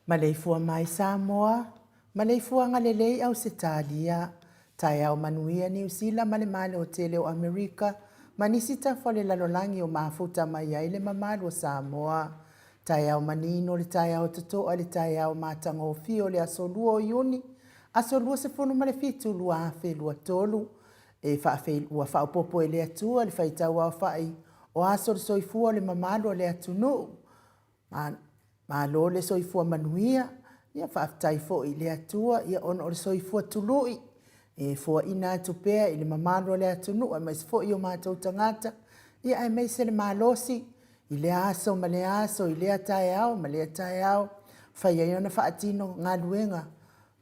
Maleifua mai Samoa, maleifuaga lelei Ausetalia, taeao manuia Niu Sila ma le Malo tele o Amerika ma nisi tafa o le lalolagi o mafuta mai ai le mamalu o Samoa. Taeao manino le taeao totoa le taeao matagofie o le aso 2 o Iuni, aso 27 2023, e faafei, ua faaopoopo e le Atua le faitau aofai o aso o le soifua o le mamalu o le atunuu. Malo le soifua manuia, ia faafetai foi i le Atua ia ona o le soifua tului e foaina atu pea i le mamalu o le atunuu aemaise foi o matou tagata, ia aemaise le malosi i lea aso ma lea aso, i lea taeao ma lea taeao, fai ai ona faatino galuega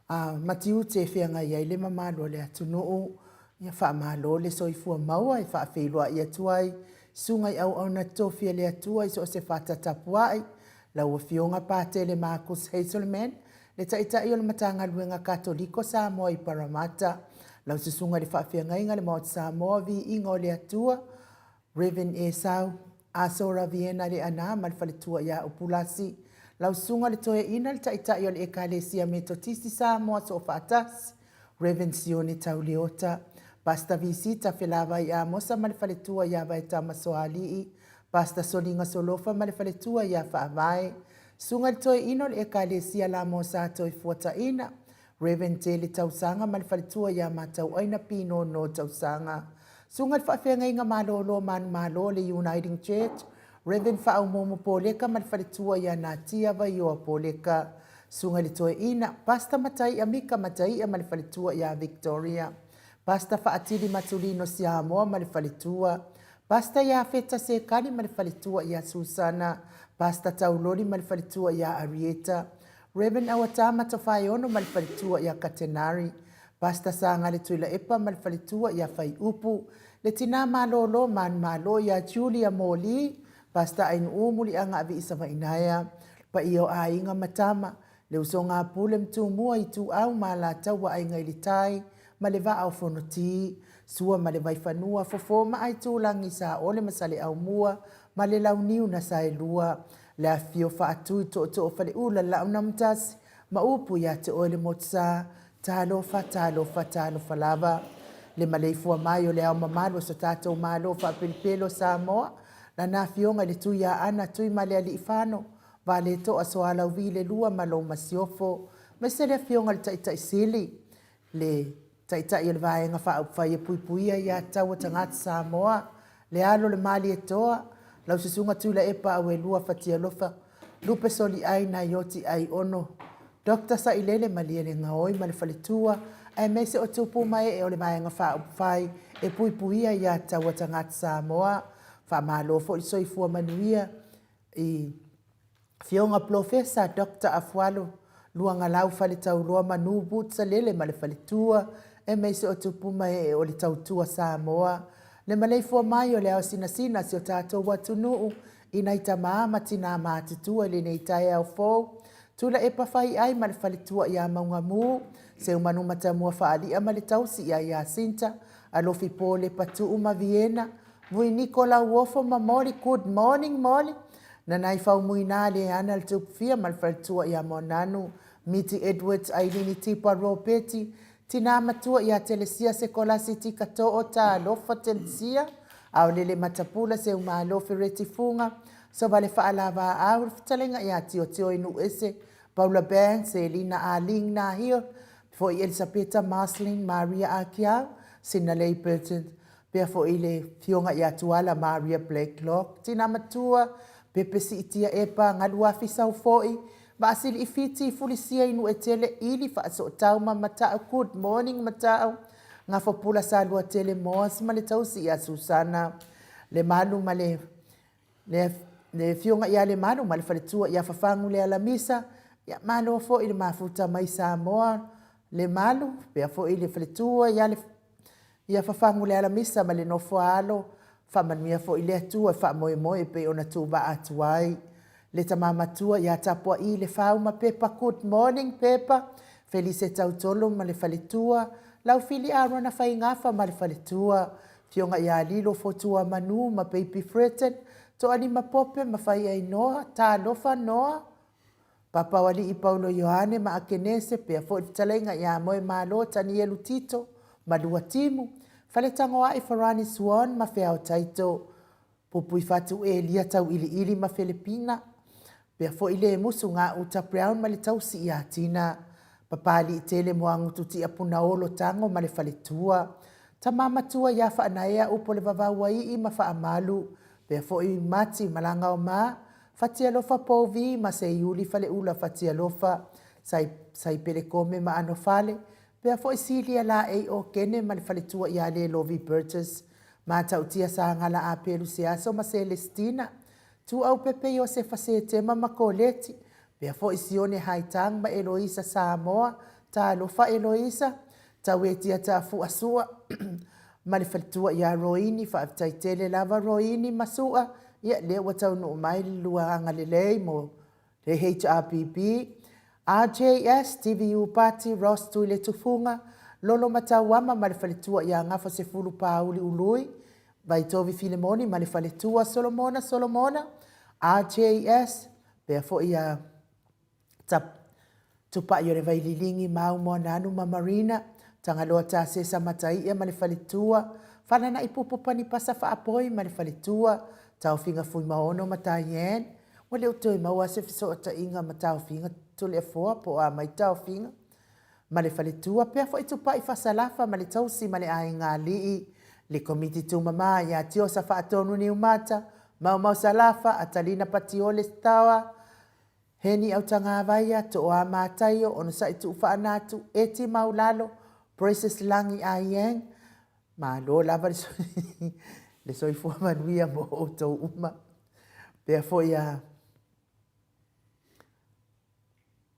a ma tiute e feagai ai le mamalu o le atunuu. Ia faamalo le soifua maua e faafeiloai atu ai susuga i auauna totofi a le Atua i so o se fata tapuai, lau Afioga Patele Marcus Hazelman, le Taitai o le Matagaluega Katoliko Samoa i Parramatta, lau Susuga i le Faafeagaiga le Maota Samoa Viiga o le Atua, Rev. Esau Asora Viena Leaana ma le faletua ia Upulasi, lau Susuga le Toeaina le Taitai o le Ekalesia Metotisi Samoa Soofaatasi, Rev. Sione Tauleota, Pastor Visita Felavai Amosa ma le faletua ia Vaetama Soalii, Pastor Soliga Solofa ma le faletua ia Faavae, Susuga le Toeaina o le Ekalesia Lamosa Toefuataina, Rev. Tele Tausaga ma le faletua ia Matauaina Pinono Tausaga. Susuga i le Faafeagaiga Malolo Manumalo o le Uniting Church, Rev. Faaumuumu Poleka ma le faletua ia Natia Vaioa Poleka. Susuga i le Toeaina, Pastor Mataia Mika Mataia ma le faletua ia Victoria. Pastor Faatili Matulino Siamoa ma le faletua. Pastor Iafeta Sekani ma le faletua ia Susana. Pastor Tauloli ma le faletua ia Arieta. Rev. Auatama Tofaeono ma le faletua ia Katenari, Pastor Sagale Tuilaepa ma le faletua ia Faiupu, le tina malolo manumalo ia Julia Moli, Pastor Ainuu Muliaga Aviisa Vainaea, le paia o aiga ma tama, le usoga a Pule ma Tumua, Ituau ma Alataua, Aiga i le Tai ma le Vaa o Fonoti, Sua ma le Vaifanua, Fofo ma Aitulagi, Saole ma Saleaaumua ma le Launiu na Saelua, le afifio Faatui, Tootoo o Faleula, Laaunaamotasi ma upu ia te oe le Motusa, Talofa, talofa, talofa lava. Le maleifua mai o le Ao Mamalu o so tatou Malo faapelepele o Samoa, Lana Afioga i le Tuiaana Tuimalealiifano Valetoa Soalauvi le Lua ma lou Masiofo, aemaise le Afioga i le Taitai Sili, le Taitai o le Vaega Faaupufai e Puipuia Aia Tatau a Tagata Samoa, le alo o le Malietoa, lau Susuga Tuilaepa Auelua Fatialofa Lupe Soliai Naioti Aiono, Doctor Sailele Malielegaoi ma le faletua, aemaise o tupu ma ee o le Vaega Faaupufai e Puipuia Aia Tatau a Tagata Samoa. Faamalo foi le soifua manuia i Afioga Polofesa Doctor Afualo Luagalau Faletauloa Manu Boots Salele ma le faletua, aemaise o tupu ma ee o le Tautua Samoa. Le maleifua mai o le ao sinasina si o tatou atunuu i nai tama ma tinā matutua i lenei taeao fou. Tuilaepa Faiai ma le faletua ia Maugamu, Seumanu Matamua Faalia ma le tausi ia Iasinta, Alofi Po Lepatuu ma Viena, Vui Niko Lauofo ma Molly, good morning Molly. Nanai Faumuina Leana le Tupufia ma le faletua ia Moananu, Miti Edwards Ailini Tipa Ropeti, Tinā matua ia Telesia Sekolasi Tikatoo Talofa Telesia, Aolele Matapula Seumalo Fereti Fuga, Sovale Faalavaau le fetalaiga ia Tiotio Inuuese, Paula Band, Selina Ah Ling Nahil, foi Elisapeta Marceline Maria Akiau, Sinalei Burton, Pea foi le Afioga ia Tuala Maria Blacklock, Tina Matua, Pepe Siitia Epa, Galuafi Saufo'i, Vaasili Ifiti, Fulisia Inuetele, Ili Faasootau ma Mata'u, Good morning Mata'u, Gafopula Saluatele Moas ma le tausi ia Susana Lemalu ma le Le, le Afioga ia Lemalu ma le faletua ia Fafagu Lealamisa, ia malo foi le mafuta mai Samoa, Lemalu, pea foi le faletua ia le ia Fafagu Lealamisa ma le nofo a alo, faamanuia foi le Atua e faamoemoe e pei ona tuuvaa atu ai. Le tama matua ia Tapua'i Lefau ma Pepa Good morning Pepa, Felise Tautolo ma le faletua, Laufili Arona Faigafa ma le faletua, Afioga ia Lilo Fotua Manu ma Baby Fretton, Toalima Pope ma Faiainoa, Talofa Noa, Papaoalii Paulo Ioane ma Akenese, pea foi le fetalaiga ia Moemalo Tanielu Tito ma Luatimu, Faletagoai Farani Swan ma Feao Taito, Pupuifatu Elia Tauiliili ma Felepina, pea foi Lemusu Gauta Brown ma le tausi ia Tina, Papaliitele Moagutu Tiapunaolo Tago ma le faletua, Tama matua ia Faanaea Upo le Vavauaii ma Faamalu, pea foi Mati Malagaoma, Fatialofa Pouvi ma Seiuli Faleula Fatialofa, Sai, Saipelekome ma Anofale, pea foi Silia Laei Okene ma le faletua ia Lelovi Burgess, Matautia Sagala Apelu Seaso ma Selestina, Tuaupepe Iosefa Setema ma Koleti, pea foi Sione Haitang ma Eloisa Samoa, Talofa Eloisa, Tauetia Tafua Sua ma le faletua ia Roini, faafetai tele lava Roini ma Sua, ia lea ua taunuu mai le lua agalelei mo le HRPP, RJS, TVU Party, Ross Tuiletufuga, Lolo Matauama ma le faletua ia Gafa Sefulu Pāuli Ului, Vaitovi Filemoni ma le faletua Solomona Solomona, RJS, pea foi ia Tupai o le Vaililigi, Mau Moananu ma Marina, Tagaloa Tasesa Mataia ma le faletua, Falana'i Pupu Panipasa Faapoi ma le faletua, Taofiga Fuimaono ma Diane, Ua le o toe maua se fesootaiga ma Taofiga Toleafoa po o a mai Taofiga ma le faletua, pea foi Tupai Fasalafa ma le tausi ma le aiga alii, le Komiti Tumama ia Tiosa Faatonu Niumata, Maumau Salafa, Atalina Patiole Sitaoa, Heni Autagavaia, Tooa Mataio, Onosai Tuufaanatu, Eti Maulalo, Precious Lagi Aieng, Malo lava le soifua manuia mo outou uma. Pea foi a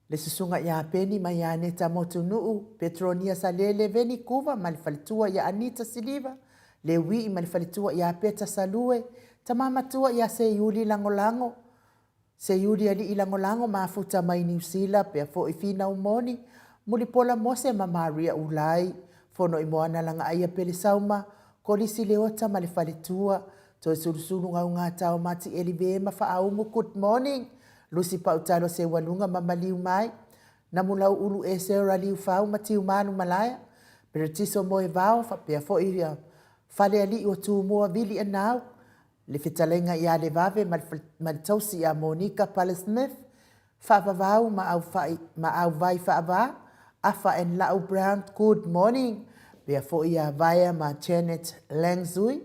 le susuga ia Peni ma ia Aneta Motunuu, Petronia Salele, Veni Kuva ma le faletua ia Anita Siliva, Lewii ma le faletua ia Peta Salue, Tama matua ia Seiuli Lagolago, Seiuli Alii Lagolago mafuta mai Niu Sila pea foi Finau Moni, Mulipola Mose ma Maria Ulai, Fono i Moana Lagaaia Pelesauma, Kolisi Leota ma le Faletua, Toesulusulu Gaugata o Mati Elive ma Faaumu Good morning, Lusi Pautalo Seualuga ma Maliu Mai, Namulau Ulu Esera Liufau ma Tiumalu Malaea, Peretiso Moevao faapea foi ia Falealii o Tumua Vili Anau, le fetalaiga ia Levave ma le tausi ia Monica Pale Smith, Faavavau ma ma Auvai Faava, Afa and La'u Brown, good morning, pea foi ia Vaea ma Janet Langzui,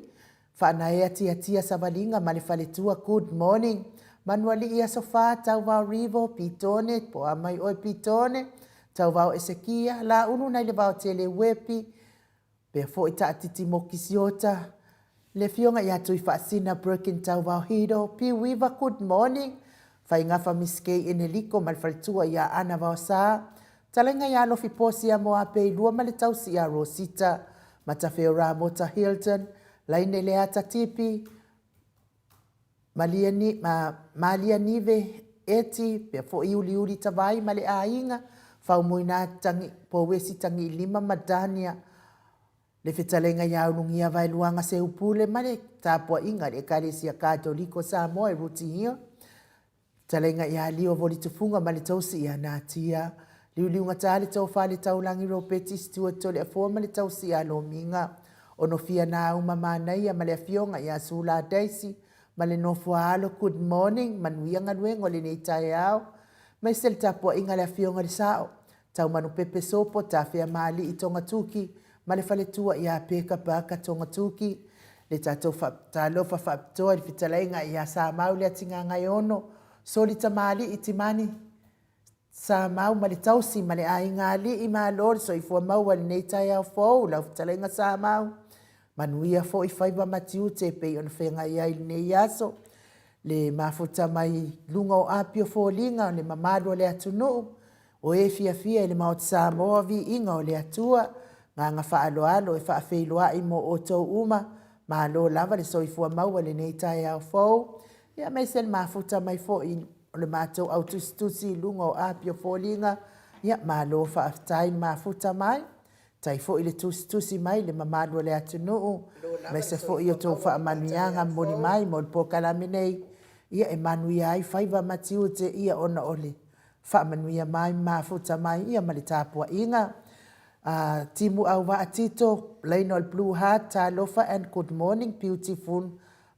Faanaea Tiatia Savaliga ma le faletua, good morning, Manualii Aso Fa, Tauvao Rivo, Pitone, po a mai oe Pitone, Tauvao Esekia, Laulu nai le Vaotele Uepi, Pea foi taatiti mo Kisiota, le afioga ia Tuifaasina Birkin Tauvao Hido, Piuiva, good morning, Faigafa Miss Kay Eneliko ma le faletua ia Ana Vaosa, Talaiga ia Alofi Posia Moapeilua ma le tausi ia Rosita, Matafeo Ramota Hilton, Laine Leata Tipi, Malia, ma, Malia Nive, Eti, pea foi Uliuli Tavai ma le aiga, Faumuina Tangi, Pouesi Tagiilima ma Dania, le fetalaiga ia Ulugia Vaeluaga Seupule ma le tapuaiga a le Ekalesia Katoliko Samoa i Rooty Hill, Fetalaiga ia Lio Volitufunga ma le tausi ia Natia, Liuliugata le tofa le Taulagi Ropeti Stewart Toleafoa ma le tausi ia Lomiga, Onofia Nauma Manaia ma le afioga ia Sula Daisy ma le nofo a alo Good morning, manuia galuega o lenei taeao. Maise le tapuaiga a le afioga i le Sao, Taumanupepe Sopo Tafeamaalii Togatuki ma le faletua ia Peka Parker Togatuki. Le tatou talofa faapitoa i le fetalaiga ia Samau Leatigagaeono, Soli Tamalii Timani Samau ma le tausi ma le aiga alii malo le soifua maua i lenei taeao fou lau fetalaiga Samau. Manuia foi faiva ma tiute e pei ona feagai ai i lenei aso. Le mafuta mai luga o api o foliga o le mamalu o le atunuu, o e fiafia i le Maota Samoa, viiga o le Atua, agaga faaaloalo e faafeiloai mo outou uma, malo lava le soifua maua i lenei taeao fou, ia aemaise le mafuta mai foi o le matou au tusitusi i luga o api o foliga, ia malo faafetai le mafuta mai. Tai foi le tusitusi mai le mamalu o le atunuu, aemaise foi o tou faamanuiaga momoli mai mo le polokalame nei, ia e manuia ai faiva ma tiute ia ona o le faamanuia mai ma mafuta mai ia ma le tapuaiga. Timu Auvaa Tito, laina o le Blue Heart, talofa and good morning beautiful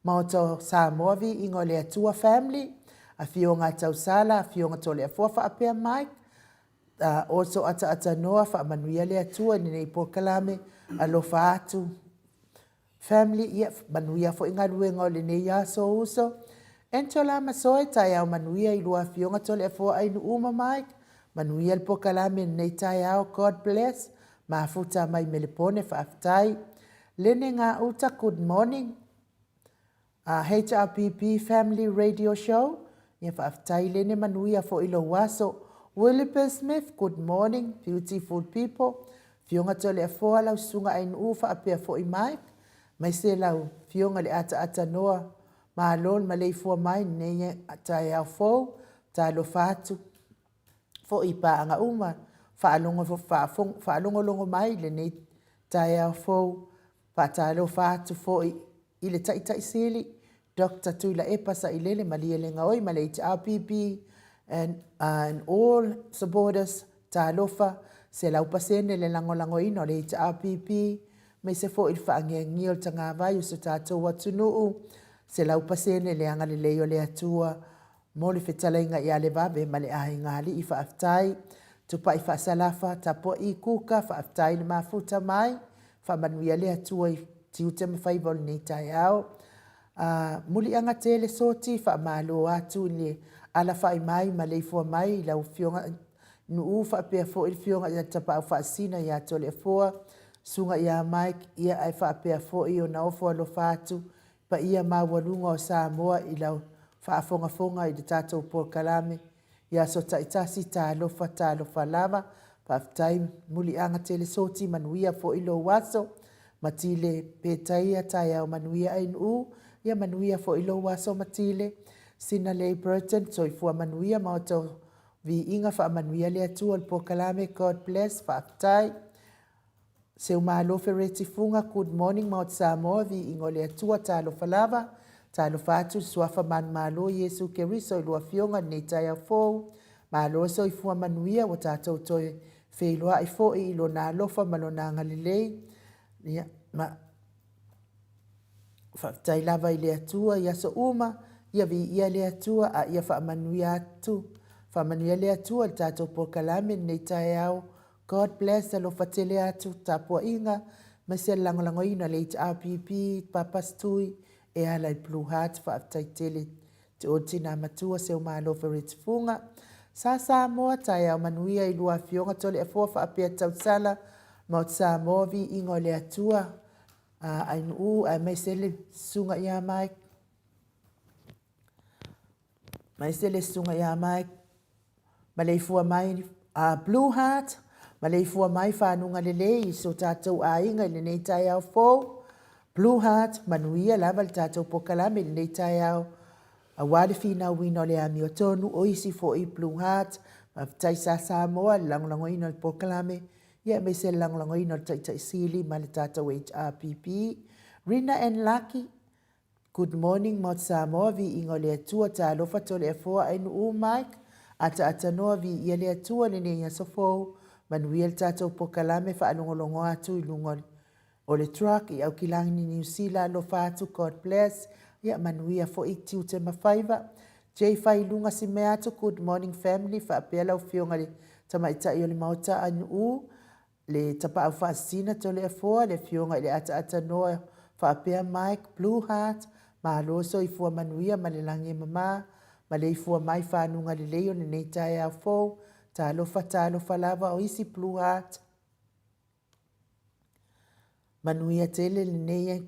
Maota o Samoa viiga o le Atua family, Afioga Tausala, Afioga Toleafoa faapea Mike, Oso ataata noa faamanuia le Atua i lenei polokalame, alofa atu family, ia manuia foi galuega o lenei aso uso. Angela Masoe, taeao manuia i lua afioga Toleafoa Ainuu ma Mike, manuia le polokalame i lenei taeao, God bless, mafuta mai Melepone, faafetai. Lene Gauta, good morning. HRPP Family Radio Show, ia faafetai Lene manuia foi lou aso. Williper Smith, good morning, beautiful people. Afioga Toleafoa lau susuga Ainuu faapea foi Mike, maise lau afioga le ataata noa malo le maleifua mai lenei taeao fou, talofa atu foi i paaga uma faalogologo mai lenei taeao fou. Faatalofa atu foi i le Taitai Sili, Doctor Tuilaepa Sailele Malielegaoi ma le HRPP and, and all supporters, talofa, 100% le lagolagoina o le HRPP, aemaise foi le faangiangia o le tagavai o so tatou atunuu, 100% le agalelei o le Atua mo le fetalaiga ia Levave ma le aiga alii faafetai Tupai Faasalafa tapuai Kuka faafetai le mafuta mai faamanuia le Atua i tiute ma faiva o lenei taeao a muliaga tele soti faamalo atu i le alafai mai ma leifua mai i lau afioga Nuu faapea foi le afioga ia Tapaau Faasina ia Toleafoa susuga ia Mike ia ae faapea foi ona ofo alofa atu paia maualuga o Samoa i lau faafogafoga i le tatou polokalame i aso taitasi, talofa, talofa lava, faafetai muliaga tele soti, manuia foi lou aso, Matile Petaia, taeao manuia Ainuu, Ia manuia foi lou aso Matile. Sinalei Burton, soifua manuia ma outou viiga faamanuia le Atua o le polokalame God bless faafetai. Seumalo Fereti Fuga good morning Maota Samoa viiga o le Atua talofa lava talofa atu i le suafa manumalo Iesu Keriso i lua afioga i lenei taeao fou malo le soifua manuia ua tatou toe feiloai foi i lona alofa ma lona agalelei ia ma Faafetai lava i le Atua i aso uma, ia viia le Atua a ia faamanuia atu, faamanuia le Atua i le tatou polokalame lenei taeao. God bless, alofa tele atu, tapuaiga, aemaise le lagolagoina o le HRPP, Papa Stui, e ala i Blue Heart, faafetai tele te o tina matua Seumalo Ferret Fuga. Sa Samoa, taeao manuia i lua afioga Toleafoa faapea Tausala, Maota Samoa, viiga o le Atua. A Ainuu aemaise le susuga ia Mike. Aemaise le susuga ia Mike. Maleifua mai a Blue Heart, maleifua mai fanuga lelei i so tatou aiga i lenei taeao fou. Blue Heart, manuia lava le tatou polokalame i lenei taeao. Aua le finauina o le amiotonu o isi foi Blue Heart, faafetai sa Samoa i le lagolagoina o le polokalame. Ia aemaise le lagolagoina o le Taitai Sili ma le tatou HRPP. Rina and Lucky, Good morning Maota Samoa, viiga o le Atua, talofa Toleafoa Ainuu Mike, ataatanoa viia le Atua lenei aso fou, manuia le tatou pokalame faalogologo atu i luga o le truck i Aukilani Niu Sila alofa atu God bless, ia manuia foi tiute ma faiva. Jay Failuga Simeatu Good morning family faapea lau afioga i le Tamaitai o le Maota Ainuu, le Tapaau Faasisina Toleafoa, le afioga i le Ataatanoa faapea Mike Blue Heart, malo soifua manuia ma le lagi e mama, maleifua mai fanuga lelei o lenei taeao fou, talofa talofa lava o isi Blue Heart. Manuia tele lenei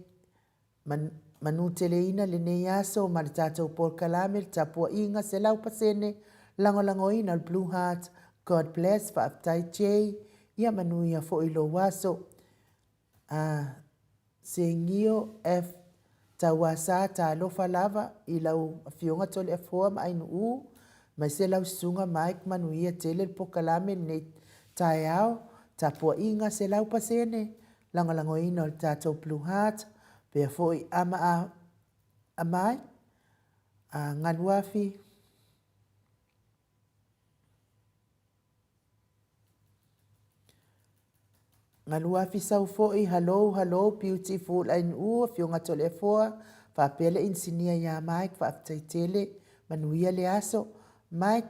Manuteleina lenei aso ma le tatou polokalame le tapuaiga 100% lagolagoina o le Blue Heart God bless faafetai Jay ia manuia foi lou aso a Segio F Tauasa talofa lava i lau afioga Toleafoa ma Ainuu maise lau susuga Mike manuia tele le polokalame lenei taeao tapuaiga 100% lagolagoina o le tatou Blue Heart, pea foi ama a amai, a Galuafi, Galuafi sau foi, halou, halou, beautiful Ainuu, Afioga Toleafoa, faapea le inisinia ia Mike, faafetai tele, manuia le aso. Mike,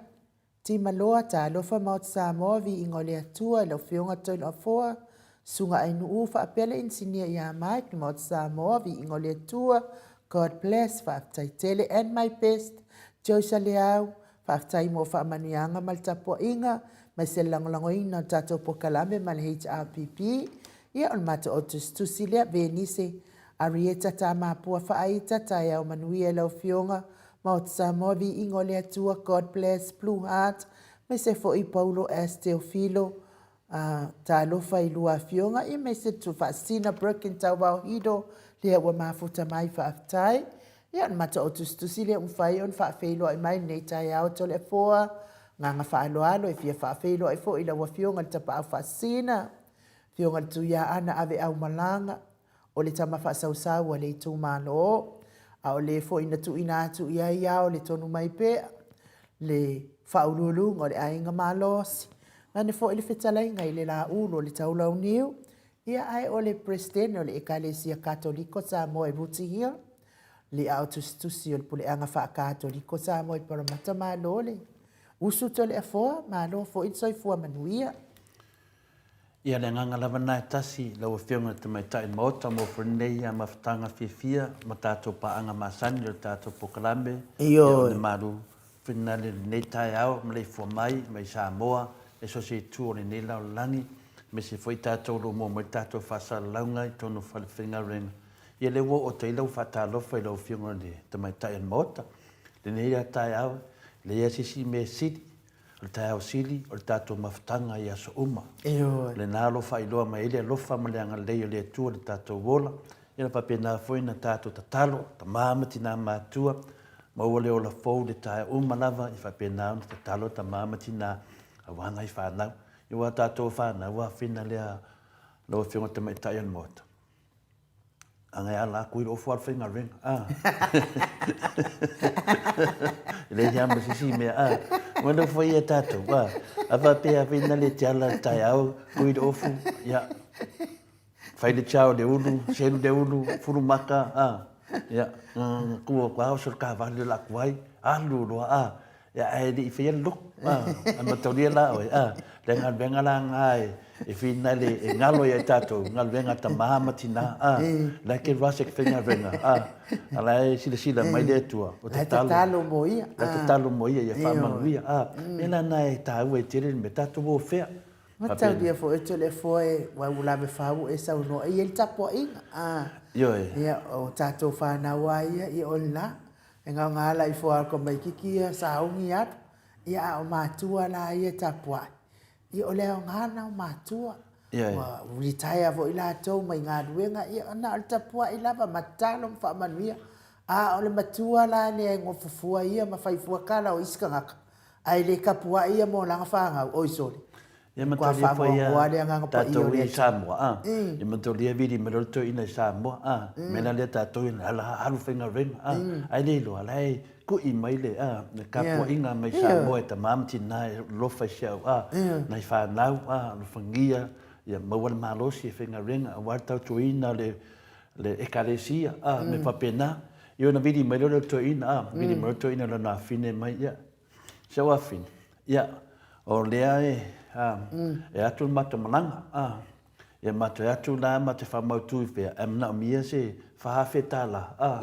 Timaloa, Talofa Maota Samoa, Viiga o le Atua i lau Afioga Toiloafoa, Susuga Ainuu faapea le Inisinia ia Mike, Maota Samoa, Viiga o le Atua, God bless, faafetai tele and my best, Joyce Leau, faafetai mo faamanuiaga ma le tapuaiga, aemaise le lagolagoina o le tatou polokalame ma le HRPP. Ia, o le matou autusitusi lea, Venise Arieta Tamapua Faaita, taeao manuia i lau Afioga, Maota Samoa Viiga o le Atua God bless Blue Heart aemaise foi Paulo S Teofilo uh, talofa i lua afioga ia aemaise le Tuufaasina Birkin Tauvao Hido lea ua mafuta mai faafetai ia o le matou autusitusi lea ua mafai ona faafeiloai mai lenei taeao Toleafoa agaga faaaloalo e fia faafeiloai foi i lau afioga i le Tapaau Faasina afioga i le Tuiaana Aveau Malaga o le tama faasausau a le itumalo, a o le foi na tuuina atu i ai ao le tonu mai pea le faauluuluga o le aiga malosi. Vaeane foi le fetalaiga i le Laulu o le Taulauniu, ia ae o le Peresetene o le Ekalesia Katoliko Samoa i Rooty Hill, le ao tusitusi o le Puleaga Faakatoliko Samoa i Paramata Malo le usu Toleafoa, malo foi le soifua manuia. Ia, le agaga lava lena e tasi, lau Afioga i le Tamaitai Maota mo lenei mafutaga fiafia ma tatou paaga masani o le tatou polokalame, ia o le malu finale i lenei taeao, maleifua mai mai Samoa e so o se itu o lenei lalolagi, aemaise foi tatou o lo o maua mai le tatou faasalalauga i totonu o falefaigaluega. Ia lea ua oo atu ai lau faatalofa i lau Afioga i le Tamaitai o le Maota, lenei lava taeao, e leai lava se isi mea e sili O le taeao sili o le tatou mafutaga i aso uma. Ioe. O lena o lo o faailoa mai ai le alofa ma le agalelei o le Atua i le tatou ola. Ia na faapena foi na tatou tatalo, tama ma tina matua, maua le ola fou le taeao uma lava, ia faapena ona tatalo tama ma tina aua nai fanau. Ia aua tatou fanau, ua afina lea lau Afioga i le Tamaitai o le Maota. Aga e ala aku i lou ofu alu faigaluega, a. E leai lava ma se isi mea, a. Ua nofo ia tatou, a. A faapea afina le te ala i le taeao, kui le ofu, ia, fai le chao i le ulu, selu le ulu, fulu maka, a. Ia, tu atu lava oso le kavale o le a tuai, alu loa, a. Ia, ae le i faia le lotu, a, ae mataulia la oe, a, le galuega la na e, e finale e galo ia i tatou, galuega a tama ma tina, a, la e ke rush e ke faigaluega, a, a la e silasila mai le Atua, o tatalo, tatalo mo ia, la tatalo mo ia, ia faamanuia, a, mea la na e taua ai tele le mea, tatou o fea. Mataulia foi e le foe ua ua lave fau e saunoa i ai le tapuaiga, a, Ioe. Ia, o tatou fanau lava ia, ia o lena. E gaoga ala ifo a ko maikiki ia sauni alu, ia a o matua la ia tapuai. Ia o le aoga na o matua. Ua retire foi latou mai galuega, ia na o le tapuai lava ma tatalo ma faamanuia. A o le matua la lea e gofo fua ia ma fai fua tala o isi tagata, ae le tapuai ia mo lana fanau, oi sole. Ia mataulia foi ia tatou i Samoa, a. Ia mataulia vili mai loa le toeaina i Samoa, a. Mea la lea tatou i ala alu faigaluega, a. Ae le iloa, la e kui mai le, a, le tapuaiga mai Samoa e tama ma tina e alofa i si au, a, nai fanau, a, alofagia, ia maua le malosi e faigaluega aua le tautuaina o le, le Ekalesia, a, mea faapena. Ia ona vili mai loa lea o le toeaina, a, vili mai loa le toeaina i lona afine mai, ia, Si au afine, ia, o lea e, a, e atu le matou malaga, a, ia matou e atu la ma te faamautu i fea, ae manaomia se $4,000, a,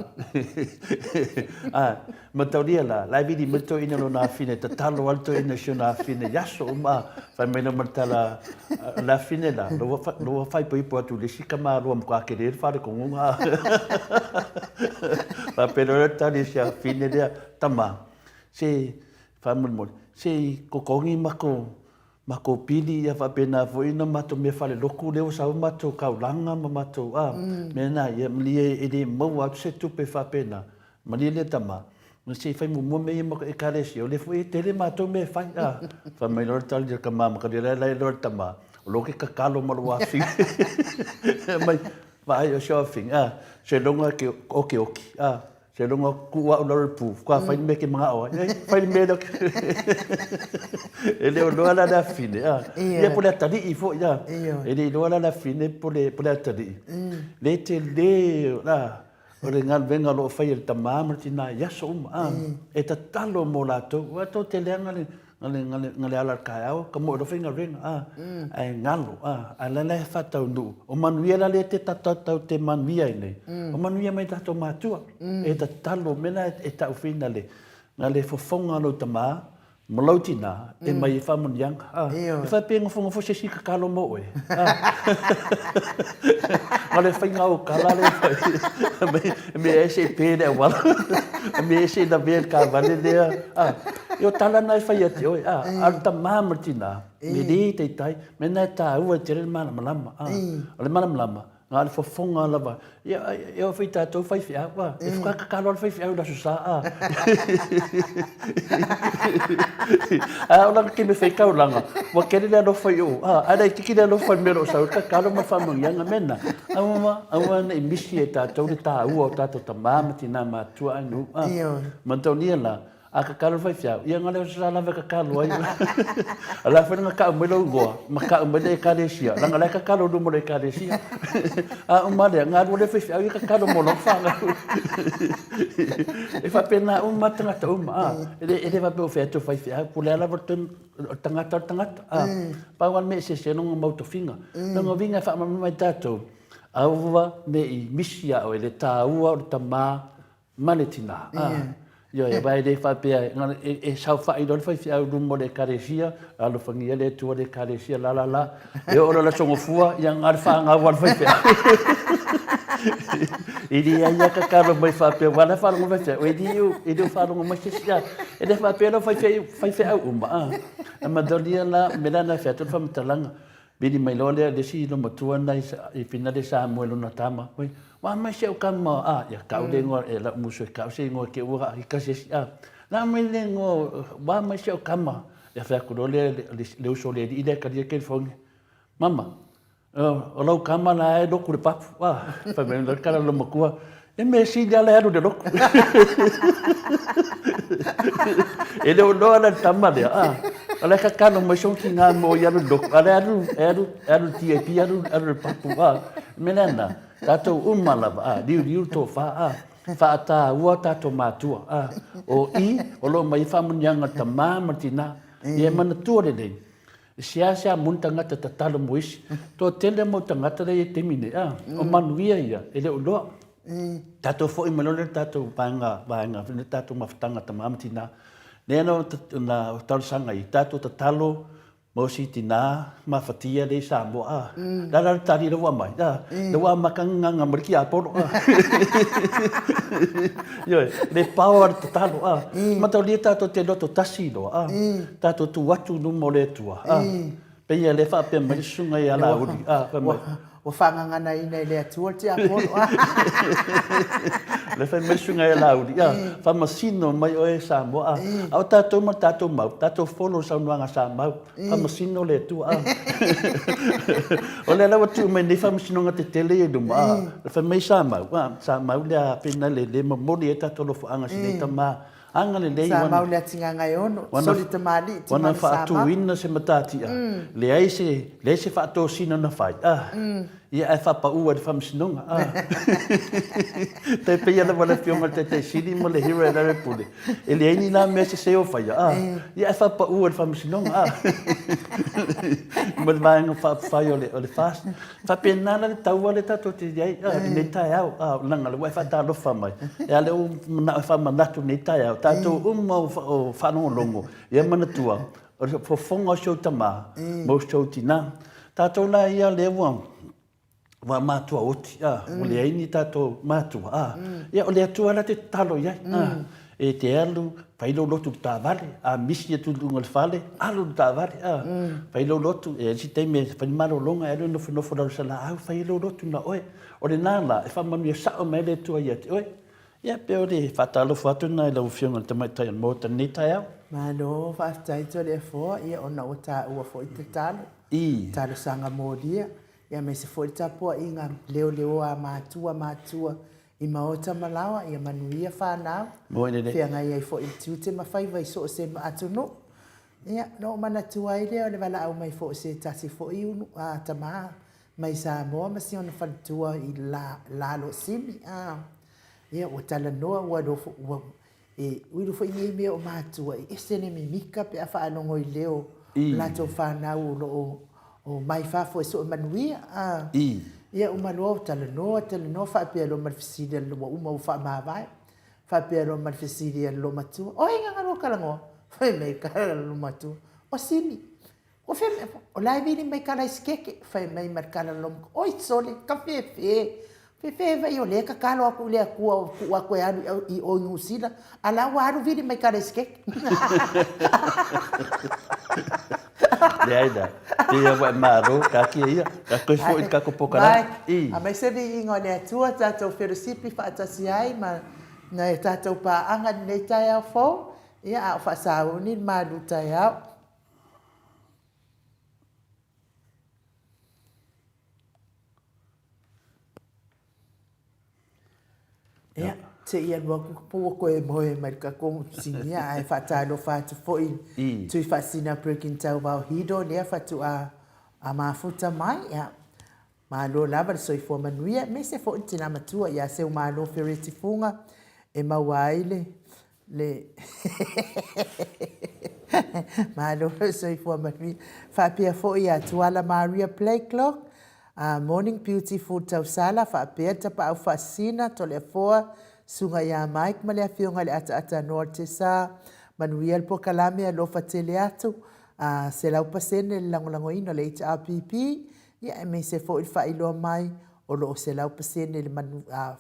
a, mataulia la, la e vili mai le toeaina i lona afine, tatalo lava le toeaina i si ona afine i aso uma, a, fai mai loa ma le tala a le afine la, lou faaipoipo atu i le isi tamaloa matua tele le faletonuga, a, faapea loa le tali a si afine lea, tama, Se, faamolemole, se i totogi matou, matou pili ia faapena foi ona matou mea falelotu lea ua sau matou taulaga ma matou, a, mea na, ia malie e le maua atu se tupe faapena. Malie lea tama, se i fai muamua mea ia ma Ekalesia, o lea foi e tele matou mea e fai, a. Fai mai loa le tali a le tama ma ka lae loa le tama, o lo ke tatalo ma lou afine. Mai, vaai o si au afine, a, seiloga e okioki, a. Seiloga tuu au i lalo o le pu, faatoa fai le mea e te manao ai. Ei, fai le mea lea. E le o iloa la le afine, a. Ia po o le atalii foi, a. E le iloa la le afine po o le atalii. Le tele la o le galuega o lo o faia e le tama ma le tina i aso uma, a. E tatalo mo latou. Aua tou te leaga le na le ala i le taeao, ka moe loa faigaluega, a, ae galo, a, a la la e faataunuu. O manuia la lea te tatou te manuia ai nei, o manuia mai tatou matua. E tatalo, mea la e tau whina le, na le fofoga o lou tama ma lou tina e mai e faamanuiaga. A, e faapea e nofonofo se isi tatalo mo oe. A, na le faiga o tala le fai, e mea ese e pe le auala, e mea ese e lavea le kavale lea, a, E o tala na e fai ia te oe, a, a o le tamā ma le tinā, me le taitai, me na e tāua e tele le malamalama, a, o le malamalama, na o le fofoga lava, ia, e oo foi i tātou faifeau, a, e whakakakalo a le faifeau i le Aso Sa, a. A o lana kime whaikaulanga, ua kele le alofa i o, a, ae laitiki le alofa i le mea o lo o sau, kakalo ma le faamanuiaga, me na, aua, aua ne i misi e tātou le tāua o tātou tamā ma tinā mātua ai nuu, a, manatua la, A kakalo le faifeau, ia nga leo sa lava e kakalo ai. A la foi na kau mai lou igoa, ma kau mai le ekalesia, langa la e kakalo luma o le ekalesia. A uma lea, galue le faifeau ia kakalo mo lau whanau. E faapena uma tangata uma, a. E le, e le faapea o fea atu faifeau, po o le a lava le tagata o le tagata, a. Pau lava le mea eseese ai lona mau tofiga. Lona uiga e faamalamalama ai tatou, aua ne i misi ia oe le taua o le tama ma le tinā. Ā, ioe, aua e le faapea, e saofai loa le faifeau i luma o le Ekalesia, alofagia le Atua le Ekalesia, la la la, e oo loa i le Aso Gafua, ia na o le fanau lava a le faifeau. E leai lava tatalo mai faapea, aua o la e faalogo le faifeau, e le o, e le o faalogo mai se isi, ā. E le faapea la o faifeau uma, ā. A manaia la, o le mea la lena e fai atu ai le faamatalaga, vili mai loa lea le isi loomatua lena i Finale Samoa i lona tama, oi, Ua aumai si au tama, a, ia tau le igoa e lau musu e tau se igoa te ua i kasi esi, a. Na aumai le igoa, ua aumai si au tama, ia fai atu loa lea le uso o le alii lea e talia le telefoni, Mama, o lau tama la e lotu le papu, a. Fai mai le tala a le loomatua, e mea sili lava la e alu i le lotu. E le o iloa la e le tama lea, a, o la e tatalo mai sona tina mo ia alu i le lotu, a o la e alu, e alu, e alu i le TAP, alu, alu i le papu, a. O le mea lena, tatou uma lava, a, liuliu le tofa, a, faataua tatou matua, a. O i o lo o aumai ai faamanuiaga a le tama ma le tina. Ia e manatua lelei, E seasea moni tagata tatalo mo isi. Toatele mau tagata lea i ai taimi nei, a, o manuia ia, e le o iloa. Tatou foi mai loa lea i le tatou vaega, vaega, le tatou mafutaga tama ma tina. Lea na, na talosaga ai, tatou tatalo mo si tina mafatia lea i Samoa, a. Le a la le tali lea ua aumai, a, lea ua amata ona gagana mai le tiapolo, a. Ioe, le power o le tatalo, a. Mataulia tatou te loto tasi loa, a. Tatou tu atu i luma o le Atua, a. Pei o lea e faapea mai le susuga ia Laauli, a, fai mai. Ua faagaganaina e le Atua le tiapolo, a. Lea fai mai le susuga ia Laauli, a, faamasino mai oe Samoa, a. A o tatou ma le tatou mau, tatou follow le saunoaga a Samau, faamasino le Atua, a. O lea la ua tuu mai nei faamasinoga tetele ia i luma, a. Fai mai Samau, a, Samau lea pei na le momoli ai tatou alofaga i si nei tama Agalelei ua. Sa mau le atigagaeono, soli tamalii ti Ua na faatuina se matatia, leai se, leai se faatosina na fai, a, ia ae faapau ai le faamasinoga, a. Tai pei lava le Afioga i le Taitai Sili ma le Hero e Larry Pule, e leai ni la mea sese o faia, a, ia ae faapau ai le faamasinoga, a. Ma le Vaega Faaupufai o le, o le FAST. Faapena la le taua lea tatou te i ai i lenei taeao, leaga o lea ua e faatalofa mai, a o lea ua ou manao e faamanatu i lenei taeao, tatou uma o faalogologo, ia manatua, o le fofoga o si ou tama ma si ou tina. Tatou la ia lea ua matua oti, ua leai ni tatou matua, ia o le Atua la e te tatalo i ai. E te alu, fai lou lotu i le taavale, a misi atu i luga o le fale, alu i le taavale, a. Fai lou lotu, e i ai se taimi e fai le malologa, e alu e nofonofo i lalo o se laau, fai lou lotu na oe. O lena la, e faamanuia sao mai ai le Atua ia te oe. Ia, pei o le faatalofa atu lena i lau Afioga i le Tamaitai o le Maota i lenei taeao. Malo, faafetai Toleafoa, ia ona ua taua foi tatalo, talosaga molia, ia aemaise foi le tapuaiga leoleoa a matua matua I maota ma laoa, ia manuia whanau, feagai ai foi i le tiute ma faiva i so o se atunuu. Ia, na ou manatua ai lea o le valaau mai foi o se tasi foi ulu, a, tama mai Samoa ma si ona faletua i lalo o Simi, a. Ia, ua talanoa, ua ua, E uilu foi nei mea o matua e ese le mimika pe a faalogo i leo o latou fanau o lo o omai fafo e sue manuia. A. Ia uma loa ua talanoa, talanoa faapea loa ma le fesili a le ua uma ua faamavae. Faapea loa ma le fesili a le loomatua, o ai gagalua talanoa? Fai mai ka loomatua, o Simi. O fea mea, o la e vili mai ka laisikeke, fai mai ma le kala lomo, oi sole, ka fefe, fefe vai o lea e tatalo atu i le Atua o tuu atu e alu i o i Niu Sila, a la ua alu vili mai ka laisikeke. Leai la, pei ua e malo, taatia ia, ta toe foi i le tatou polokalame. Mai, aemaise le viiga o le Atua, tatou felosipi faatasi ai ma nai a tatou paaga i lenei taeao fou, ia a o faasauni le malu taeao. Ia, se i alu atu po ua toe moe mai le tatou sinia ae faatalofa atu foi i Tui Faasina Perkin Tauvao Hido lea faatoa mafuta mai. Ia, Malo lava le soifua manuia aemaise foi le tina matua ia Seumalo Fereti Fuga e maua ai le le Malo le soifua manuia. Faapea foi ia Tuala Maria Blakelock, Morning Beautiful Tausala faapea Tapaau Faasisina, Toleafoa, Susuga ia Mike ma le Afioga i le Ataata Noa Tesa. Manuia le polokalame alofa tele atu, 100% le lagolagoina o le HRPP. Ia, aemaise foi le faailoa mai o lo o 100% le manu, a,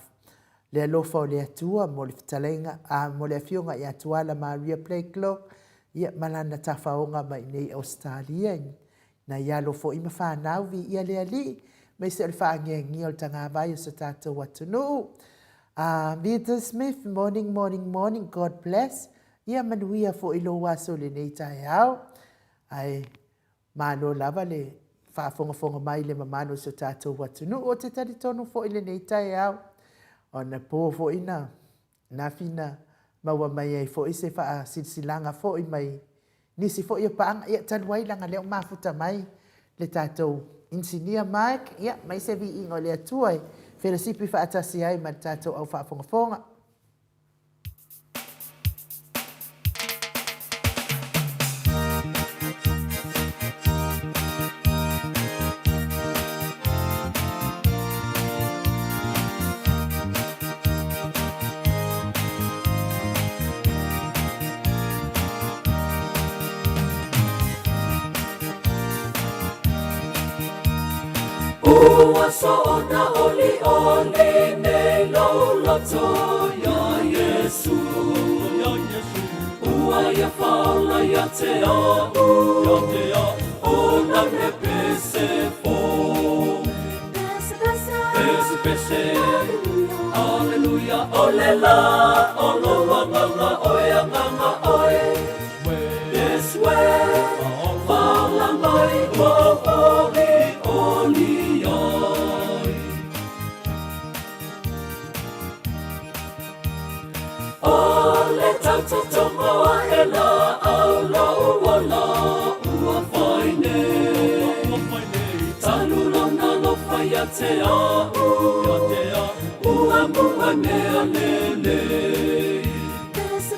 le alofa o le Atua mo le fetalaiga, a, mo le Afioga ia Tuala Maria Blakelock, ia, ma lana tafaoga mai i nei Ausetalia, i nai alo foi ma fanau, viia le Alii. Aemaise o le faagiagia o le tagavai o so tatou atunuu. Vida Smith, morning, morning, morning, God bless. Ia manuia foi lou aso i lenei taeao. Ae malo lava le faafogafoga mai i le mamalu o si o tatou atunuu. Ou te talitonu foi i lenei taeao, ona po foi na nafi na maua mai ai foi se faasilasilaga foi mai nisi foi o paaga. Ia, talu ai leaga lea ua mafuta mai le tatou Inisinia Mike, ia, mai se viiga o le Atua e felosipi faatasi ai ma le tatou au faafogafoga. Ua soona olioli nei lou loto iā Iesu. Ua ia faaola ia te a'u, o lau le pese fou. Pese, pese, Aleluia, o le la o lou agaga oe, agaga oe. Yes, we, faaola mai ua ou olioli ai. O le tautotogo aʻe laau lou ola ua fai nei. Talu lona alofa ia te a'u, ua mua mea lelei. Pese,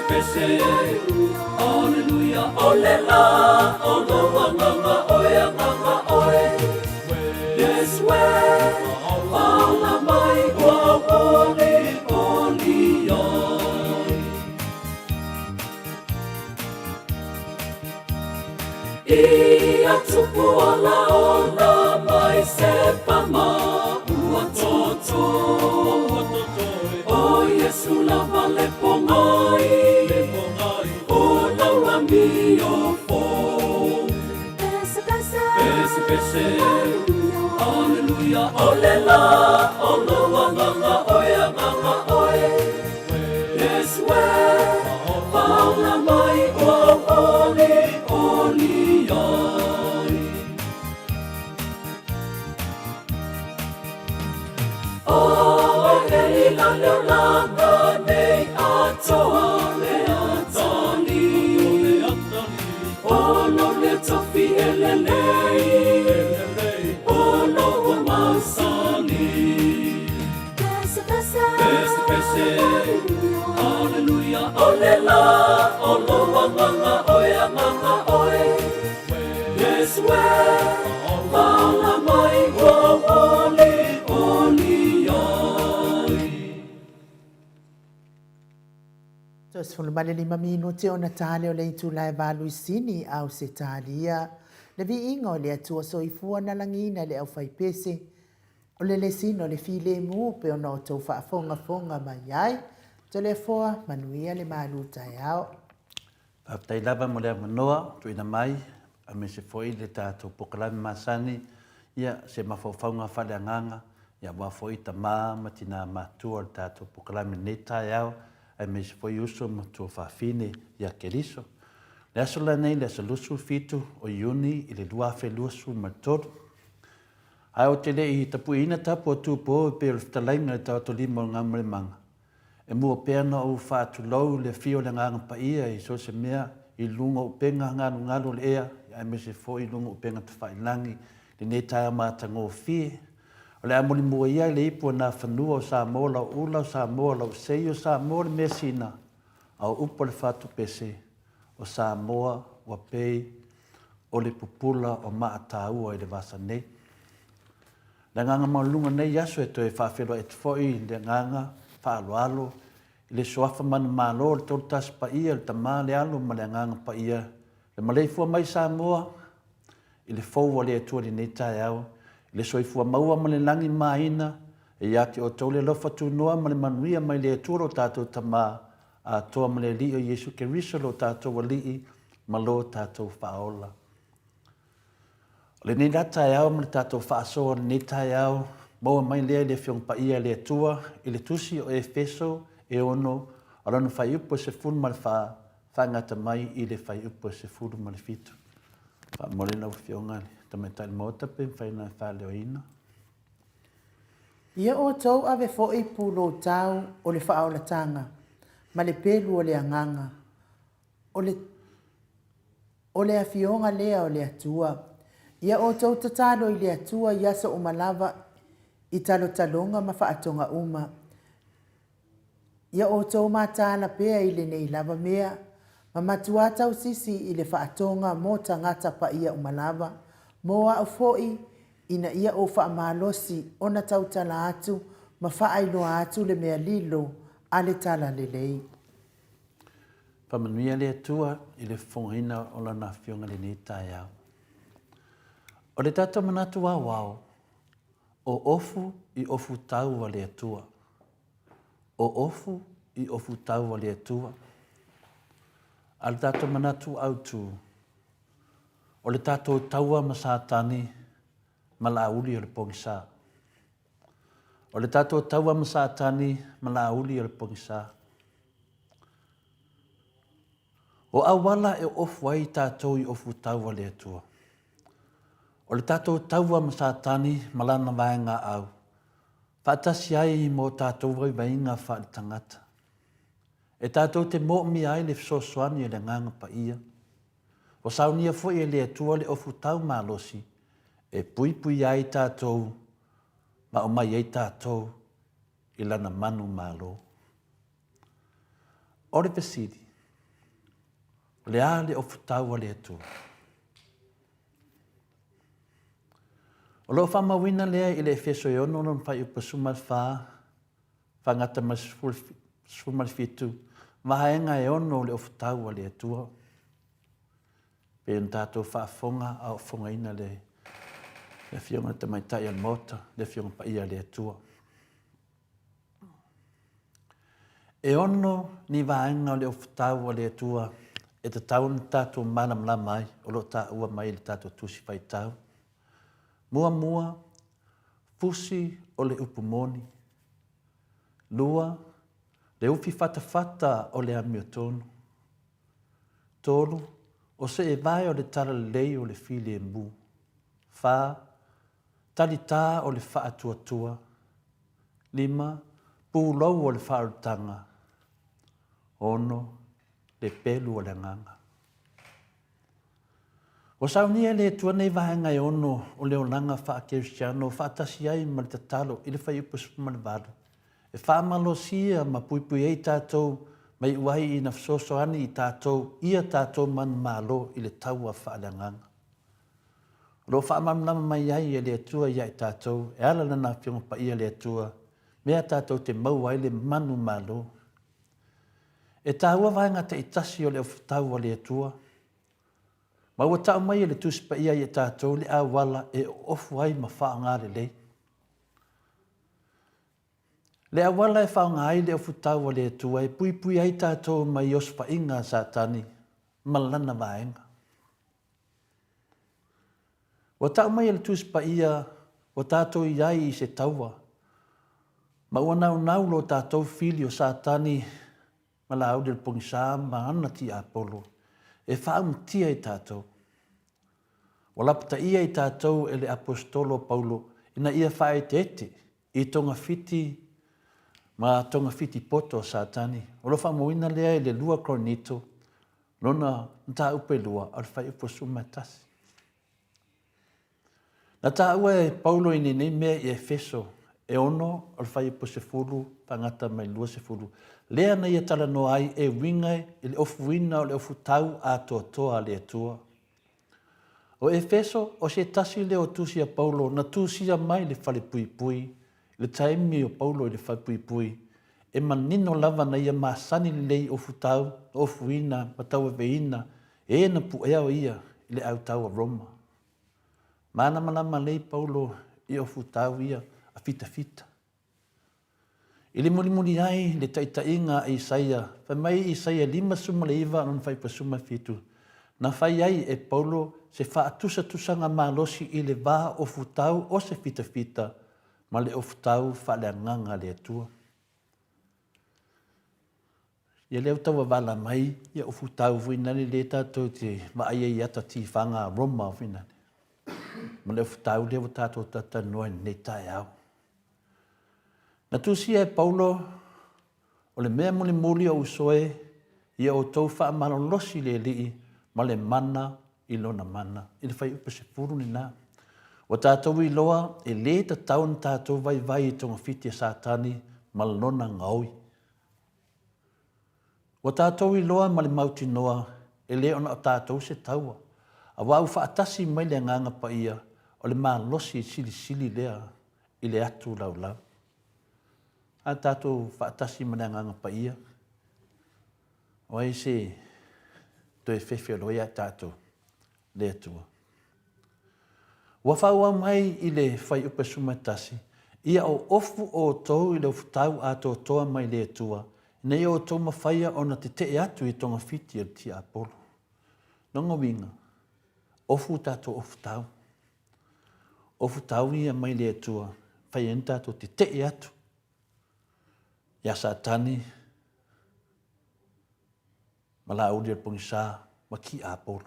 pese, Aleluia, o le la o lou agaga oe, agaga oe. Yes, we, faaola mai ua ou olioli ai. Ia tupu ola ola mai se pama ua toto. O Iesu lava le pogai, o lau amio fou. Pese, pese, Aleluia, o le la o lou agaga oe, agaga oe. Yes, we, faaola mai ua ou olioli ai. O e i la leo laga nei atoa le atali. O lo le tofi e lelei, o lo ua mausali. Pese, pese, Aleluia, o le la o lou agaga oe, agaga oe. Yes, we, faaola mai ua ou olioli ai. Toe 15 minute ona ta lea o le itula e valu i Sini, Ausetalia. Le viiga o le Atua Soifua na lagiina e le aufaipese, O le lesina o le filemu pei ona outou faafogafoga mai ai. Toleafoa, manuia le malu taeao. Faafetai lava mo le avanoa tuuina mai aemaise foi le tatou polokalame masani, ia se mafaufauga faaleagaga ia aua foi tama ma tina matutua o le tatou polokalame i lenei taeao aemaise foi uso ma tuafafine ia Keriso. Le aso lenei le aso 27 o Iuni i le 2023. Ae ou te le i tapuiina tapu a Tupou e pei o le fetalaiga i le taotolima o le Gamalemanga, e mua pea ona ou faatulou le afio o le Agaga Paia i so o se mea i luga o upega galugalu o le ea aemaise foi i luga o upega tafailagi i lenei taeao matagofie. O le a mulimua ia i le ipu o Nafanua o Samoa lau ula o Samoa lau sei o Samoa le measina a o upu a le fatupese o Samoa ua pei o le pupula o maa taua i le vasa nei. Le agaga maualuluga nei aso e toe faafeiloai atu foi i le agaga faaaloalo i le Suafa Manumalo, le Tolutasi Paia, le Tama, le Alo ma le Agaga Paia, le maleifua mai Samoa i le fou a le Atua i lenei taeao, i le soifua maua ma le lagi maina, e ia te outou le alofa tunoa ma le manuia mai le Atua lo tatou Tama atoa ma le Alii o Iesu Keriso lo tatou Alii ma lo tatou Faaola. O lenei la taeao ma le tatou faasoa o lenei taeao, maua mai lea i le Afioga Paia a le Atua i le Tusi o Efeso e 6, o lona fuaiupu e 14, faagata mai i le fuaiupu e 17. Faamomoli lau Afioga i le Tamaitai Maota pe mafai ona e faaleoina. Ia outou ave foi pulou tau o le faaolataga ma le pelu o le agaga, o le O le Afioga lea o le Atua. Ia outou tatalo i le Atua i aso uma lava, i talotaloga ma faatoga uma. Ia outou mataala pea i lenei lava mea, ma matuā tausisi i le faatoga mo tagata paia uma lava, mo a'u foi, ina ia ou faamalosi ona tautala atu ma faailoa atu le mea lilo a le Talalelei. Faamanuia le Atua i le fofogaina o Lana Afioga i lenei taeao. O le tatou manatu aoao, o ofu i ofu tau a le Atua. O ofu i ofu tau a le Atua. A le tatou manatu autu, o le tatou taua ma Satani ma laauli o le pogisa. O le tatou taua ma Satani ma laauli o le pogisa. O auala e ofu ai tatou i ofu tau a le Atua. O le tatou taua ma Satani ma lana vaega au, faatasi ai ma o tatou vaivaiga faale-tagata. E tatou te moomia ai le fesoasoani a le Agaga Paia. Ua saunia foi e le Atua le ofu tau malosi e puipuia ai tatou ma aumai ai tatou i lana manu malo. O le fesili, o le a le ofutau a le Atua? O lo o faamauina lea i le Efeso e 6 lona fuaiupu 14, faagata ma le 17, vaega e 6 o le ofutau a le Atua. Pei ona tatou faafofoga a o fofogaina le Afioga i le Tamaitai o le Maota, le Afioga Paia a le Atua. E ono ni vaega o le ofutau a le Atua e tatau ona tatou malamalama ai o lo o taua mai i le tatou Tusi Faitau. Muamua, fusi o le upu moni. Lua, le ufi fatafata o le amiotonu. Tolu, o se evae o le talalelei o le filemu. Fa, talitā o le faatuatua. Lima, pulou o le faaolataga. Ono, le pelu o le agaga. Ua saunia e le Atua nei vaega e ono o le olaga faa-Kerisiano faatasi ai ma le tatalo i le Fuaiupu 18, e faamalosia ma puipui ai tatou ma iu ai ina fesoasoani i tatou ia tatou manumalo i le taua faaleagaga. O lo o faamalamalama mai ai e le Atua ia i tatou e ala Lana Afioga Paia le Atua mea tatou te maua ai le manumalo. E taua vaega taitasi o le aufitau a le Atua, ma ua tau mai e le Tusi Paia ia tatou le auala e oofu ai ma faaaoga lelei. Le auala e faaaoga ai le aufutau a le Atua e puipui ai tatou mai osofaiga a Satani ma lana vaega. Ua tau mai e le Tusi Paia ua tatou i ai i se taua, ma ua naunau lo tatou fili o Satani ma Laauli o le pogisa ma ana tiapolo e faaumatia i tatou. Ua lapataia i tatou e le Aposetolo o Paulo ina ia faaeteete i togafiti ma togafiti poto a Satani. O lo faamauina lea i le 2 Korinito lona mataupu e lua o le fuaiupu 11. Na taua e Paulo i lenei mea i Efeso e ono o le fuaiupu 10 faagata mai le 20, lea na ia talanoa ai e uiga i le ofuina o le ofutau atoatoa a le Atua. O Efeso, o se tasi lea o tusi a Paulo na tusia mai le falepuipui, i le taimi o Paulo i le falepuipui, e manino lava na ia masani lelei ofutau na ofuina ma tauaveina e na puea o ia i le autau a Roma. Malamalama lelei Paulo i ofutau ia a fitafita. I le mulimuli ai le taitaiga a Isaia, fai mai Isaia 59 lona fuaiupu 17, Na fai ai e Paulo se faatusatusaga malosi i le va ofutau o se fitafita ma le ofutau faaleagaga a le Atua. Ia lea ua tauavala mai ia ofutau foi nale lea tatou te vaai ai i ata tifaga a Roma foi nale. Ma le ofutau lea ua tatou talatalanoa i lenei taeao. Na tusia e Paulo, O le mea mulimuli o uso e, ia outou faamalolosi le Alii ma le mana i lona mana. I le fuaiupu 10 lena. Ua tatou iloa e lē tatau ona tatou vaivai i togafiti a Satani ma lona gaoi. Ua tatou iloa ma le mautinoa e le ona o tatou se taua, aua ua faatasi mai le Agaga Paia o le malosi silisili lea i le atu laulau. A tatou faatasi ma le Agaga Paia, o ai se toe fefe o loa ia tatou? Le Atua. Ua faaauau mai i le fuaiupu 11, Ia oofu outou i le ofutau atoatoa mai le Atua, ina ia outou mafaia ona tetee atu i togafiti o le tiapolo. Lona uiga, ofu tatou ofutau. Ofutau ia mai le Atua, fai ai ona tatou tetee atu iā Satani ma Laauli o le pogisa ma tiapolo.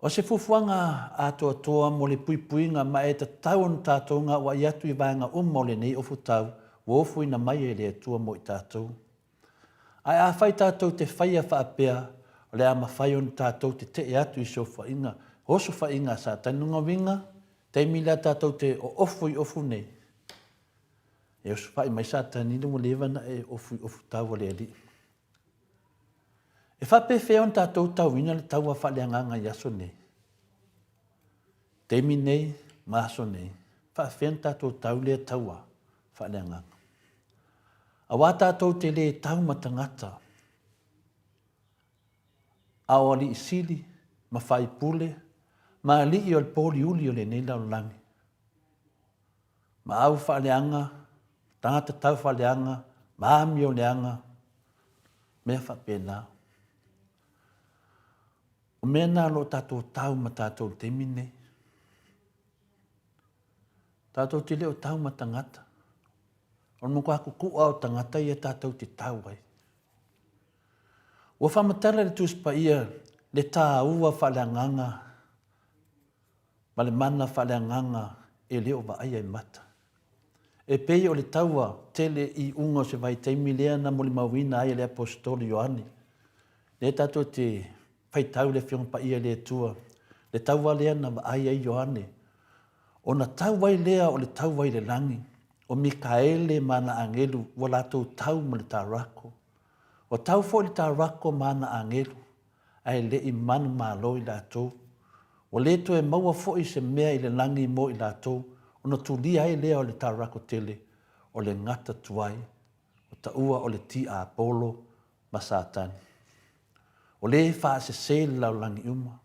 O se fuafuaga atoatoa mo le puipuiga ma e tatau ona tatou gauai atu i vaega uma o lenei ofutau ua ofoina mai e le Atua mo i tatou. Ae afai tatou te faia faapea, o le a mafai ona tatou tetee atu i se osofaiga, osofaiga a Satani. Lona uiga, taimi lea tatou te oofo i ofu nei, e osofai mai Satani ua leva ona e ofu i ofu tau a le Alii. E faapefea ona tatou tauina le taua faaleagaga i aso nei? Taimi nei ma aso nei, faafefea ona tatou tau lea taua faaleagaga? Aua tatou te lē tau ma tagata, a o alii sili ma faipule ma alii o le pōliuli o lenei lalolagi, ma au faaleaga, tagata tau faaleaga, ma amioleaga, mea faapena. O mea na o lo o tatou tau ma tatou i le taimi lenei. Tatou te le o tau ma tagata. O le matua kukua o tagata ia tatou te tau ai. Ua faamatala le Tusi Paia le tāua faaleagaga ma le mana faaleagaga e le o vaaia i mata. E pei o le taua tele i iuga o se vaitaimi lea na molimauina ai e le Aposetolo Ioane, lea tatou te faitau i le Afioga Paia i le Atua, le taua lea na vaai ai Ioane, ona tau ai lea o le taua i le lagi, o Mikaele ma ana agelu ua latou tau ma le Tarako. Ua tau foi le Tarako ma ana agelu, ae le i manumalo i latou. Ua le toe maua foi se mea i le lagi mo i latou, ona tulia ai lea o le Tarako tele, o le gata tuai, ua taua o le tiapolo ma Satani. O le faasese le lalolagi uma.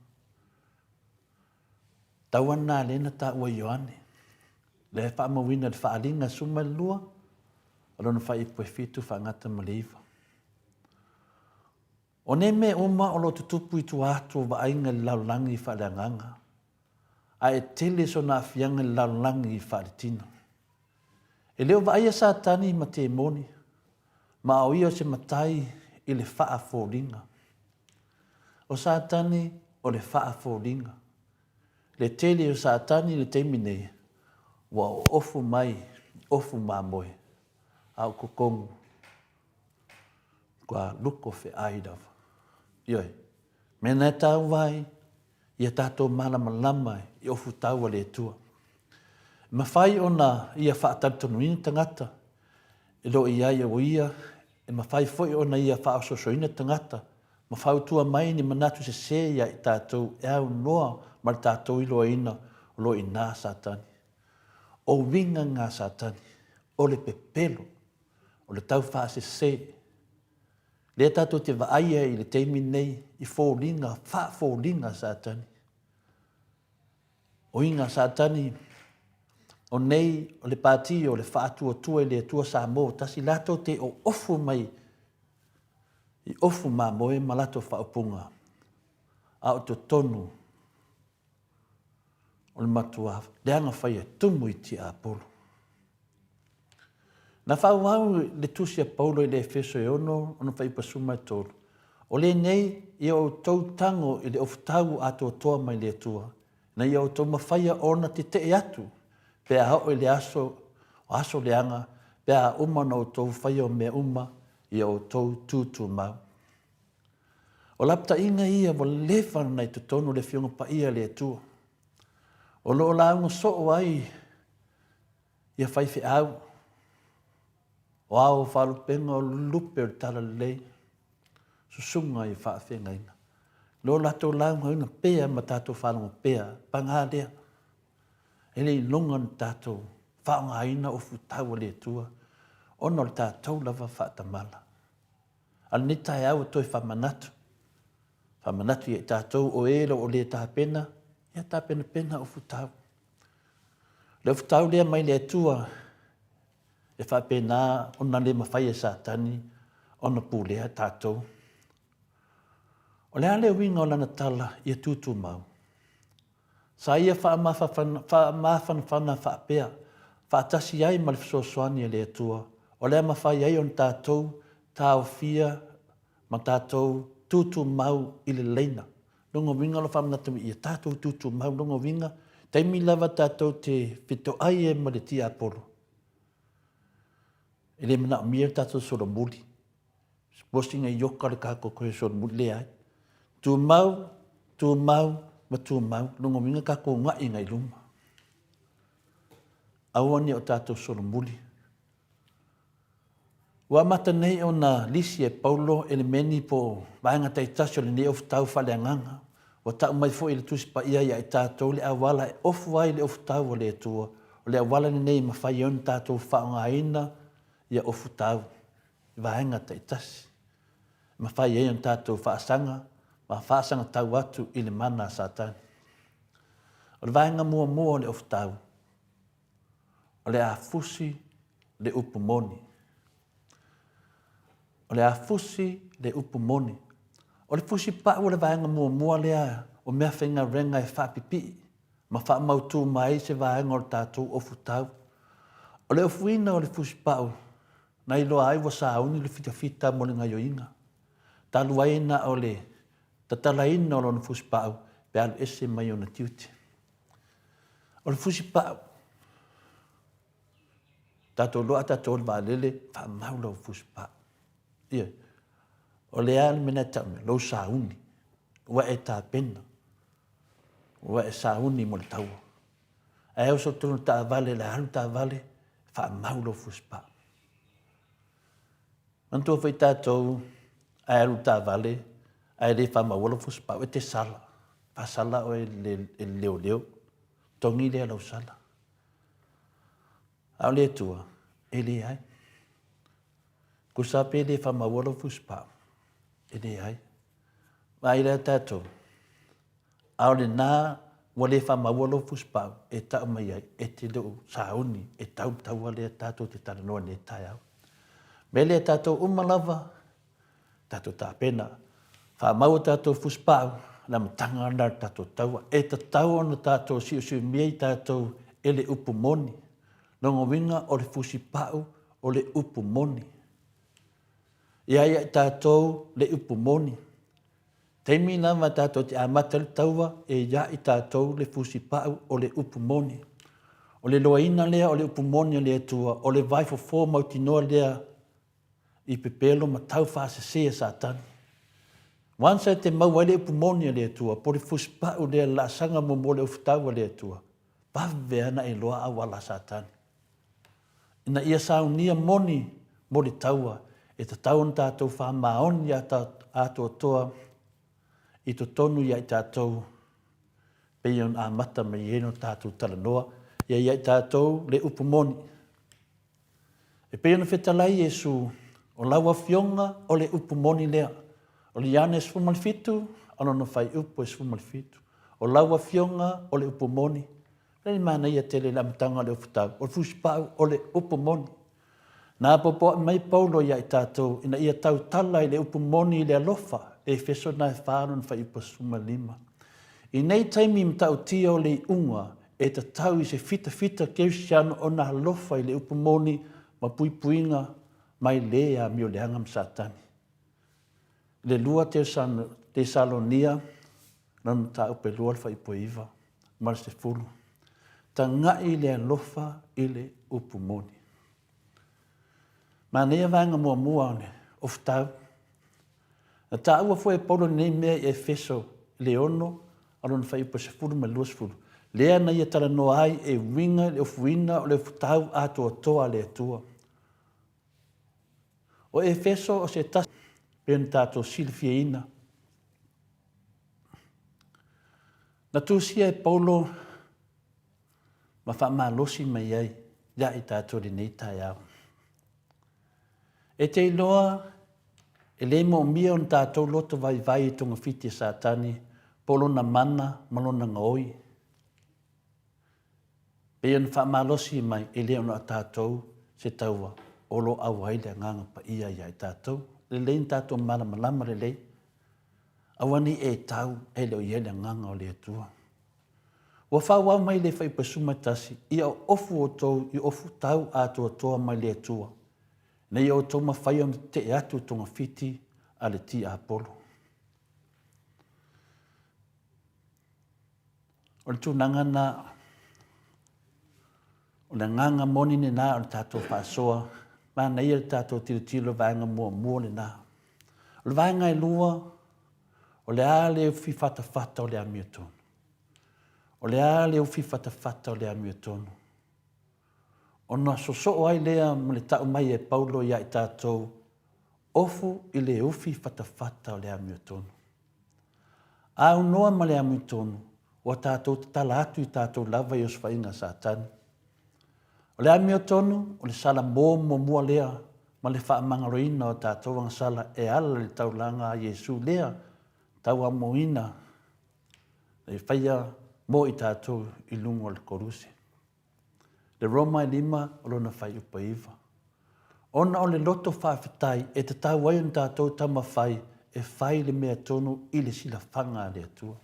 Tau ana lea na taua e Ioane, lea e faamauina i le Faaaliga 12, o lona faaipu e 7 faagata ma le 9. O nei mea uma o lo o tutupu i tua atu o vaaiga i le lalolagi faaleagaga, a e tele sona aafiaga i le lalolagi faaletino. E le o vaaia Satani ma temoni, ma o ia o se matai i le faafoliga. O Satani o le faafoliga. Le tele o Satani i le taimi nei, ua oofu mai i ofu mamoe, a o totonu kua luko feai lava. Ioe, mea na e taua ai, ia tatou malamalama i ofu tau a le Atua. E mafai ona ia faatalitonuina tagata e lo o i ai o ia, e mafai foi ona ia faaosoosoina tagata ma fautua mai ni manatu sesē ia i tatou e aunoa ma le tatou iloaina o lo o i ina Satani. O uiga ngā Satani, o le pepelo, o le taufaasese, lea tatou te vaai ai i le taimi lenei i foliga, faafoliga a Satani. O iga a Satani, o nei o le pati o le Faatuatua i le Atua Samoa Tasi, latou te oofu mai i ofu mamoe ma latou faaupuga. A o totonu o le matua leaga fai e tumu i tiapolo. Na faaauau le tusi a Paulo i le Efeso e 6, ona fuaiupu 13, O lenei ia outou tago i le ofutau atoatoa mai le Atua, ina ia outou mafaia ona tetee atu pe a oo i le aso, o aso leaga, pe a uma ona outou faia o mea uma, ia outou tutumau. O lapataiga ia ua leva ona i totonu o le Afioga Paia a le Atua, o lo o lauga soo ai ia faifeau, o ao o faalupega o lupe o le talalelei, susuga i faafeagaiga. Lo latou laugaina pea ma tatou faalogo pea, paga lea, e le iloga ona tatou faaaogaina ofutau a le Atua ona o le tatou lava faatamala. A o lenei taeao ua toe faamanatu, faamanatu ia i tatou o e o le tapena, ia tapenapena ofutau. Le ofutau lea mai le Atua e faapena ona le mafai e Satani ona pulea tatou. O le a le uiga o lana tala ia tutumau? Sa ia faamafanafana faapea, faatasi ai ma le fesoasoani a le Atua, o le a mafai ai ona tatou taofia ma tatou tutumau i le laina. Lona uiga o lo o faamanatu mai ia tatou tutumau, lona uiga, taimi lava tatou te fetoai ai ma le tiapolo, e le manaomia le tatou solomuli. Supposing e ioka le tatou toe solomuli, leai. Tumau, tumau ma tumau, lona uiga tatou una'i agai i luma. Aua ne i o tatou solomuli. Ua amata nei ona lisi e Paulo elemeni po o vaega taitasi o lenei ofutau faaleagaga. Ua tau mai foi e le Tusi Paia ia i tatou le auala e ofu ai le ofutau a le Atua. O le auala lenei e mafai ai ona tatou faaaogaina ia ofutau i vaega taitasi. E mafai ai ona tatou faasaga ma faasagatau atu i le mana a Satani. O le vaega muamua o le ofutau, o le a fusi le upu moni. O le a fusi le upu moni. O le fusi pau o le vaega muamua lea o meafaigaluega e faapipii ma faamautu mai ai se vaega o le tatou ofutau. O le ofuina o le fusi pau na iloa ai ua sauni le fitafita mo le gaioiga. Talu ai na o le tatalaina o lona fusi pau pe alu ese mai ona tiute. O le fusi pau, tatou iloa a tatou o i le vaalele, faamau lau fusi pau. Ioe. O le a le mea lena e tau nei? Lou sauni. Ua e tapena. Ua e sauni mo le taua. Ae oso tonu taavale, le alu taavale, faamau lou fusi pau. Manatua foi tatou, ae alu taavale, ae le faamaua lou fusi pau, e te sala. Faasala oe e le leoleo. Togi lea lau sala. A o le Atua, e leai. Tusa pe le faamaua lou fusipau, e leai. Vaai la tatou, a o lena ua le faamaua lou fusipau e tau mai ai, e te le o sauni e tau le taua lea tatou te talanoa i lenei taeao. Mea lea tatou uma lava, tatou tapena, faamau o tatou fusipau, le amataga lena o le tatou taua. E tatau ona tatou siusiumia i tatou e le upu moni. Lona uiga o le fusipau o le upu moni. Ia ia i tatou le upu moni. Taimi lava tatou te amata le taua e ia i tatou le fusipau o le upu moni. O le loaina lea o le upu moni a le Atua, o le vaifofo mautinoa lea i pepelo ma tau faasese a Satani. Once e te maua ai le upu moni a le Atua, po o le fusipau lea, le laasaga muamua o le ufutau a le Atua, vave ana e loa auala a Satani. Ina ia saunia moni mo le taua, e tatau ona tatou faamaoni atoatoa i totonu ia i tatou pei ona amata mai ai ona tatou talanoa ia ia i tatou le upu moni. E pei ona fetalai Iesu, o lau Afioga o le upu moni lea. O le Ioane 17, o lona fuaiupu e 17. O lau Afioga o le upu moni. O le manaia tele i le amataga o le ofutau, o le fusipau o le upu moni. Na apoapoai mai Paulo ia i tatou ina ia tautala i le upu moni i le alofa. Efeso na e whā lona fuaiupu 15. I nei taimi matautia o le iuga e tatau i se fitafita Kerisiano ona alofa i le upu moni ma puipuiga mai le amioleaga ma Satani. I le 2 Tesalonia lona mataupu e 2 le fuaiupu e 9 ma le 10. Taga'i i le alofa i le upu moni. Manaia vaega muamua o le ofutau. Na taua foi e Paulo lenei mea i Efeso i le 6 a lona fuaiupu e 10 ma le 20, lea na ia talanoa ai e uiga i le ofuina o le ofutau atoatoa a le Atua. O Efeso o se tasi pei ona tatou silafiaina. Na tusia e Paulo ma faamalosi mai ai iā i tatou i lenei taeao. E te iloa, e le moomia ona tatou loto vaivai i togafiti a Satani po o lona mana ma lona gaoi. Pei ona faamalosi mai e le ona o tatou se taua o lo o auai le Agaga Paia iā i tatou. Lelei ona tatou malamalama lelei, aua ne i e tau e le o i ai le Agaga o le Atua. Ua faaauau mai le Faipasuma tasi, ia ofu outou i ofu tau atoatoa mai le Atua, ina ia outou mafai ona tetee atu i togafiti a le tiapolo. O le tulaga na, o le agaga moni lena o le tatou faasoa, manaia le tatou tilotilo vaega muamua lena. O le vaega e lua, o le a le ufi fatafata o le amiotonu. O le a le ufi fatafata o le amiotonu. Ona sosoo ai lea ma le tau mai e Paulo iā i tatou, ofu i le ufi fatafata o le amiotonu. A aunoa ma le amiotonu, ua tatou tatala atu i tatou lava i osofaiga a Satani. O le amiotonu, o le sala mo muamua lea ma le faamagaloina o tatou agasala e ala i le taulaga a Iesu lea tauamoina e faia mo i tatou i luga o le koluse. Le Roma e lima o lona fuaiupu e iva. Ona o le loto faafetai e tatau ai ona tatou taumafai e fai le mea tonu i le silafaga a le Atua.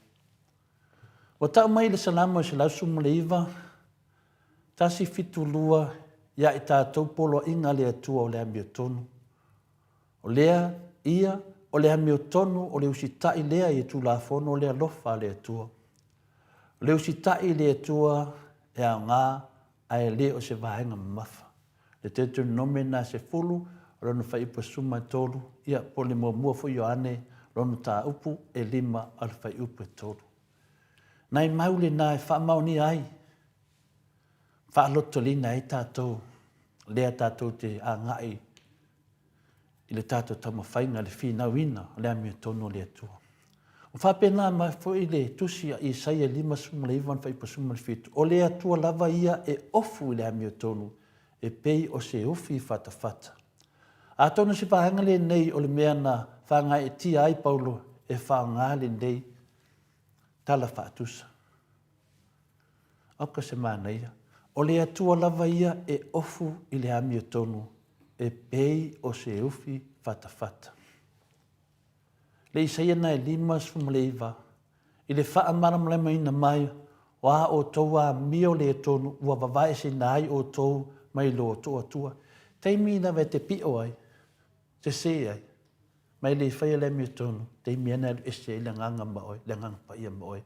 Ua tau mai le Salamo e 119, 172 ia i tatou poloaiga a le Atua o le amiotonu. O lea ia, o le amiotonu o le usitai lea i Tulafono o le alofa a le Atua. O le usitai i le Atua e aoga ae le o se vaega mamafa. Le Deuteronome na 10, o lona fuaiupu e 13, ia, po o le muamua foi Ioane, lona mataupu e 5 a le fuaiupu e 3. Nai mau lena e faamaonia ai, faalotolina ai tatou, lea tatou te agai i le tatou taumafaiga, le finauina o le amiotonu o le Atua. Ua faapena mai foi le tusi a Isaia 59 fuaiupu 17, o le Atua lava ia e ofu i le amiotonu e pei o se ufi fatafata. Atonu se vaega lenei o le mea na fagaeetia ai Paulo e faaaoga lenei tala faatusa. Auka se manaia, o le Atua lava ia e ofu i le amiotonu e pei o se ufi fatafata. Le Isaia na e 59, i le faamalamalamaina mai o a outou amio le tonu ua vavaeseina ai outou mai lo outou Atua. Taimi lava e te pio ai, sese ai, ma e le faia le amiotonu, taimi ana e alu ese ai le agaga ma oe, le agaga paia ma oe,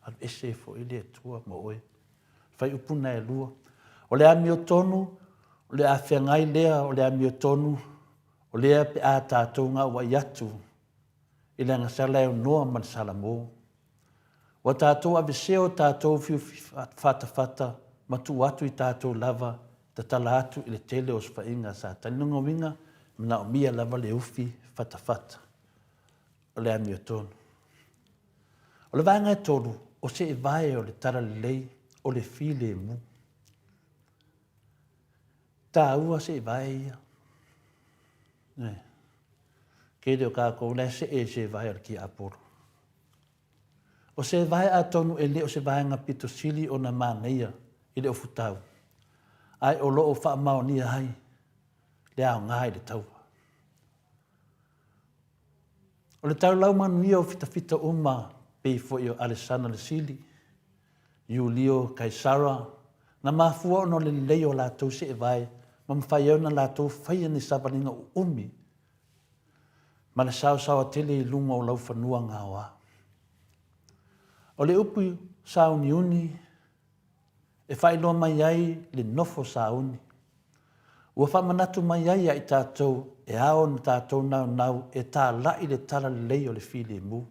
alu ese ai foi le Atua ma oe. Fuaiupu na e lua. O le amiotonu, o le a feagai lea o le amiotonu, o lea pe a tatou gauai atu i le agasala e aunoa ma le salamo. Ua tatou avesea o tatou fiu fatafata ma tuu atu i tatou lava tatala atu i le tele o osofaiga a Satani. Lona uiga, e manaomia lava le ufi fatafata o le amiotonu. O le vaega e tolu, o seevae o le talalelei o le filemu. Taua seevae ia. E. Tele o tatou la e see i seevae o le tiapolo. O seevae atonu e le o se vaega pito sili ona manaia i le ofutau, ae o lo o faamaonia ai le aoga i le taua. O le taulau manuia o fitafita uma pei foi o Alesana le Sili, Iulio Kaisara, na mafua ona o le lelei o latou seevae ma mafai ai ona latou faia ni savaliga uumi ma le saosaoa tele i luga o laufanua gaoa. O le upu sauniuni e faailoa mai ai le nofo sauni. Ua faamanatu mai ai ia i tatou e ao ona tatou naunau e talai le talalelei o le filemu.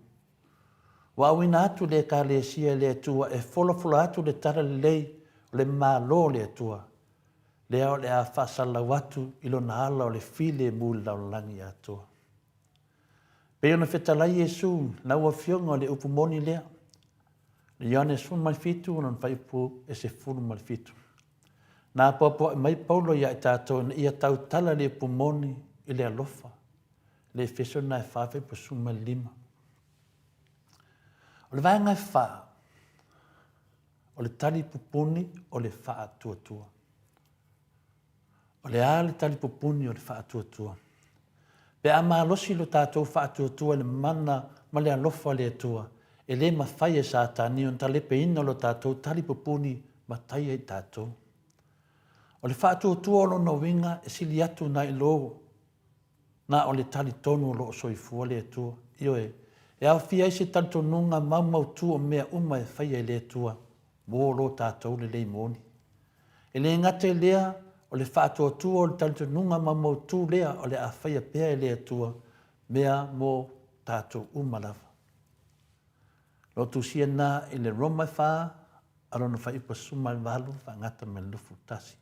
Ua auina atu le Ekalesia e le Atua e folafola atu le talalelei o le Malo o le Atua, lea o le a faasalalau atu i lona ala o le filemu i le lalolagi atoa. Pei ona fetalai Iesu, lau Afioga o le upu moni lea, Ioane 17, lona fuaiupu e 17. Na apoapoai mai Paulo ia i tatou ina ia tautala le upu moni i le alofa, le Efeso lena e 4 fuaiupu 15. O le vaega e 4, o le tali pupuni o le faatuatua. O le a le tali pupuni o le faatuatua? Pe a malosi lo tatou faatuatua i le mana ma le alofa o le Atua, e le mafai e Satani ona talepeina lo tatou tali pupuni ma taia i tatou. O le faatuatua o lona uiga e sili atu nai lo na o le talitonu o lo o soifua le Atua. Ioe, e aofia ai se talitonuga maumautu o mea uma e faia e le Atua mo lo tatou lelei moni. E le gata i lea, o le faatuatua o le talitonuga maumautu lea o le a faia pea e le Atua mea mo tatou uma lava. Lo tusia na i le Roma e 4, a lona fuaiupu 18 faagata ma le 21.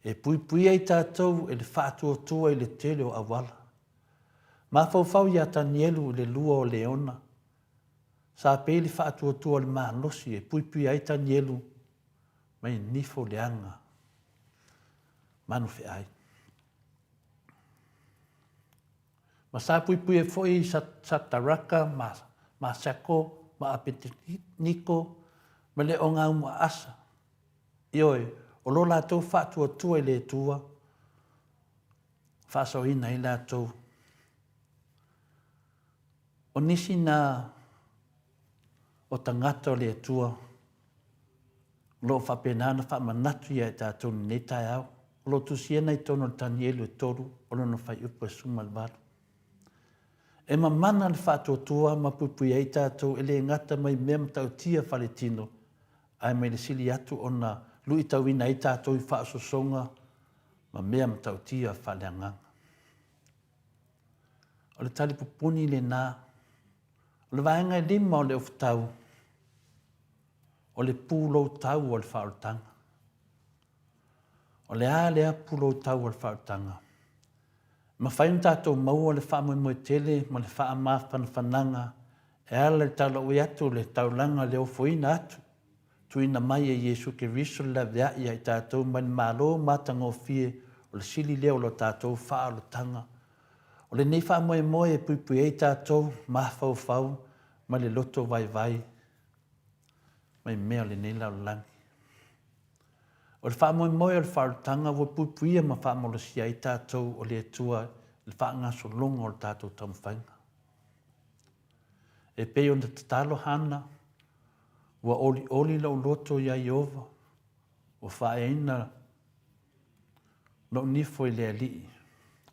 E puipuia i tatou e le faatuatua i le tele o auala. Mafaufau iā Tanielu i le lua o Leona, sa pei le faatuatua o le malosi e puipuia ai Tanielu mai nifo leaga manufeai. Ma sa puipui ai foi Sataraka ma Masako ma Apeteniko ma le Ogaumu-a-Asa. Ioe, o lo latou faatuatua i le Atua, faasaoina ai latou. O nisi na o tagata o le Atua o lo o faapena ona faamanatu ia i tatou i lenei taeao, o lo o tusia ai totonu o le Tanielu e 3 o lona fuaiupu e 18. E mamana le faatuatua ma puipui ai tatou e le gata mai mea matautia faaletino, ae mai le sili atu ona luitauina ai tatou i faaosoosoga ma mea matautia faaleagaga. O le talipupuni lena. O le vaega e lima o le ofutau, o le pulou tau o le faaolataga. O le a lea pulou tau o le faaolataga? E mafai ona tatou maua le faamoemoe tele ma le faamafanafanaga e ala i le talaui atu o le taulaga le ofoina atu tuuina mai e Iesu Keriso le laveai ia i tatou mai le Malo matagofie o le sili lea o lo tatou faaolataga. O lenei faamoemoe e puipui ai tatou mafaufau ma le loto vaivai mai mea o lenei lalolagi. O le faamoemoe o le faaolataga ua puipuia ma faamalosia ai tatou o le Atua i le faagasologa o le tatou taumafaiga. E pei ona tatalo Hana, Ua olioli lou loto iā Ieova, ua faaeaina lou nifo i le Alii,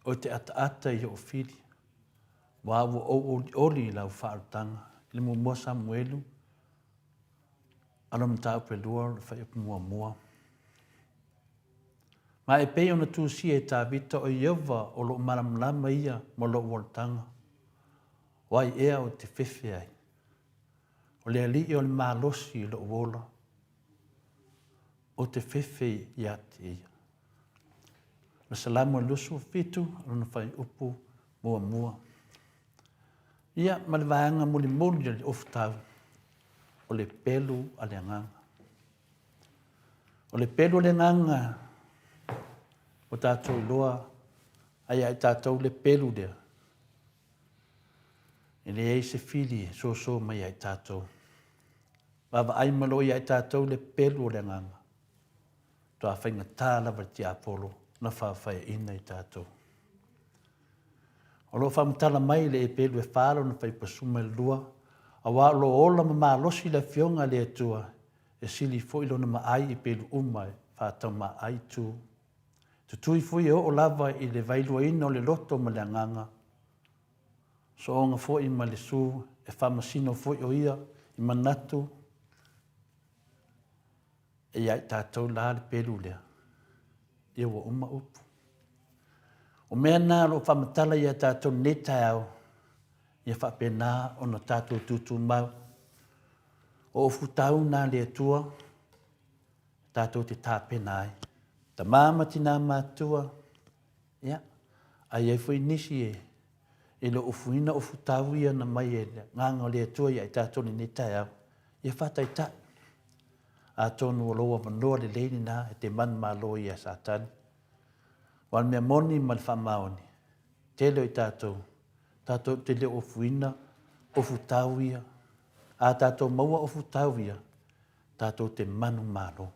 ou te ataata i ou fili, aua ua ou olioli i lau faaolataga. I le muamua Samuelu, alo mataupu e lua o le fuaiupu muamua. Ma e pei ona tusia e Tavita, o Ieova o lou malamalama ia ma lou olataga, o ai ea ou te fefe ai? O le Alii o le malosi i lou ola, ou te fefe ia te ia. O le Salamo e 27, lona fuaiupu muamua. Ia, ma le vaega mulimuli o le ofutau, o le pelu a le agaga. O le pelu a le agaga, ua tatou iloa, ae ia i tatou le pelu lea, E leai se fili e soso mai ia i tatou. Vaavaai malo ia i tatou le pelu o le agaga. Toa faigata lava le tiapolo na faafaiaina i tatou. O lo o faamatala mai i le Epelu e fa lona faipasuma i le lua, aua o lo o ola ma malosi le Afioga a le Atua e sili foi lona maai i pelu uma e faataumaai tu. Tutui foi e oo lava i le vailuaina o le loto ma le agaga. Sooga foi ma le su e faamasino foi o ia i manatu e ia i tatou la le pelu lea. Ia ua uma upu. O mea na o lo o faamatala ia tatou lenei taeao, ia faapena ona tatou tutumau. O ofutau na le Atua, tatou te tapena ai. Tama ma tina matua, ia, a i ai foi nisi e, e le o ufuina ofutau ia na mai e le Agaga o le Atua ia i tatou lenei taeao, ia faataitai. Atonu o lou avanoa lelei lena e te manumalo ia Satani. Aua o le mea moni ma le faamaoni, tele o i tatou, tatou te le o ufuina ofutau ia. A tatou maua ofutau ia, tatou te manumalo.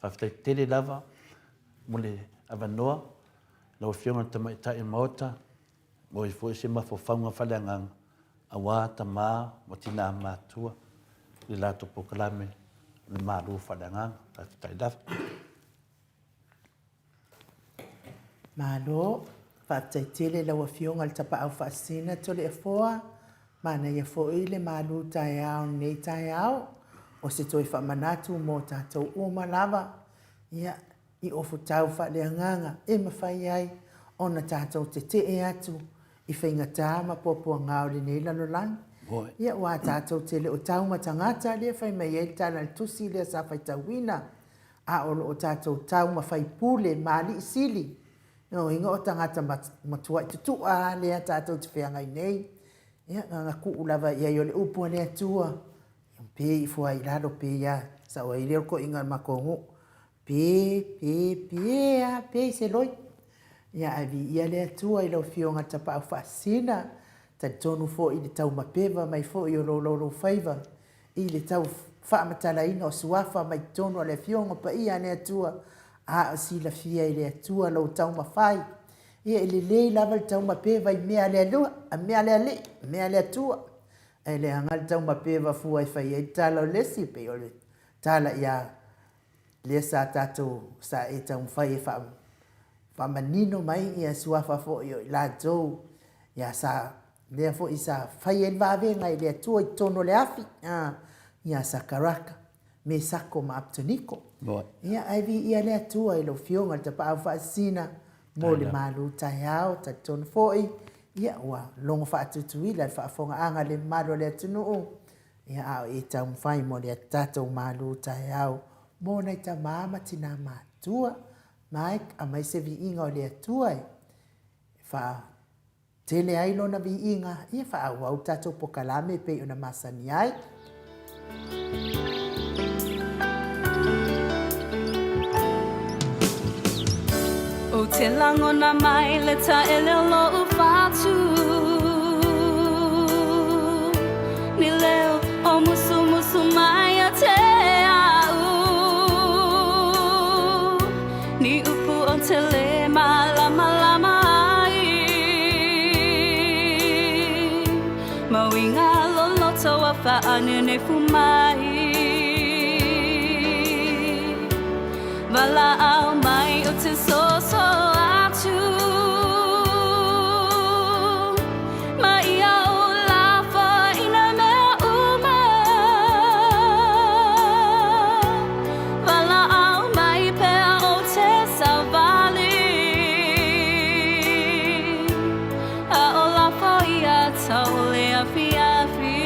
Faafetai tele lava mo le avanoa lau Afioga i le Tamaitai o le Maota, maua ai foi se mafaufauga faaleagaga aua tama ma tina matutua i le latou polokalame o le Malu Faaleagaga. Faafetai lava. Malo, faafetai tele i lau Afioga i le Tapaau Faasisina Toleafoa, manaia foi le malu taeao i lenei taeao, o se toe faamanatu mo tatou uma lava, ia, i ofutau faaleagaga e mafai ai ona tatou tetee atu i faigata ma puapuaga o lenei lalolagi. Ia, aua tatou te le o tau ma tagata, lea e fai mai ai le tala a le tusi lea sa faitauina, a o lo o tatou tau ma faipule ma alii sili, lona uiga o tagata matuai tutu'a lava lea tatou te feagai nei. Ia, na ona tuu lava i ai o le upu a le Atua, pe ifo lava i lalo pe a, sao ai lea o le toeaina o le matou nuu, pe, pe, pe a, pe i se loi. Ia, ae viia le Atua i lau Afioga i le Tapaau Faasisina, talitonu foi i le taumapeva mai foi o lou laulaufaiva i le tau faamatalaina o suafa mai totonu o le Afioga Paia a le Atua, a o silafia e le Atua lou taumafai. Ia, e lelei lava le taumapeva i mea a le Alua, a mea a le Alii, mea a le Atua. Ae leaga le taumapeva fua e fai ai le tala o le isi, e pei o le tala ia lea sa tatou, sa e taumafai e faamanino mai ia suafa foi o i latou ia sa lea foi sa fai ai le vavega e le Atua i totonu o le afi, a, ia Sakaraka, Mesako ma Apetoniko. Ia, ae viia le Atua i lau Afioga i le Tapaau Faasisina mo le malu taeao, talitonu foi, ia, ua logo faatutuila le faafofogaaga a le mamalu o le atunuu, ia, a o e taumafai mo le tatou malu taeao mo nai tama ma tina matua. Mike, aumai se viiga o le Atua e faa Tele ai lona viiga, ia faaauau le tatou pokalame e pei ona masani ai. Ou te lagona mai le taele o lou fatu Ni leo o musumusu mai ia te au Ni upu o te le malamalama ai Mau i ngā loloto a whaanenefu mai Walaau mai o te soso atu Ma ia o lafa i nā mea uma Walaau mai pea o te savali A o lafo ia taole awhiawhi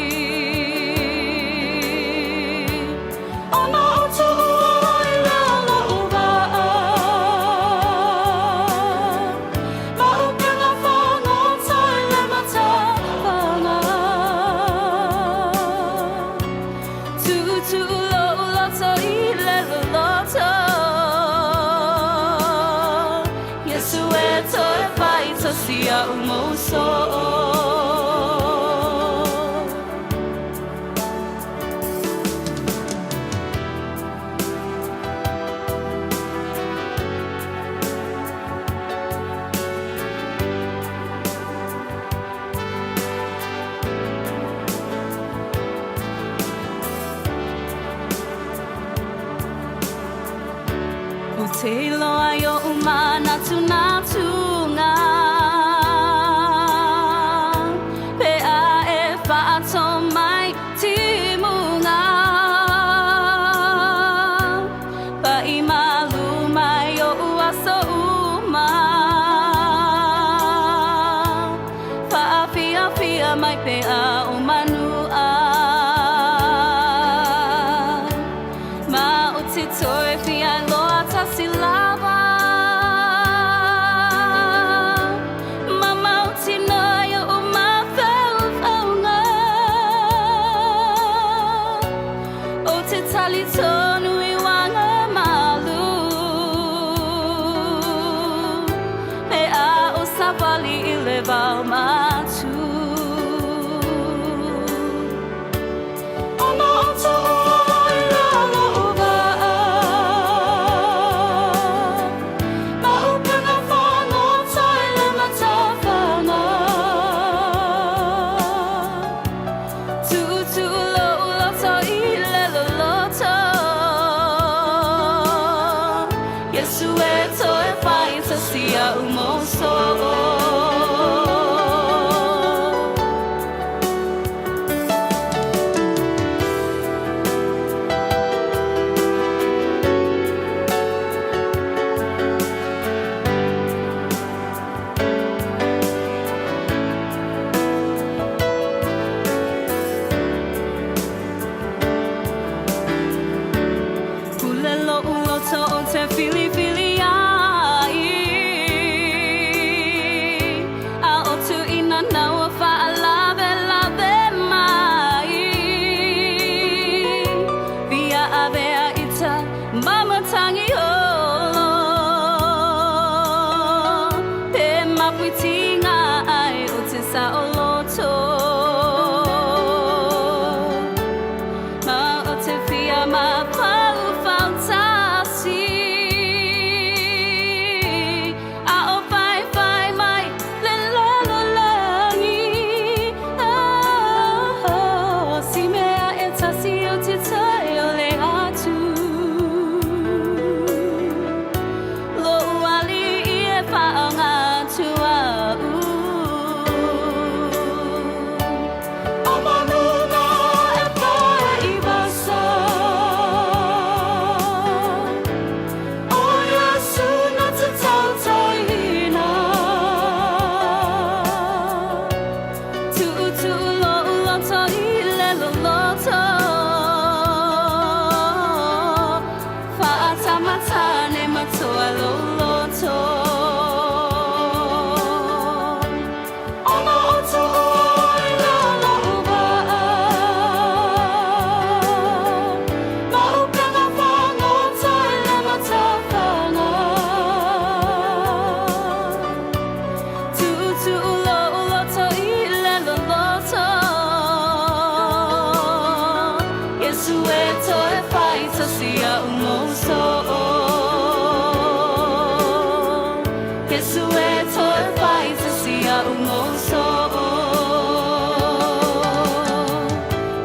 Ona o tuua oi lea lo'u waa Ma upega whagota i le matawhanga Tuutuu lou loto i le loloto Iesu e toe whai tosi a'u mou soo. mai pe a o manua. Ma o te toe whia loa tasi lava. Ma mau tino i o mafaufauga. O te tali tonu i wanga malu. Me a o savali i le vao matu. Ona o to i lalo o vaa. Ma upega whāngota i le matawhanga. Tu'utu'u lo'u loto i le loloto. Iesu e toe fai tasi a'u mo so'o. Pule lo'u loto o te filifili ai. A o tu'ina naua fa'alavelave mai. Fia avea ita mamatangi olo. Pe mapuitinga ai o te sa'oloto. Ma o te fia mafaufau tasi. A o faifai mai le lalolagi. Oh, si mea e tasi o te tai o le atu. Lo'u ali'i e fa'aogātu a'u. O manuga e pae i vasa. O Iesu na te tautaiina. Tu'utu'u lo'u loto i le loloto. Fa'atamatane matoa lou loto. Ona o to i lalo o vaa. Ma upega fagota i le matawhanga. Tu'utu'u lo'u loto i le loloto. Iesu e toe fai tasi a'u mo so'o. Iesu e toe fai tasi a'u mo so'o.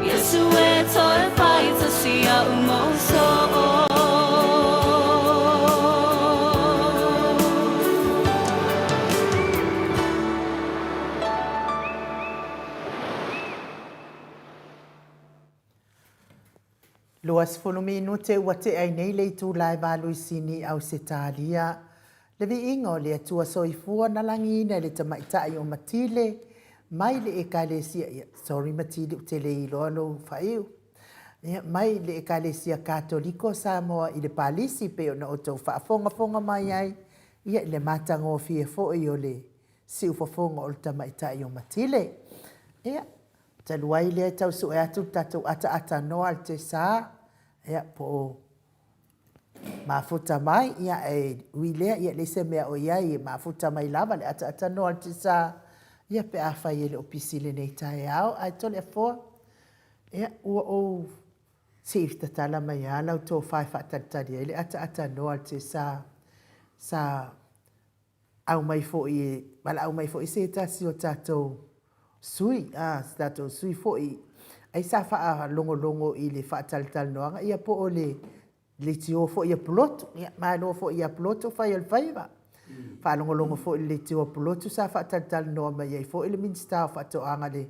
Iesu e toe fai tasi a'u mo so'o. 20 minute ua tea ai nei le itula e valu i Sini, Ausetalia. Le viiga o le Atua Soifua na lagiina e le tamaitai o Matile mai le Ekalesia, ia, sorry Matile ou te le iloa lou faaiu, ia, mai le Ekalesia Katoliko o Samoa i le Palisi pei ona outou faafogafoga mai ai, ia, i le matagofie foi o le siufofoga o le tamaitai o Matile. Ia, talu ai lea e tau sue atu le tatou ataatanoa a le Tesa, ia, po o mafuta mai, ia, e ui lea, ia, leai se mea o i ai, e mafuta mai lava le ataatanoa a le Tesa, ia, pe afai e le o pisi i lenei taeao, ae Toleafoa, ia, ua ou se i tatala mai lava lau tofa e faatalitali ai le ataatanoa a le Tesa, sa aumai foi e valaau mai foi se tasi o tatou sui, a, se tatou sui foi, ai sa faalogologo i le faatalatalanoaga, ia po o le leitio foi a Pulotu, ia malo foi ia Pulotu fai o le faiva. Faalogologo foi i le leitio a Pulotu sa faatalatalanoa mai ai foi le Minisita o Faatoaga le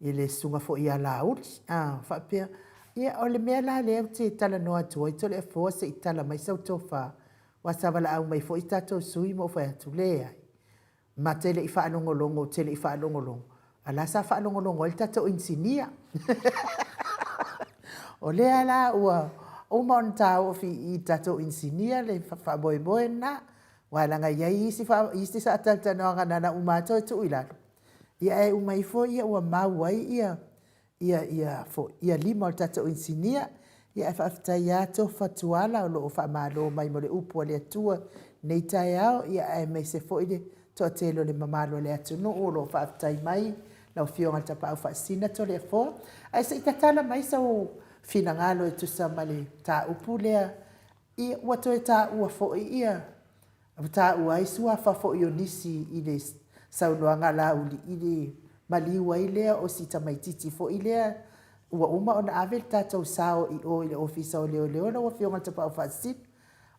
i le susuga foi ia Laauli, a, faapea, ia o le mea la lea ou te talanoa atu ai Toleafoa se i tala mai sau tofa, aua sa valaau mai foi tatou sui ma ou fai atu, leai, ma te le i faalogologo, ou te le i faalogologo. A la sa faalogologo ai le tatou inisinia. O lea la ua uma ona taofi i le tatou inisinia le faamoemoe lena, aua leaga e i ai isi, isi faatalatalanoaga na ona uma lava toe tuu i lalo, ia ae uma ifo ia ua mau ai ia ia ia foi ia lima o le tatou inisinia. Ia ae faafetai lava Tofa Tuala o lo o faamalo mai mo le upu a le Atua i lenei taeao, ia aemaise foi le toatele o le mamalu o le atunuu o lo o faafetai mai lau Afioga i le Tapaau Faasisina Toleafoa. Ae se i tatala mai sou finagalo e tusa ma le mataupu lea, ia ua toe taua foi ia Ua taua ai suafa foi o nisi i le saunoaga a Laauli i le maliu ai lea o si tamaitiiti foi lea ua uma ona ave le tatou sao i o i le Ofisa o Leoleo lau Afioga i le Tapaau Faasisina.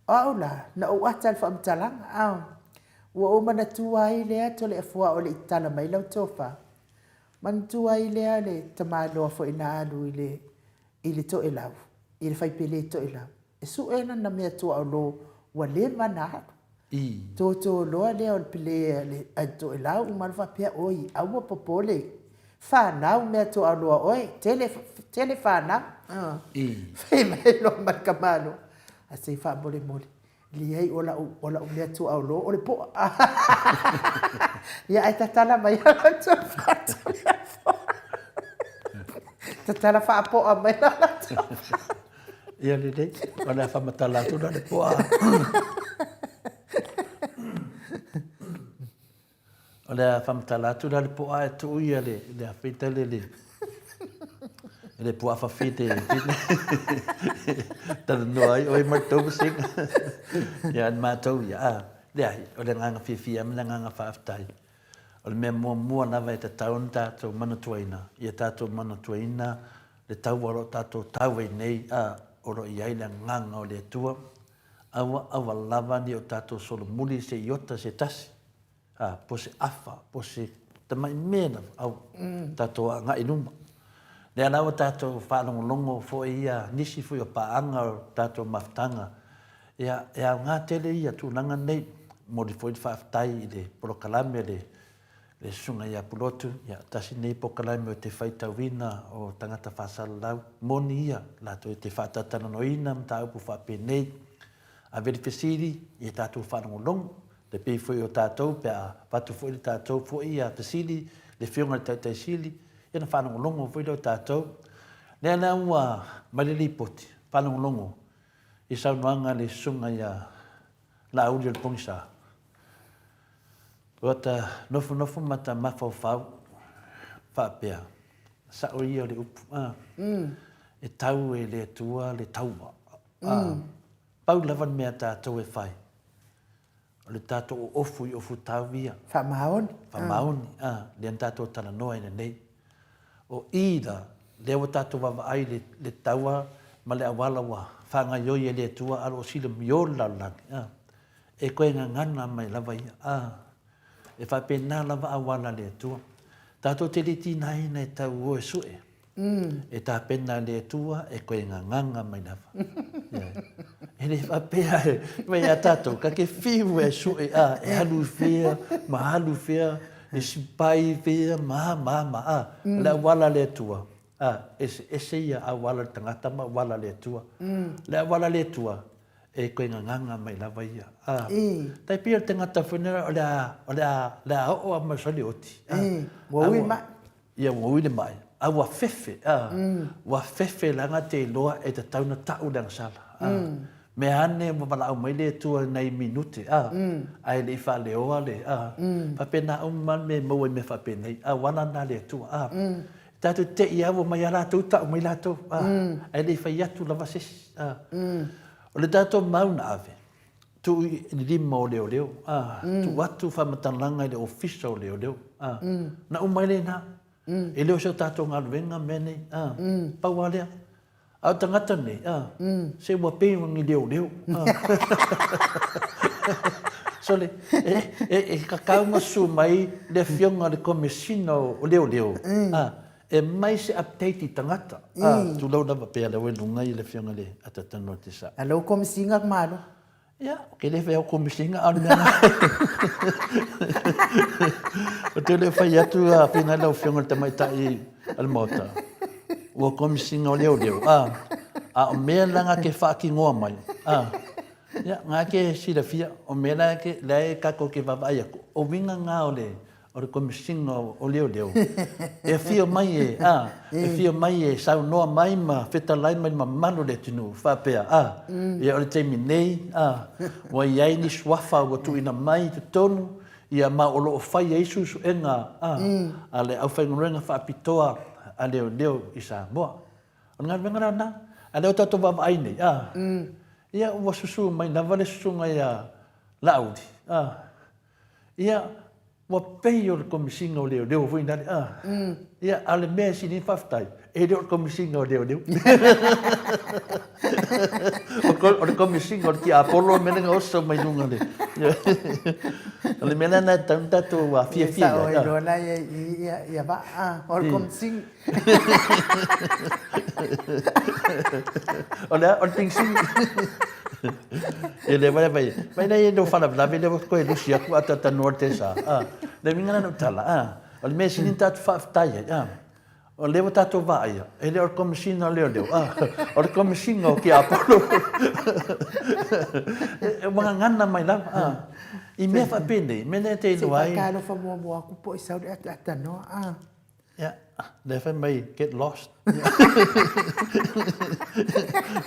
O au la, na ou ata i le faamatalaga, a ua ou manatua ai lea Toleafoa o le i tatala mai lau tofa. Manatua ai lea le tamaloa foi na alu i le i le toelau, i le faipele toelau. E sue lana mea tuaolo ua leva na alu. Toto loa lea o le pele a le toelau uma loa faapea, oi, aua popole, fanau mea tuaoloa oe, tele, tele fanau. Fai mai loa ma le tamaloa, a se faamolemole, leai o lau, o lau mea tuaolo o le poa. Ia ae tatala mai Tatala faapoa mai la Ia lelei, o le a faamatala atu la le poa. O le a faamatala atu la le poa e tuu ia le, le afita le le le puaa fafine talanoa ai oe ma le tou vasega. Ia, le matou ia, a, leai, o le agaga fiafia ma le agaga faafetai. O le mea muamua lava e tatau ona tatou manatuaina, ia tatou manatuaina le taua o lo o tatou tau ai nei, a, o lo o i ai le Agaga o le Atua. Aua, aua lava ne i o tatou solomuli se iota se tasi, a, po se afa, po se tamai mea lava, aua, tatou agai i luma. Lea la ua tatou faalogologo foi ia nisi foi o paaga o tatou mafutaga, ia, e aoga tele ia tulaga nei. Momoli foi le faafetai i le polokalame a le le Susuga ia Pulotu, ia, tasi lenei polokalame o te faitauina o tagata faasalalau, moni ia, latou te faatalatalanoaina mataupu faapenei. Ave le fesili ia tatou faalogologo, e pei foi o tatou pe a avatu foi le tatou foi ia fesili le Afioga i le Taitai Sili, ia ona faalogologo foi lea o tatou. Lea la ua mai le lipoti, faalogologo i saunoaga a le Susuga ia Laauli o le Pogisa. Ua ta nofonofo ma ta mafaufau faapea, sao ia o le upu, a, e tau e le Atua le taua. A, pau lava le mea a tatou e fai, o le tatou oofu i ofutau ia. Faamaoni. Faamaoni, a, lea na tatou talanoa ai nei. O i la, lea ua tatou vaavaai i le taua ma le auala ua faagaioi e le Atua a o lo o silamio le lalolagi, a. E toe gagana mai lava ia. A, e faapena lava auala a le Atua. Tatou te le tigaina e tau o e sue. E tapena e le Atua e toe gagana mai lava. Ioe. E le faapea e mai ia tatou, ka te whiu e sue, a, e alu i whea, ma alu i whea, e sipai i whea, ma, ma, ma, a. O le auala a le Atua, a, eseese ia auala a le tagata ma auala a le Atua. Le auala a le Atua, E koe gagana mai lava ia. A, tai pei o le tagata foi lea o le a, o le a, o le a oo a mai soli oti. A, ua ui mai. Ia, ua ui le mai. A ua fefe, a, ua fefe leaga te iloa e tatau na ta'u le agasala. A, mea ane ua valaau mai le Atua i nai minute, a, ae le i faaleoa le, a, faapena uma le mea e maua i mea faapenei. A ua ala lena le Atua, a. Tatou te i lava ua mai a latou ta'u mai latou, a, ae le i fai atu lava se isi. A. O le tatou mau na ave, tuu i le lima o leoleo, a, tuu atu faamatalaga i le ofisa o leoleo, a, na uma ai lena. E le o se tatou galuega mea nei, a, pau lava lea. A o tagata nei, a, se ua pei o ni leoleo, a. Sole, e, e, e kakau ma susu mai le afioga i le Komesina o Leoleo, a, E mai se update i tagata. A, tulou lava pea lea ua i luga i le afioga i le Atatanoa te sa. A lou komisiga malo. Ia, ou te le fai au komesina a o le mea na. Ou te le fai atu a whina lau afioga i le tamaitai a le Maota, ua komesina o leoleo, a, a o mea la nga ke faatinoa mai, a, ia, nga ke silafia, o mea la ke, la e tatou te vaavaai atu, o uiga na o le, o le Komesina o Leoleo, e afio mai e, a, e afio mai e saunoa mai ma fetalai mai le mamalu o le atunuu, faapea, a, ia o le taimi nei, a, ua i ai ni suafa ua tuuina mai i totonu, ia ma o lo o fai ai suesuega, a, a le aufaigaluega faapitoa a Leoleo i Samoa. O le galuega la lena, a lea ua tatou vaavaai nei, a, ia ua susu mai lava le susuga ia Laauli, a, Ia, ua pei o le Komesina o Leoleo foi nale, a. Ia, a o le mea e sili ai faafetai, e le o le Komesina o Leoleo. O le Komesina o le Tiapolo le mea lea na oso mai luga o le... O le mea lena e tatau ona tatou fiafia i ai. Ia, sao ai loa la ia ia vaa, o le Komesina. O le a? O le pingsing. E le vai vai. Mai nei no faalavelave lea ua toe lusi atu a talanoa le tesa. A, le uiga lena o tala, a, o le mea sili ona tatou faafetai ai, a, o lea ua tatou vaaia, e le o le Komesina o Leoleo, a, o le Komesina o Tiapolo. E ua gagana mai lava, a, i mea faapenei, mea lea e te iloa ai. Se i faatalofa muamua atu po o i sau le ataatanoa, a. Ia, lea fai mai, get lost.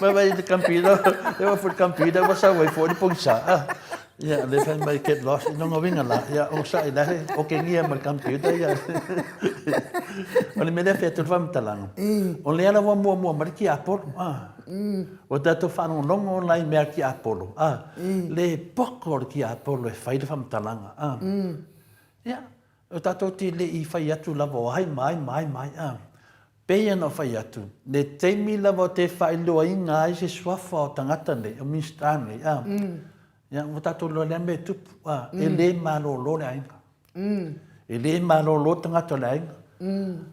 Mai mai le computer, e ua foi le computer, ua sau ai foi le pogisa. Ah, ia, lea fai mai, get lost. I lona uiga la, ia, onosai la he, okengia ma le computer, ia. O le mea lea fai atu le faamatalaga, o lea lava muamua mai le tiapolo. Ah, ua tatou faalogologo la i mea a le tiapolo. Ah, le poko o le tiapolo e fai le faamatalaga. Ah, ia, O tatou te le i fai atu lava o ai ma ai ma ai ma ai, a. Pei ona fai atu, le taimi lava o te faailoaina ai se suafa o tagata nei, o Minisita nei, a. Ia, ua tatou iloa lea mea e tupu, a, e le malolo le aiga. E le malolo tagata o le aiga.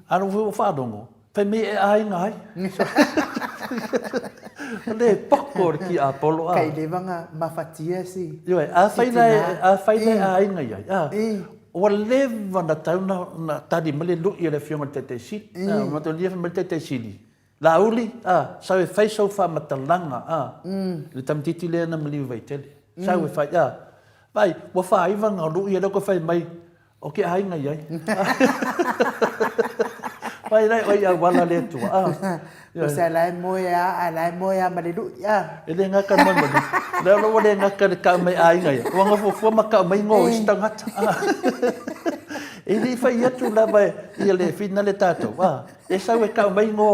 A o lou faalogo, Fai mai e aiga ai. Le poko o le tiapolo a. Kai leva na mafatia si. Ioe, a fai la a fai la e aiga i ai. A. Ua leva na tau na tali mai le lui a le afioga i le Taitai Sili. A, ua matou lia fai mai le Taitai Sili. Laauli, a, sau e fai sau faamatalaga, a, i le tamaitiiti lea na maliu i Vaitele. Sau e fai, a. Vaai, ua faaiva na lui a lea ua fai mai, O ke aiga i ai. Vai lai oi auala le Atua. Ah. O sa lai moe a, a lai moe a ma le lui a. E le ngaka moe ma le. Lea ua le ngaka le kau mai aiga ia. Ua ngafofua ma kau mai ngo isi tangata. Ah. E le fai atu lava ia le whina le tātou. Ah. E sau e kau mai ngo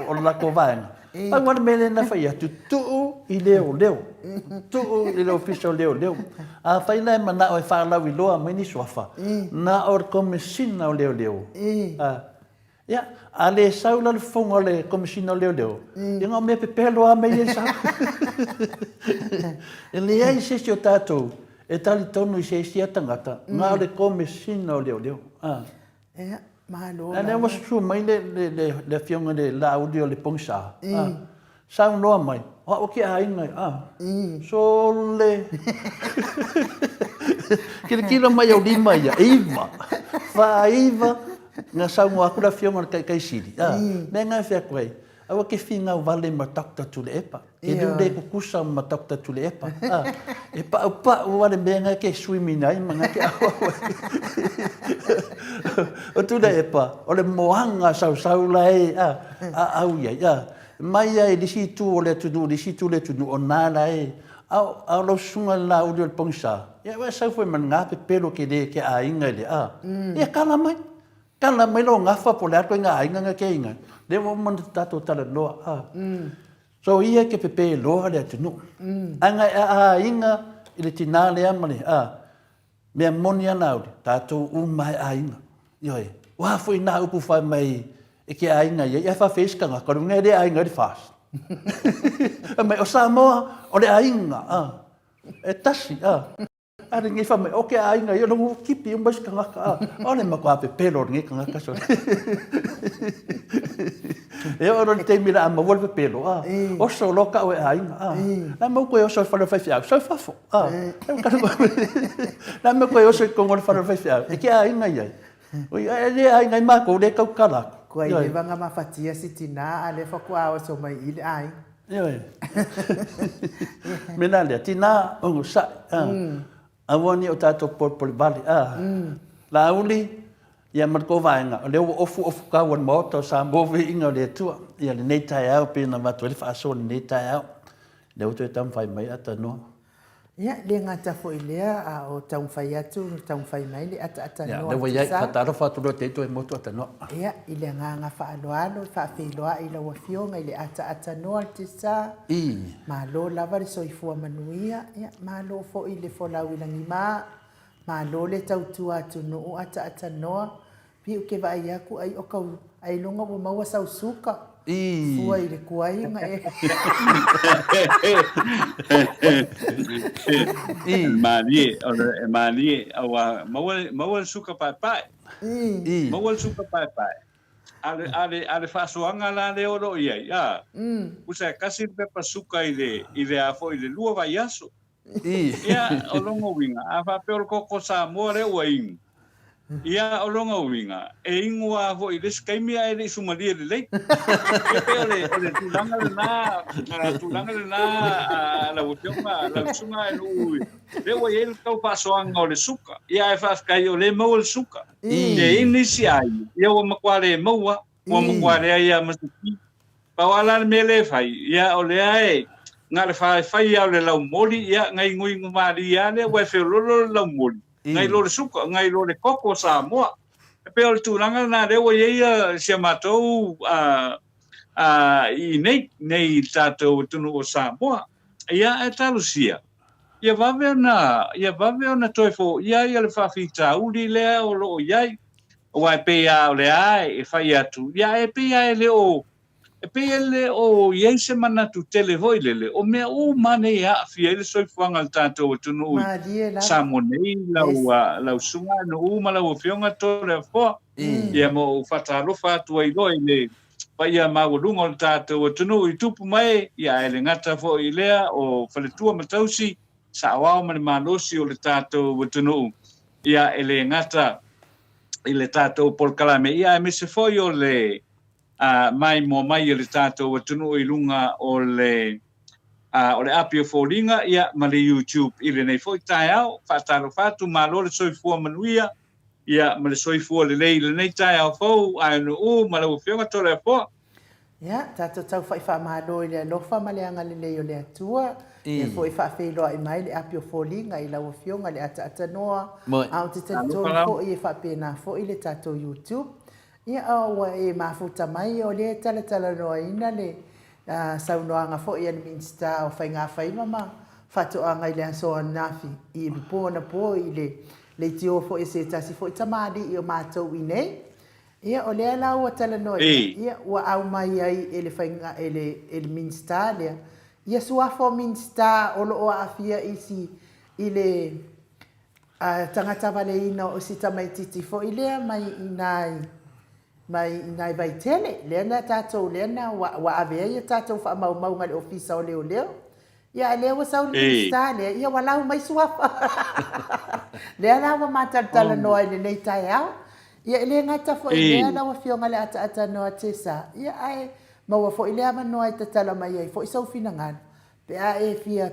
o le lako vaenga. Pau lava le mea lea na fai atu, tuu i leoleo, tuu i le ofisa o leoleo. Afai la e manao e faalauiloa mai ni suafa, na o le Komesina o Leoleo. Ia, a le sau la le fofoga o le Komesina o Leoleo, ia na o mea pepelo lava mea ia e sau. E leai se isi o tatou e talitonu i se isi ia tagata, na o le Komesina o Leoleo. Ia, malo lava. A lea ua susu mai le, le, le, le afioga i le Laauli o le Pogisa, a, saunoa mai, o au ke aiga, a, sole. Kilokilo mai au lima ia, e iva, faaiva, na saunoa atu le afioga i le Taitai Sili, a, mea na e fai atu ai, aua ke finau vale ma Doctor Tuilaepa. E leu le kukusa ma Doctor Tuilaepa. A, e paupau lava le mea nga ke swimming ai ma nga ke auau ai. O Tuilaepa, o le moaga sausau la e a, a au i ai. A, mai ai i le isi itu o le atunuu i le isi itu o le atunuu, o na la e, a, a o lau susuga i le Laauli o le Pogisa, ia ua e sau foi ma le ga pepelo ke le ke aiga i le a. Ia kala mai. Kala mai lou gafa po o le a koe nga aiga nga ke aiga. Lea ua uma ona tatou talanoa. A. So ia ke pepe loa le atunuu. A nga e aiga i le tina lea ma le a mea moni a Laauli, tatou uma e aiga. Ioe. Ua foi na upu fai mai e ke aiga i ai, ae faafeai se tagata, o le uiga e le aiga ai le FAST. Fai mai, o Samoa, o le aiga, a. E tasi, a. A lenei fai mai, o ke aiga ia, logo kipi uma isi tagata, a. O le matua pepelo o lenei tagata, sole. E oo loa i le taimi o le a maua le pepelo, a, oso loa kau e aiga, a. La e mau koe oso i le fale o le faifeau, sau i fafo, a. La e mau koe oso i totonu o le fale o le faifeau, e te aiga i ai. Oi, e le aiga ai matou, lea e tautala atu. Kua i leva nga mafatia si tina, a lea faatoa oso mai i le aiga. Ioe. Mea la lea, tina onosai, a. Aua ne i o tatou polepole vale, a. Laauli, ia ma le tou vaega, o lea ua ofu ofu tau o le Maota o Samoa viiga o le Atua, ia lenei taeao pei ona avatu ai le faasoa i lenei taeao. Lea ua toe taumafai mai Atanoa. Ia, e le gata foi i lea, a o taumafai atu, taumafai mai le ataatanoa. Ia, lea ua i ai, faatalofa atu loa te i toe motu Atanoa. Ia, i le agaga faaaloalo, e faafeiloai i lau Afioga i le ataatanoa le Tisa. I. Malo lava le soifua manuia, ia, malo foi le folau i lagima, malo le tautua atunuu ataatanoa, Piu ke vaai aku ai o kau ailoga ua maua sau suka fua i le kuaiga e. E malie, e malie, aua maua, maua le suka paepae. Maua le suka paepae. A le, a le, a le faasoaga la lea o lo o i ai, a, pusa e kasi le pepa suka i le, i le a foi i le lua vaiaso. Ia, o lona uiga, a faapea o le koko Samoa lea ua inu, ia, o lona uiga, e inu lava foi i le isi taimi ae le i sumalie lelei. Ia pei o le, o le tulaga lena, tulaga lena a lau Afioga, lau Susuga e nuu, lea ua i ai le tau faasoaga o le suka. Ia ae faafetai o lea e maua le suka. E i ai nisi aiga, ia ua matua le maua, ua matua leai lava ma se ki. Pau lava la le mea lea e fai, ia o lea e na o le fai lava o le laumoli, ia na inuinu malie lava lea, ua e feololo le laumoli, nai lo le suka, nai lo le koko o Samoa. E pei o le tulaga lena lea ua i ai si a matou i nei, nei i le tatou atunuu o Samoa. Ia ae talosia, ia vave ona, ia vave ona toe foia ia le faafitauli lea o lo o i ai. Aua e pei lava o lea e fai atu, ia e pei lava e le o, e pei e le o i ai se manatu tele foi lele, o mea uma nei e aafia ai le soifuaga o le tatou atunuu i Samoa nei, lau, lau susuga Nuu ma lau Afioga Toleafoa. Ia ma ou faatalofa atu ai loa i le paia maualuga o le tatou atunuu i tupu ma ee, ia ae le gata foi i lea o faletua ma tausi, saoao ma le malosi o le tatou atunuu. Ia, e le gata i le tatou polokalame, ia aemaise foi o le maimoa mai e le tatou atunuu i luga o le o le api o foliga, ia, ma le YouTube i lenei foi taeao. Faatalofa atu, malo le soifua manuia, ia, ma le soifua lelei i lenei taeao fou, Aenuu ma lau Afioga Toleafoa. Ia, tatou taufa'i faamalo i le alofa ma le agalelei o le Atua, lea foi e faafeiloai mai le api o foliga i lau Afioga le Ataatanoa, a ou te talitonu foi e faapena foi le tatou YouTube. Ia, a ua e mafuta mai, o lea e talatalanoaina le saunoaga foi a le Minisita o Faigafaiva ma Faatoaga i le aso ananafi i le po anapo i le leitio foi a se tasi foi tamalii o matou i nei. Ia, o lea la ua talanoaina, ia, ua aumai ai e le faiga, e le, e le Minisita lea, ia suafa o Minisita o lo o aafia i si, i le tagata valeina o si tamaitiiti foi lea mai i ina i, mai i ina i Vaitele, lea na tatou, lea na ua, ua ave ai a tatou faamaumauga i le Ofisa o Leoleo. Ia, a lea ua sau le Minisita lea, ia ua lau mai suafa. Lea la ua matalatalanoa i lenei taeao. Ia, e le gata foi i lea lau Afioga i le Ataatanoa Tessa, ia ae maua foi le avanoa e tatala mai ai foi sou finagalo pe a e fia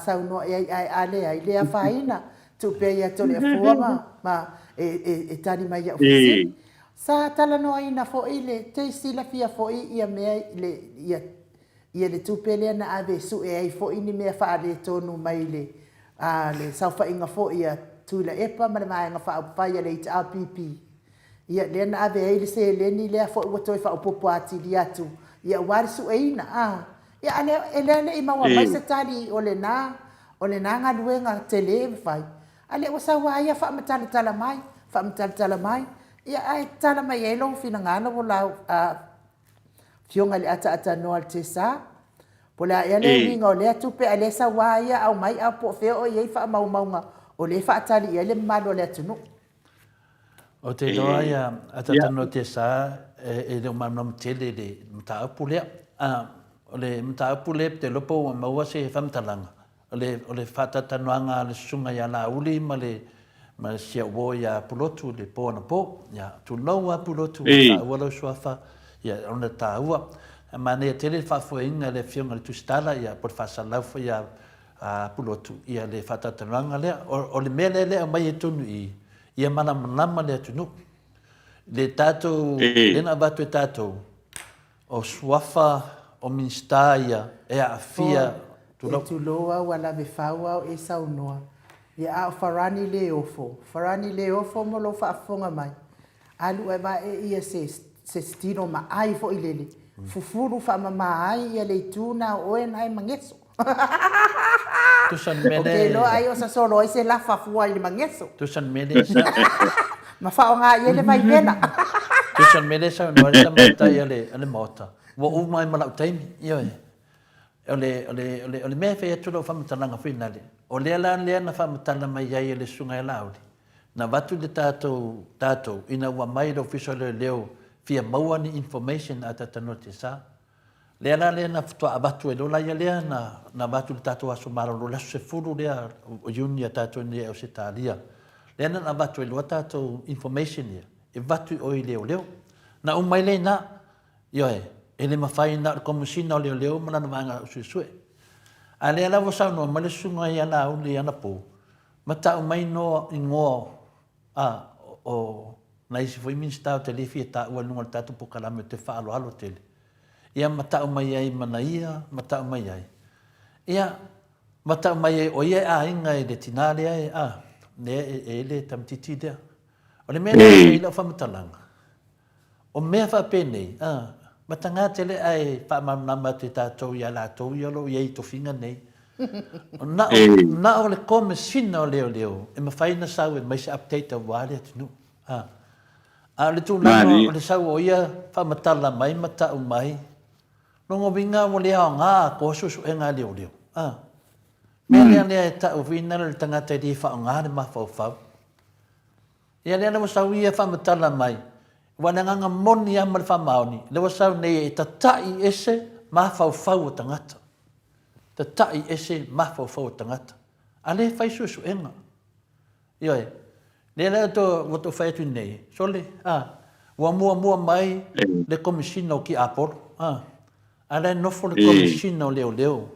saunoa i ai, ae a leai, le afaina, tuu pea ia Toleafoa ma, ma e, e, e tali mai i au fesili. Sa talanoaina foi le, te silafia foi ia mea, le, ia, Ia le tupe lea na ave e sue ai foi ni mea faaletonu mai le le saofaiga foi a Tuilaepa ma le Vaega Faaupufai a le HRPP. Ia lea na ave ai le seleni lea foi ua toe faaopoopo atili atu ia aua le sueina a. Ia a lea e lea le i maua mai se tali o lena o lena galuega tele ua fai. A lea ua sau lava ia faamatalatala mai, faamatalatala mai. Ia ae tatala mai ai lou finagalo o lau Afioga i le ataatanoa le Tesa, po o le a ea le uiga o lea tupe a lea sau a ia aumai a po o fea o i ai faamaumauga o lea e faatali i ai le mamalu o le atunuu. Ou te iloa ia a tatanu te sa e le o malamalama tele i le mataupu lea. O le mataupu lea te iloa po ua maua se faamatalaga, o le o le faatalanoaga a le susuga ia Laauli ma le ma si au uo ia Pulotu i le po anapo. Ia, tulou lava Pulotu ua taua lou suafa, ia ona taua. E manaia tele le faafoeina e le Afioga i le Tusitala ia po o le faasalalau foi ia Pulotu ia le faatalatalanoaga lea. O le mea lea e aumai ai totonu i i, ia malamalama le atunuu. Le tatou, lea na avatu e tatou, o suafa o Minisita ia e aafia, tulou. E tulou au ua lave fau au e saunoa. Ia a o Farani le ofo. Farani le ofo mo lou faafofoga mai. Alu ae vae ia se se tino maai foi lele, fufulu faamama ai ia le itu na o oe na e mageso. Tusa le mea lea. Ou te iloa ai o sasolo ai se lafa fua i le mageso. Tusa le mea lea sa. Ma faaaoga i ai le vaivena. Tusa le mea lea saunoa ai le tamaitai o le Maota, ua uma ai ma lau taimi, ioe. O le, o le, o le, o le mea e fai atu lau faamatalaga foi nale, o lea la lea na faamatala mai ai e le Susuga ia Laauli, na avatu le tatou, tatou, ina ua aumai le Ofisa o Leoleo fia maua ni information a Tatanoa Tesa. Lea la lea na faatoa avatu ai loa la ia lea na, na avatu i le tatou aso malolo, le aso 10 lea o Iuni a tatou nei i Ausetalia. Lea na avatu ai loa tatou information ia, e avatu i o i leoleo. Na uma ai lea i ina, Ioe, e le mafai na o le Komesina o Leoleo ma lana Vaega Suesue. A lea la ua saunoa mai le susuga ia Laauli anapo, ma tau mai noa igoa a o nai isi foi Minisita ou te le fia taua i luga o le tatou polokalame ou te faaaloalo tele. Ia ma tau mai ai ma naia ma tau mai ai. Ia, ma tau mai ai o ia e aiga i le tinā lea e, a, lea e, e le tamaitiiti lea. O le mea lea e fai ai lau faamatalaga, O mea faapenei, a, mataga tele ae faamalamalama atu e tatou ia latou ia o lo o i ai i tofiga nei. Na o, na o le Komesina o Leoleo e mafai ona sau e aumai se update aua le atunuu. A, a o le tulaga o le sau o ia faamatala mai ma tau mai, lona uiga ua le aoga atoa suesuega a leoleo. A, mea lea lea e tau foi na le tagata e le faaaoga le mafaufau. Ia lea la ua sau ia faamatala mai, aua o le agaga moni lava ma le faamaoni, lea ua sau nei e tata'i ese mafaufau o tagata. Tata'i ese mafaufau o tagata. A lea e fai suesuega. Ioe. Lea la ua tou fai atu nei, sole, a, ua muamua mai le Komesina o Kiapolo, a, a la e nofo le Komesina o Leoleo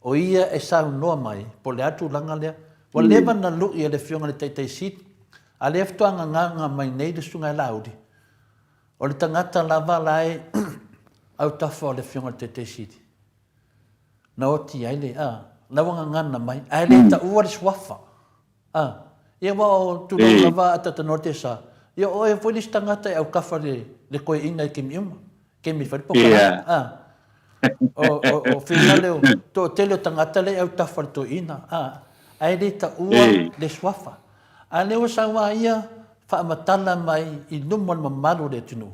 O ia e saunoa mai, po o le a le tulaga lea. Ua leva na lui e le Afioga i le Taitai Sili, a lea faatoa gagaga mai nei le Susuga ia Laauli, o le tagata lava la e autafa o le Afioga i le Taitai Sili. Na oti ai le, a, la ua gagana mai, ae le taua le suafa. A, ia aua o tulou lava a Tatanoa te sa, ia o oe foi le isi tagata e aukafa le, le koeina i taimi uma, taimi e fai le pokalame. A, o, o, o whina leo, toatele o tagata lea e autafa le toeina, a, ae le taua le suafa. A lea ua sau a ia faamatala mai i luma o le mamalu o le atunuu,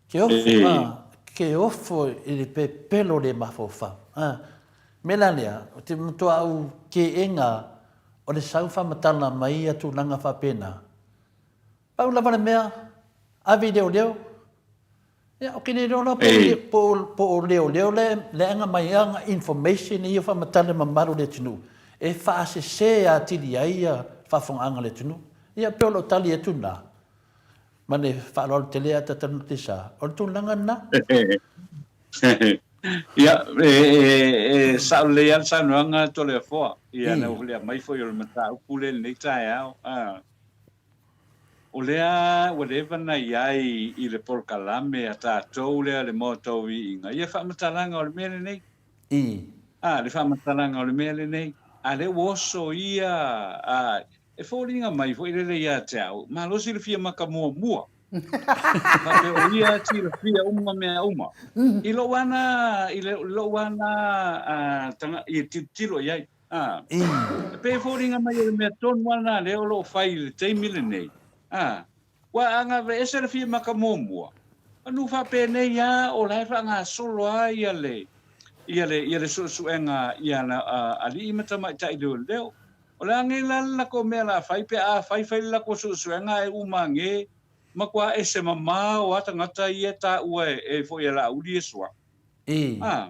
Ke ofo, a, ke ofo i le pepelo le mafaufau. A, mea la lea, o te matua au keega o le sau faamatala mai ia tulaga faapena. Pau lava le mea, ave i leoleo. Ia, ou te le iloa la po, po, po o leoleo le, le aga mai aga information ia faamatala i le mamalu o le atunuu e faasese atili ai ia faafofogaaga a le atunuu. Ia, pei o lau tali atu lena. Ma le faaaloalo tele a Tatanu Tesa, o le tulaga lena. Ia, e sao lelei lava le saunoaga a Toleafoa, ia na ua mai foi o le mataupu lea i lenei taeao. O lea ua leva ona i ai i le polokalame a tatou lea le Maota o Viiga, ia faamatalaga o le mea lenei. A, le faamatalaga o le mea lenei. A lea ua oso ia, a, E foliga mai foi lele ia te au, malosi le fia maka muamua. Faapea o ia e silafia uma mea uma. I lou ana, i lou ana tanga, i tilotilo i ai. A. E pei e foliga mai o le mea tonu lava lena lea o lo o fai i le taimi lenei. A. Ua agaveese le fia maka muamua. Manu faapenei lava o la e faagasolo lava ia le, ia le, ia le suesuega i ana alii ma tamaitai leoleo. O le a nei la le latou mea o le a fai pe a fai fai le latou suesuega ae uma ane matua ese mamao a tagata ia e taua e foi e Laauli ia suafa. I. A.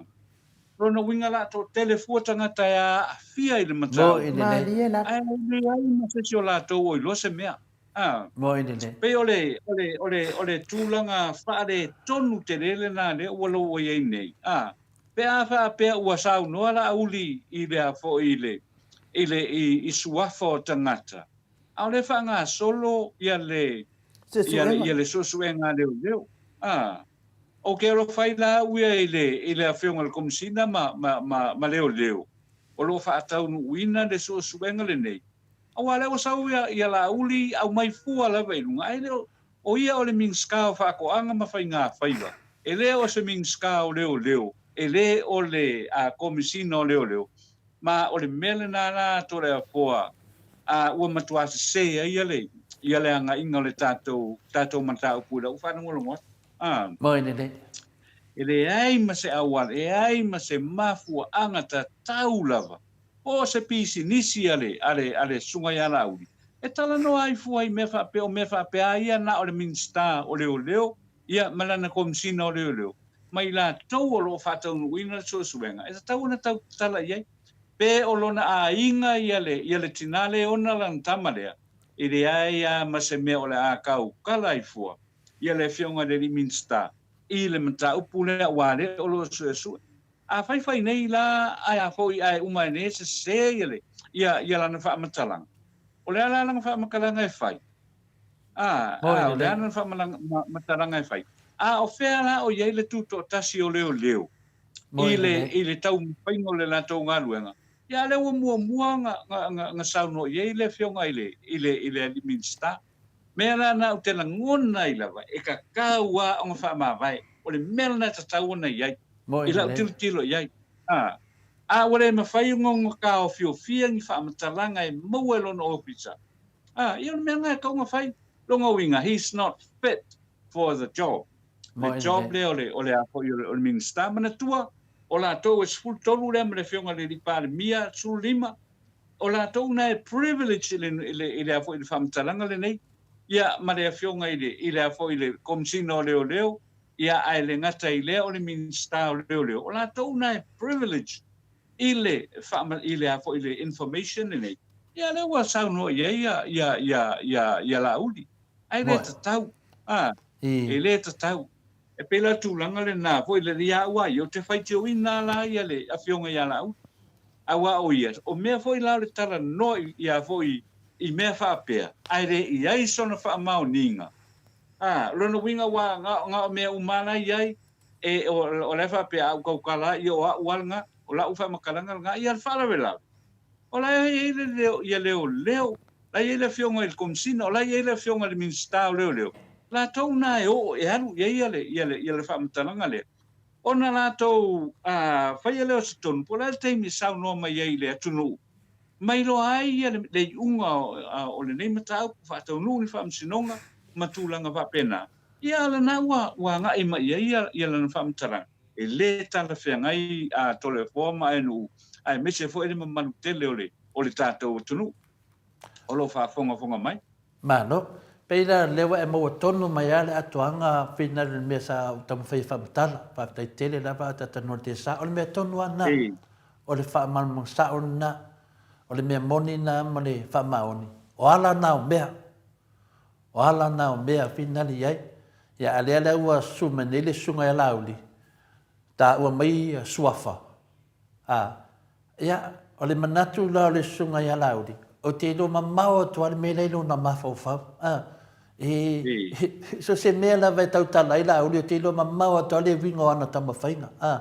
Lona uiga la toatele fua tagata e aafia i le mataupu. Moi lelei. Malie lava. Ae leai ma se isi o latou o iloa se mea. A. Moi lelei. Pei o le, o le, o le, o le tulaga faaletonu tele lena lea ua lou i ai nei. A. Pe a faapea ua saunoa Laauli i le a foi i le, i le, i, i suafa o tagata, a o lea e faagasolo ia le, ia le, ia le suesuega a leoleo. A. Ou te alofa ai la au ia i le, i le Afioga i le Komesina ma, ma, ma, ma Leoleo o lo o faataunuuina le suesuega lenei, aua lea ua sau ia, ia Laauli aumai fua lava i luga, ae le o, o ia o le Minisita o Faatoaga ma Faigafaiva, e le o se Minisita o Leoleo, e le o le a, Komesina o Leoleo, ma o le mea lena la Toleafoa, a, ua matua sese ai ia le, ia le agaiga o le tatou, tatou mataupu i lau faalogologo atu. A. Moi lelei. E leai ma se auala, e leai ma se mafuaaga tatau lava po o se pisinisi a le, a le, a le Susuga ia Laauli e talanoa ai fua i mea faapea, o mea faapea a ia na o le Minisita o Leoleo ia ma lana Komesina o Leoleo ma i latou o lo o faataunuuina le suesuega e tatau ona tau tatala i ai. Pe o lona aiga ia le, ia le tinā le ona lana tama lea, e leai a ma se mea o le a taukala ai fua ia le Afioga i le alii Minisita i le mataupu lea aua lea o lo o suesue. A faifai nei la ae a foi ae uma ae nei e sese ia le, ia, ia lana faamatalaga. O le a la lana faamatalaga e fai? A, a, o le a lana faamatalaga e fai? A o fea la o i ai le tutoatasi o leoleo i le, i le taumafaiga o le latou galuega? Ia a lea ua muamua na, na, na, na saunoa i ai le Afioga i le, i le, i le alii Minisita. Mea la na ou te lagona ai lava, e tatau lava ona faamavae. O le mea lena e tatau ona i ai, i lau tilotilo i ai. A, a ua le mafai ona ona taofiofia ni faamatalaga e maua e lona ofisa, a, ia o le mea lena e tatau ona fai. Lona uiga, he's not fit for the job. Le job lea o le, o le a foi o le, o le Minisita. Manatua, o latou e 13 lea ma le Afioga i le Alii Palemia, 15, o latou na e privilege i le, i le, i le a foi i le faamatalaga lenei, ia ma le Afioga i le, i le a foi i le Komesina o Leoleo, ia ae le gata i lea o le Minisita o Leoleo, o latou na e privilege i le faama, i le a foi i le information lenei, ia lea ua saunoa i ai ia, ia, ia, ia, ia Laauli. Ae le tatau, a, e le tatau. E pei la tulaga lena foi le ia au a ia, ou te faitioina la ia le Afioga ia Laauli. Aua o ia, o mea foi la o le talanoa ia foi i mea faapea, ae le i ai sona faamaoniga. A, o lona uiga ua na o mea uma la i ai, e, o, o la e faapea a ou tautala ia o a'u a lena, o la'u faamatalaga lena, ia le faalavelave. O la e i ai le leo, ia leoleo, la e i ai le Afioga i le Komesina, o la e i ai le Afioga i le Minisita o Leoleo, latou na e oo e alu i ai ia le, ia le, ia le faamatalaga lea. Ona latou faia lea o se tonu, po o le a le taimi e saunoa mai ai i le atunuu, ma iloa ai ia le, le iuga o, o lenei mataupu, faataunuu ni faamasinoga ma tulaga faapena. Ia a lena ua, ua agai mai i ai ia, ia lana faamatalaga, e le talafeagai a Toleafoa ma Aenuu, aemaise foi le mamalu tele o le, o le tatou atunuu o lo o faafogafoga mai. Malo. Pei la lea ua e maua tonu mai a le atoaga finali o le mea sa ou taumafai e faamatala. Faafetai tele lava a tatou te sa. O le mea tonu a na. O le faamalamalamaga sao lena. O le mea moni na ma le faamaoni. O ala na o mea. O ala na o mea finali i ai. Ia a lea la ua susu mai nei le susuga ia Laauli, taua mai suafa. A, ia, o le manatu la o le susuga ia Laauli, ou te iloa mamao atu lava le mea la i lona mafaufau. A, e, so se mea lava e tautala ai Laauli, ou te iloa mamao atu lava le uiga o ana taumafaiga. A,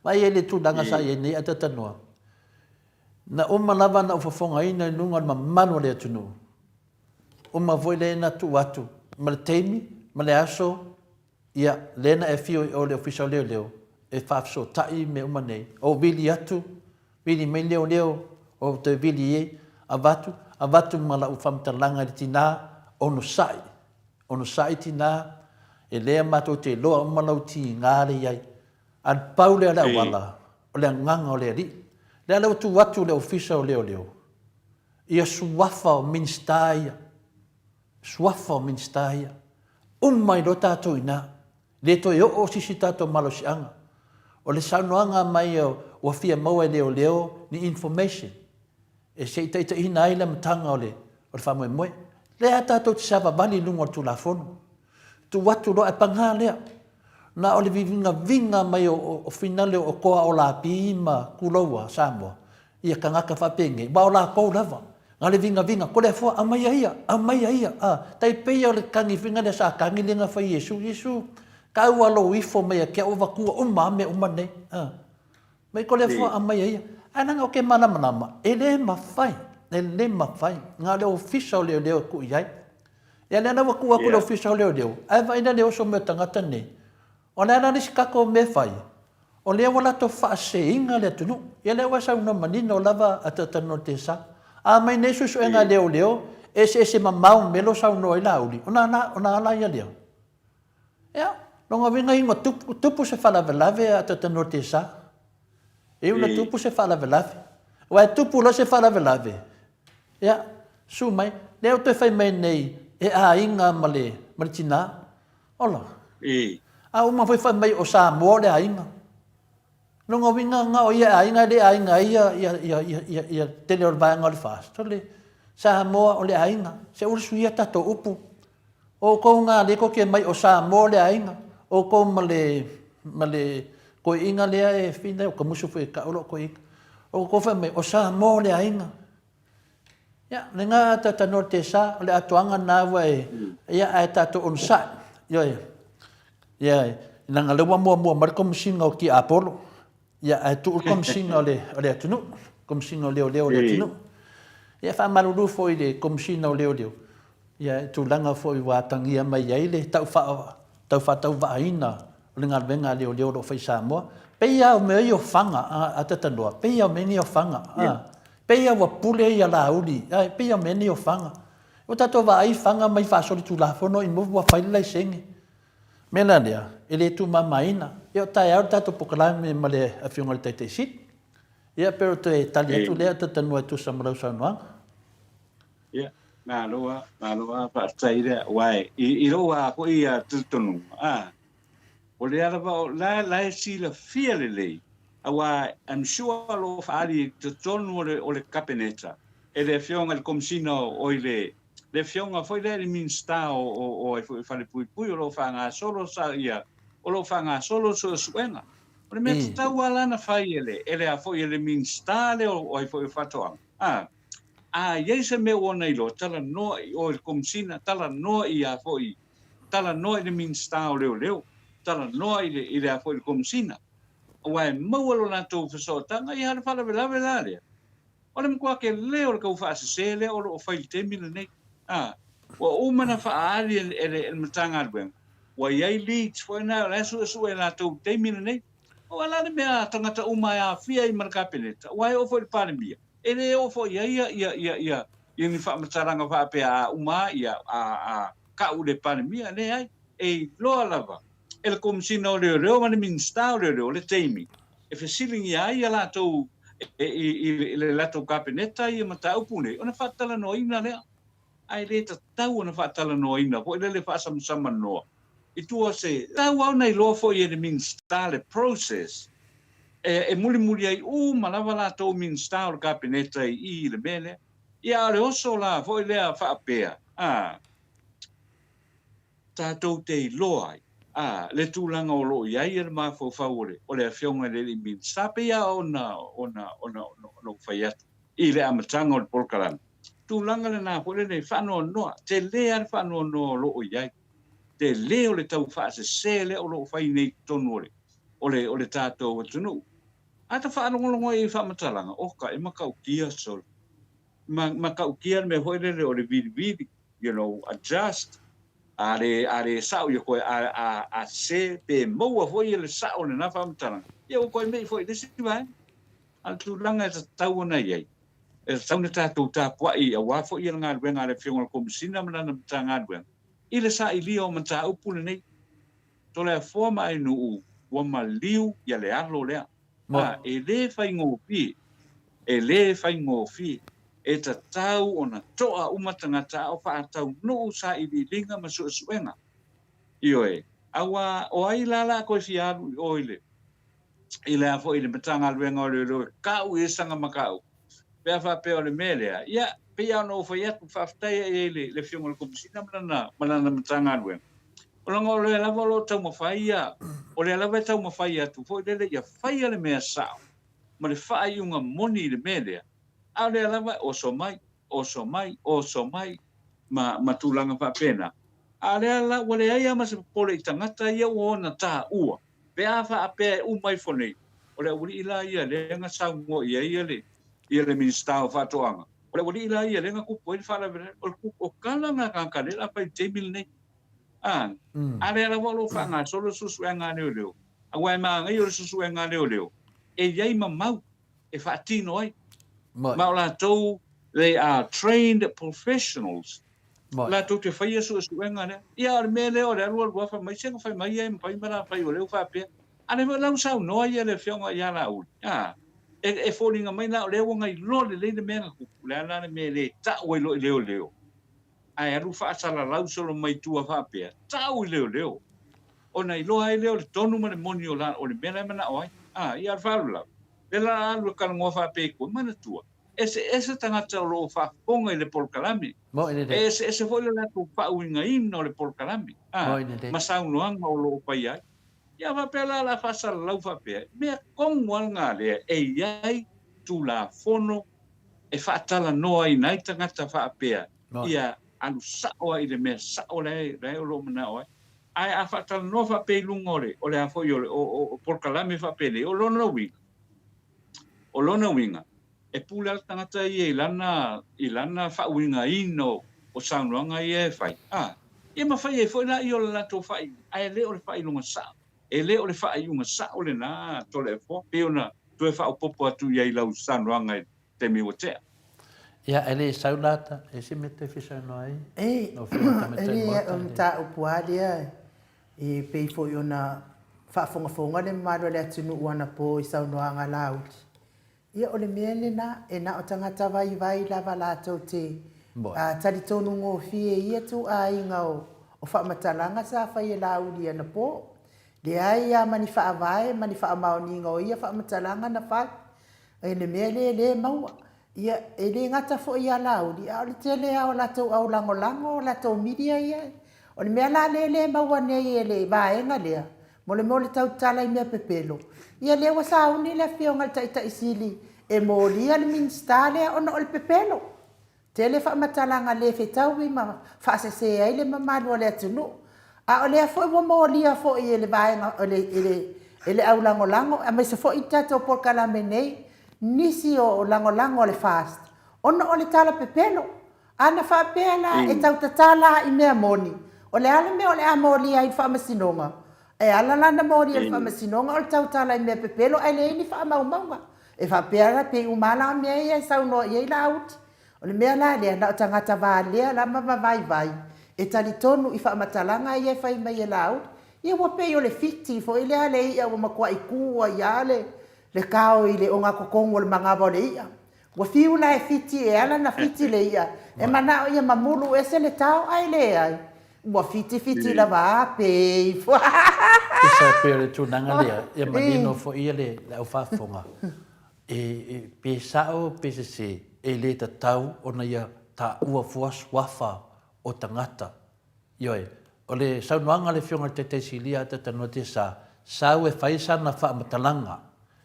vaai ai le tulaga sa i ai nei Atatanoa. Na uma lava ona ou fofogaina i luga o le mamalu o le atunuu. Uma foi lea na tuu atu ma le taimi ma le aso, ia, lea na e afio i o i le Ofisa o Leoleo e faafesootai mea uma nei. Ou vili atu, vili mai leoleo, ou toe vili i ai, avatu, avatu ma lau faamatalaga i le tina, onosai, onosai tina, e lea matou te iloa uma lau tiga le i ai. A pau lea o le auala, o le agaga o le Alii. Lea la ua tuu atu i le Ofisa o Leoleo. Ia suafa o Minisita ia. Suafa o Minisita ia. Uma ai loa tatou i ina. Le toe oo se isi tatou malosiaga. O le saunoaga mai ua fia maua e leoleo ni information e se i taitaiina ai le amataga o le faamoemoe. Lea tatou te savavali i luga o le Tulafono. Tuu atu loa ae paga lea, na o le vivingaviga mai o finale o toa o Lapi ma Kuloua Samoa ia tagata faapenei, aua o latou lava, na o le vigaviga, Toleafoa, aumaia ia, aumaia ia, a, tai pei o le tagi foi lea sa tagi lea na fai Iesu, Iesu, tau a lou ifo mai ia te au avatua uma a mea uma nei, a, mai Toleafoa, aumaia ia. Ae leaga ou te malamalama, e le mafai, e le mafai, na o le Ofisa o Leoleo e tuu i ai. Ia lea la ua tuu atu i le Ofisa o Leoleo, ae vaai la le oso mai o tagata nei. O le a la le isi tatou mea e fai? O lea ua latou faaseseina le atunuu. Ia lea ua e saunoa manino lava a Tatalanoa Tesa. A aumai nei suesuega a leoleo, eseese mamao mea lo saunoa ai Laauli, ona ala, ona ala ia lea. Ia, lona uiga ina tupu, tupu se faalavelave a Tatalanoa Tesa. E iu ina tupu se faalavelave. Aua e tupu loa se faalavelave, ia, susu mai, lea ua toe fai mai nei e aiga ma le, ma le tinā. Ola. A uma foi fai mai o Samoa o le aiga. Lona uiga na o ia e aiga e le aiga ai ia, ia, ia, ia, ia, ia tele o le vaega o le FAST. O le Samoa o le aiga. Se ua suia tatou upu. O outou na lea tou te mai o Samoa le aiga, o outou ma le, ma le toeaina lea e fina, o ka musu foi e tau lou toeaina. O outou fai mai o Samoa le aiga. Ia, lena talanoa le Tesa, o le atoaga lena ua e, ia ae tatou onosai. Ioe. Ia, leaga lea ua muamua mai le Komesina o Tiapolo. Ia, ae tuu le Komesina o le, o le atunuu, Komesina o Leoleo o le atunuu. Ia, faamalulu foi i le Komesina o Leoleo, ia, i tulaga foi ua atagia mai ai le tau faa, tau faatauvaaina o le galuega a leoleo o lo o fai i Samoa. Pei lava o mea ia o fana, a, a talanoa, pei lava o mea nei o fana, a. Pei lava ua pule ia Laauli, a, pei lava o mea nei o fana. Ua tatou vaai fana mai faasolitulafono i ua fai le laisene. Mea la lea, e le tuumamaina. Ia o taeao le tatou polokalame ma le Afioga i le Taitai Sili. Ia pe o toe tali atu lea talanoa e tusa ma lau saunoaga. Ia, malo lava, malo lava, faafetai lea. Aua i lou lava foi talitonuga, a, o lea lava, o la, la e silafia lelei, aua I'm sure o lo o faaali i totonu o le, o le Kapeneta e le Afioga i le Komesina o, i le, le Afioga foi lea i le Minisita o, o, o ai foi Falepuipui o lo o faagasolo sa, ia, o lo o faagasolo suesuega. O le mea tatau lava la ona fai e le, e le a foi e le Minisita lea o, o ai foi o Faatoaga, a, a i ai se mea ua ona iloa, talanoa i o i le Komesina, talanoa i a foi, talanoa i le Minisita o Leoleo, talanoa i le, i le a foi i le Komesina, aua e maua lo latou fesootaga, ia a o le faalavelave la lea, O le matua tele o le tau faasese lea o lo o fai i le taimi lenei. A, ua uma ona faaali e le Matagaluega, ua i ai leads foi na o la e suesue e latou i le taimi lenei. Aua o le a le mea a tagata uma e aafia ai ma le Kapeneta, aua e oo foi i le Palemia, e le oo foi i ai ia, ia, ia, ia, ia ni faamatalaga faapea a uma lava, a, a tau i le Palemia. Leai, e iloa lava e le Komesina o Leoleo ma le Minisita o Leoleo le taimi e fesiligia ai a latou i le latou Kapeneta ia mataupu nei, ona faatalanoaina lea. Ae le tatau ona faatalanoaina foi lele faasamsamanoa i tua o se tau lava ona iloa foi e le Minisita le process e mulimuli ai uma lava latou Minisita o le Kapeneta i i i le mea lea. Ia a o le oso la foi lea faapea, a. tatou te iloa ai a le tulaga o lo o i ai le mafaufau o le o le Afioga i le Alii Minisita, pei lava ona ona ona ona ou fai atu i le amataga o le polokalame, tulaga lena foi lele e faanoanoa, tele lava le faanoanoa o lo o i ai, tele o le tau faasese lea o lo o fai nei i totonu o le o le o le tatou atunuu. A ta faalogologo ai i faamatalaga, oka, e matautia solo. Ma matautia le mea foi lele o le vilivili, you know, adjust, a le, a le sao ia koe, a, a, a sese, pe maua foi e le sao o lena faamatalaga, ia ua koe mei foi i le isi vaega. A o le tulaga e tatau ona i ai, e tatau ona tatou tapuai aua foi le galuega a le Afioga i le Komesina ma lana Matagaluega i le sailia o mataupu lenei. Toleafoa ma Ainuu ua maliu ia le alo lea. A, e le faigofie, e le faigofie. E tatau ona toa uma tagata a o faataunuu sailiiliga ma suesuega. Ioe, auā o ai la la koe fia alu i o i le, i le a foi i le Matagaluega o Leoleo e kau i saga ma kau, pe a faapea o le mea lea, ia, pei lava ona ou fai atu, faafetai i ai le, le Afioga i le Komesina ma lana, ma lana Matagaluega. O langa o lea lava o lo o taumafai ia, o lea lava e taumafai atu foi lele ia faia le mea sao ma le faaiuga moni i le mea lea, a o lea lava e oso mai, oso mai, oso mai, ma, ma tulaga faapena. A o lea la, ua leai lava ma se popole i tagata ia ua ona taua, pe a faapea e uma ifo nei, o le aualii la ia lea na saunoa i ai ia le, ia le Minisita o Faatoaga, o le aualii la ia lea na tupu ai le faalavelave, o le tupu, o tala na a tagata lea o le a fai i le taimi lenei. A, a lea lava o lo o faagasolo le suesuega a leoleo, aua e manaia o le suesuega a leoleo, e i ai ma mau e faatino ai. Ma o latou, they are trained professionals, latou te faia suesuega lea. Ia, o le mea lea o le alualu lava fai mai, se na fai mai ia e mafai ma la fai o lea ua faapea. A lea foi la ua saunoa ia le Afioga ia Laauli, a, e, e foliga mai la o lea ua gailoa lelei le mea na tupu, o le a la le mea e le tau ai loa i leoleo, ae alu faasalalau solo mai tua faapea, tau i leoleo. Ona iloa ai lea o le tonu ma le moni o la, o le mea la e manao ai. A, ia, o le faalavelave, lea la a alu e talanoa faapea i tua, manatua, eseese tagata o lo o faafofoga i le polokalame. E eseese foi le latou faauigaina o le polokalame, a, ma saunoaga o lo o faia ai. Ia faapea la o le a faasalalau faapea, mea tonu lava lena lea e i ai Tulafono e faatalanoaina ai tagata faapea ia alu sao ai i le mea sao la e o lo o manao ai. Ae a faatalanoa faapea i luga o le, o le a foi o le, o, o polokalame faapenei, o lona uiga, o lona uiga, e pule lava le tagata ia i lana, i lana faauigaina o, o saunoaga ia e fai, a, ia ma fai ai foi laia o le latou faaiuga, ae le o le faailoga sao. E le o le faaiuga sao lena, Toleafoa, pei ona toe faaopoopo atu i ai i lau saunoaga i le taimi ua tea. Ia, e le sau la ta, e se mea toe fia saunoa ai? E, Lau Afioga i le Tamaitai e le, Maota, o le mataupu lava lea, e pei foi ona faafogafoga le mamalu o le atunuu anapo i saunoaga a Laauli. Ia, o le mea lena, e na o tagata vaivai lava latou te talitonu gofie i ia ituaiga o faamatalaga sa fai e Laauli anapo. Leai lava ma ni faavae ma ni faamaoniga o ia faamatalaga na fai. I le mea lea e le maua. Ia, e le gata foi ia Laauli, a o le tele lava o latou aulagolago, o latou media ia. O le mea la lea e le maua nei e le vaega lea, mo le mea o le tautala i mea pepelo, ia lea ua sauni le Afioga i le Taitai Sili e molia le Minisita lea ona o le pepelo. Tele faamatalaga le fetaui ma faasese ai le mamalu o le atunuu. A o lea foi ua molia foi e le vaega, e le aulagolago, aemaise foi le tatou polokalame nei, nisi o lagolago a le FAST, ona o le tala pepelo. A na faapea la e tau tatala i mea moni, o le a le mea o le a molia ai i le faamasinoga? E ala la ona molia i le faamasinoga o le tautala i mea pepelo ae leai ni faamaumauga. E faapea la, pei uma lava la mea ia e saunoa i ai Laauli. O le mea la lea, na o tagata valea la ma vaivai e talitonu i faamatalaga ia e fai mai e Laauli. Ia ua pei o le fiti foi lea a le i'a ua matuai tu ai lava le kao i le ogatotonu o le manava o le i'a. Ua fiu la e fiti e ala na fiti le i'a e manao ia mamulu ese le tao ae leai. Ua fiti fiti lava a pe ifo. Pisa pei o le tulaga lea, ia manino foi ia le au faafofoga, e pe sao pe sese, e le tatau ona ia taua fua suafa o tagata. Ioe, o le saunoaga a le Afioga i le Taitai Silia a Tatanoa Tesa, sau e fai sana faamatalaga,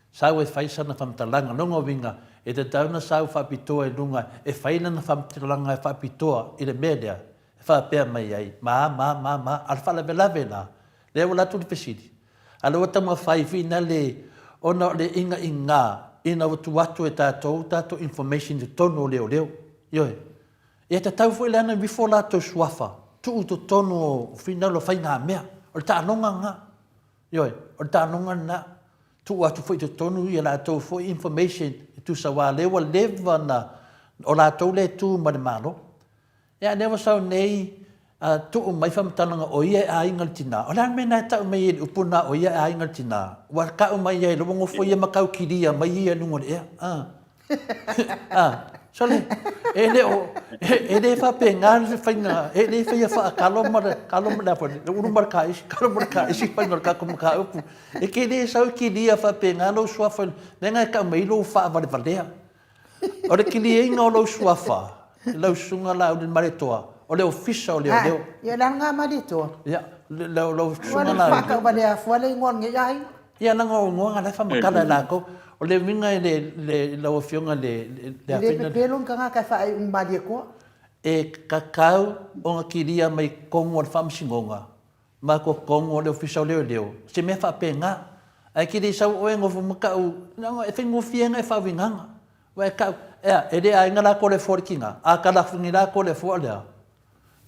sau e fai sana faamatalaga, lona uiga, e tatau ona sau faapitoa i luga e fai lana faamatalaga e faapitoa i le mea lea, e faapea mai ai, ma, ma, ma, ma, a o le faalavelave la, lea ua alu atu le fesili, a lea ua taumafai finale ona o le igaigā ina ua tuu atu e tatou tatou information i totonu o leoleo. Ioe. Ia tatau foi la ona ifo latou suafa, tuu i totonu o finalo o faigamea. O le taaloga lena. Ioe, o le taaloga lena. Tuu atu foi i totonu ia latou foi information e tusa aua o lea ua leva ona, o latou lea e tu ma le Malo. Ia a lea ua sau nei tuu mai faamatalaga o ia e aiga le tina. O le a le mea lena e tau mai ai i le upu lena o ia e aiga le tina? Ua tau mai ai, ua nofo ia ma tau kilia mai ia i luga o le ea. A. A. Sole, e le o, e le faapena le faiga, e le faia faakalo ma le kalo ma le a foi, le ulu ma le kaisi, kalo ma le kaisi faiga o le tatou mataupu. E te le sau e kilia faapena lou suafa, mea na e tau mai ai lou faavalevalea. O le kiliaina o lou suafa, lau susuga Laauli Malietoa, o le Ofisa o Leoleo. Ia, le ala Malietoa. Ia, lau susuga Laauli. Ua faatauvalea fua le igoa o lenei aiga. Ia, leaga o igoa na la e faamatala e latou. O le uiga i lau Afioga i le... E le pepelo ni tagata e faaiu i Malietoa. E tatau ona kilia mai totonu o le Faamasinoga ma totonu o le Ofisa o Leoleo, se mea faapena. Ae te le i sau oe e nofo ma tau, leaga e faigofie ona e faauigaga. Aua e tau, ea, e le aiga latou o le fua o le tina, a talafuni latou le fua o le a?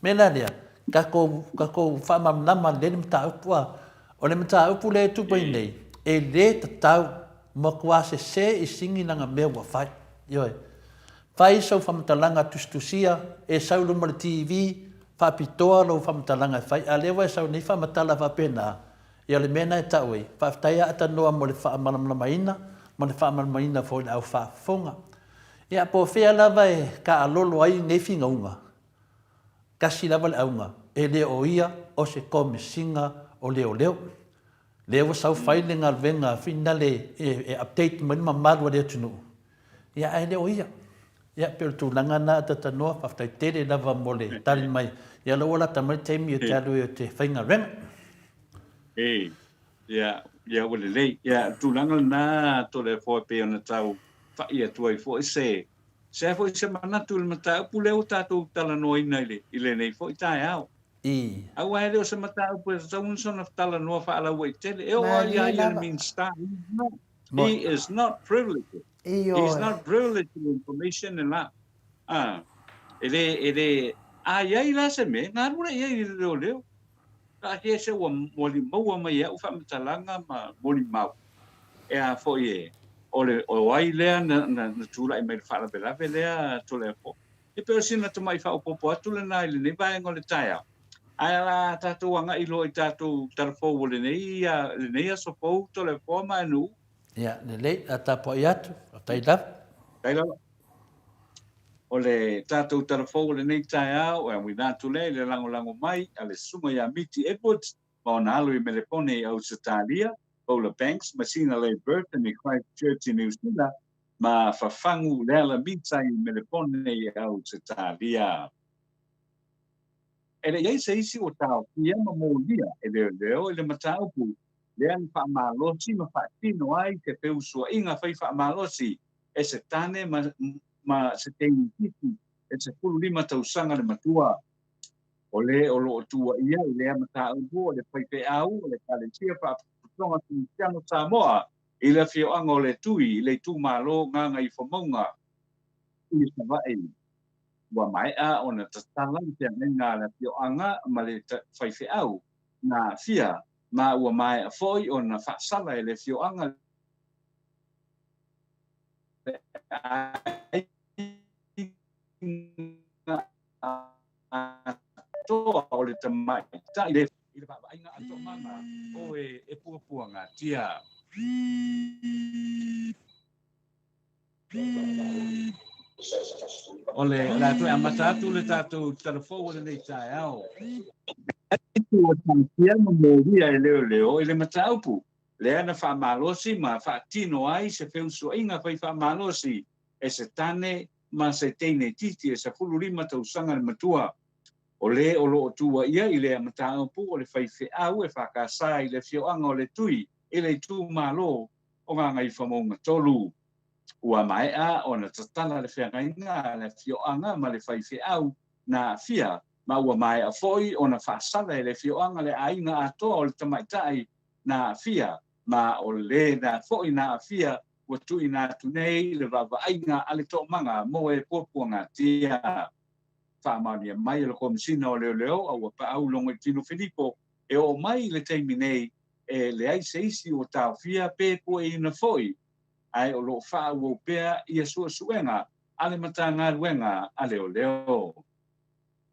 Mea la lea, tatou, tatou faamalamalama lelei le mataupu, a. O le mataupu lea e tupu ai nei, e le tatau, matua sese i sini lana mea ua fai. Ioe. Fai sau faamatalaga tusitusia, e sau i luma o le TV, faapitoa lou faamatalaga e fai, a o lea ua e sau nei faamatala faapena, ia o le mea lena e tau ai, faafetai a Atanoa mo le faamalamalamaina ma le faamalamalamaina foi i le au faafofoga. Ia po o fea lava e taalolo ai nei finauga, tasi lava le auga, e le o ia o se Komesina o Leoleo. Lea ua sau fai le galuega finale e update mai le mamalu o le atunuu, ia ae le o ia. Ia pei o le tulaga lena Atatanoa, faafetai tele lava mo le tali mai. Ia o lea ua lata mai le taimi ou te alu ai ou te faigaluega. Ee, ia, ia ua lelei. Ia, o le tulaga lena Toleafoa e pei ona tau fa'i atu ai foi se, se foi se manatu i le mataupu lea ua tatou talanoaina i le, i lenei foi taeao. I. Aua e le o se mataupu e tatau ona soona talanoa faalauaitele. E oo lava ia ia le Minisita, he is not privileged. He is not privileged to information le la. Ah, e le, e le, a i ai la se mea, galue i ai i le leoleo. Taatia se ua maua mai e au faamatalaga ma molimau e a foi e, o le, o ai lea na, na, na tulai mai le faalavelave lea Toleafoa. E pei o sina tamai faaopoopo atu lena i lenei vaega o le taeao. Ae o le a tatou agai loa i tatou tala fou o lenei, lenei aso fou Toleafoa ma Aenuu. Ia, lelei, a tapuai atu, faafetai lava. Faafetai lava. O le tatou tala fou o lenei taeao e auina atu lea i le lagolago mai a le Susuga ia Miti Edwards ma ona alo i Melepone i Ausetalia, Paula Banks ma Sina Leigh Burton i Christchurch i Niu Sila, ma Fafagu Leala Mita i Melepone i Ausetalia. E le i ai se isi ua taofia ma molia e leoleo i le mataupu lea na faamalosi ma faatino ai se feusuaiga fai faamalosi e se tane ma, ma se teine itiiti e 15 tausaga le matua. O le o lo o tuuaia i lea mataupu o le faifeau o le Ekalesia Faapotopotoga Kerisiano Samoa i le afioaga o Letui i le itumalo Gagaifomauga i Savaii. Ua maea ona tatala le feagaiga a le afioaga ma le faifeau na aafia, ma ua maea foi ona faasala e le afioaga le aiga atoa o le tamaitai i le vaavaaiga a le toomaga o e e puapuagatia. O le a toe amata atu le tatou tala fou o lenei taeao. Ua tautia ma molia e leoleo i le mataupu lea na faamalosi ma faatino ai se feusuaiga fai faamalosi e se tane ma se teine itiiti e 15 tausaga le matua. O le o lo o tuuaia i lea mataupu o le faifeau e faakasa i le afioaga o Letui i le itumalo o Gagaifomauga 3. Ua maea ona tatala le feagaiga a le afioaga ma le faifeau na aafia, ma ua maea foi ona faasala e le afioaga le aiga atoa o le tamaitai na aafia, ma o le na foi na aafia ua tuuina atu nei i le vaavaaiga a le toomaga mo e puapuagatia. Faamaonia mai e le Komesina o Leoleo a ua paau Logoitino Filipo e oo mai i le taimi nei e leai se isi ua taofia pe pueina foi, ae o lo o faaauau pea ia suesuega a le Matagaluega a Leoleo.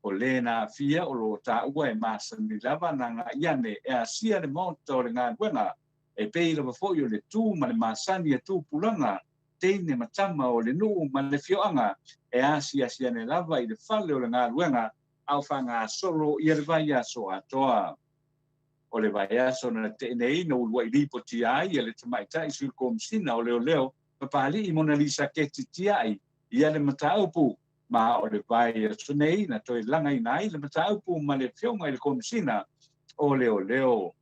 O le na aafia o lo o taua e masani lava na agai ane e asia le maota o le galuega, e pei lava foi o le tu ma le masani a tupulaga. teine ma tama o le nuu ma le afioaga e asiasi ane lava i le fale o le galuega a o faagasolo ia le vaiaso atoa. O le vaiaso na te'i nei na ulua'i lipotia ai e le Tamaitai Sui Komesina o Leoleo Papali'i Monalisa Keti Tia'i ia le mataupu, ma o le vaiaso nei na toe lagaina ai le mataupu ma le Afioga i le Komesina o Leoleo.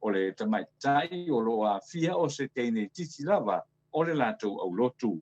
O le tamaitai o lo o aafia o se teine itiiti lava o le latou aulotu.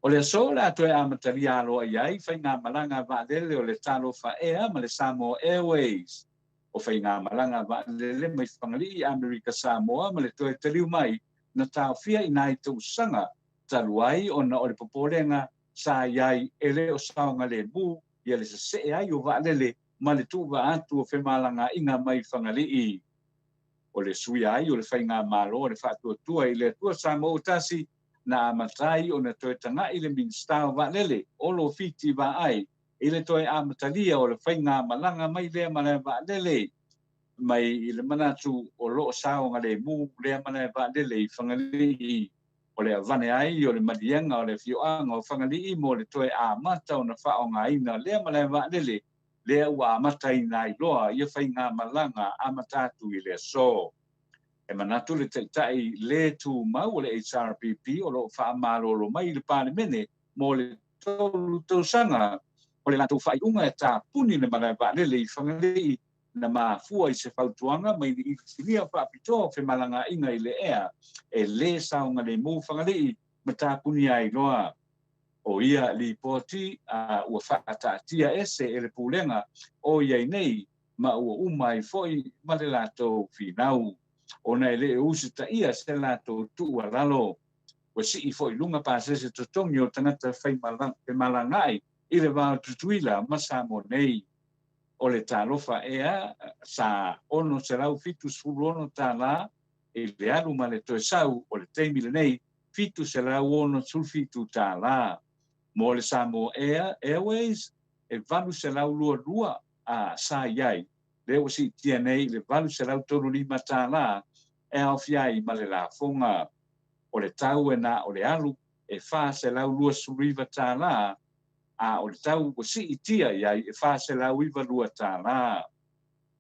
O le aso o le a toe amatalia aloaia ai faigamalaga vaalele o le Talofa Air ma le Samoa Airways. O faigamalaga vaalele mai Fagalii, Amerika Samoa ma le toe taliu mai na taofia i nai tausaga talu ai ona o le popolega sa i ai e le o saogalemu ia le sesee ai o vaalele ma le tuuvaa atu o femalagaaiga mai Fagalii. O le suia ai o le faigamalo a le Faatuatua i le Atua Samoa Ua Tasi na amata ai ona toe taga'i le Minisita o Vaalele, Olo Fiti Vaai, i le toe amatalia o le faigamalaga mai lea malae vaalele mai i le manatu o lo o saogalemu lea malae vaalele i Fagalii. O le avane ai o le maliega o le afioaga o Fagalii mo le toe amata ona faaaogaina lea malae vaalele lea ua amataina ai loa ia faigamalaga amata atu i le aso. E manatu le Taitai le Tumau o le HRPP o lo o faamalolo mai i le Palemene mo le 3 tausaga, o le latou faaiuga e tapuni le malae vaalele i Fagalii na mafua i se fautuaga mai le inisinia faapitoa o femalagaaiga i le ea e lē saogalemu Fagalii ma tapunia ai loa. O ia lipoti a ua faataatia ese e le Pulega o i ai nei ma ua uma ai foi ma le latou finau, ona e le usitaia se latou tuualalo. Ua sii foi i luga pasese totogi o tagata femalagaai i le va o Tutuila ma Samoa nei. O le Talofa Air sa $676 i le alu ma le toe sau, o le taimi lenei $767. Mo le Samoa Air Airways e $822 a sa i ai, lea ua siitia nei i le $835 e aofia ai ma le lafoga. O le tau e na o le alu e $429, a o le tau ua siitia i ai e $492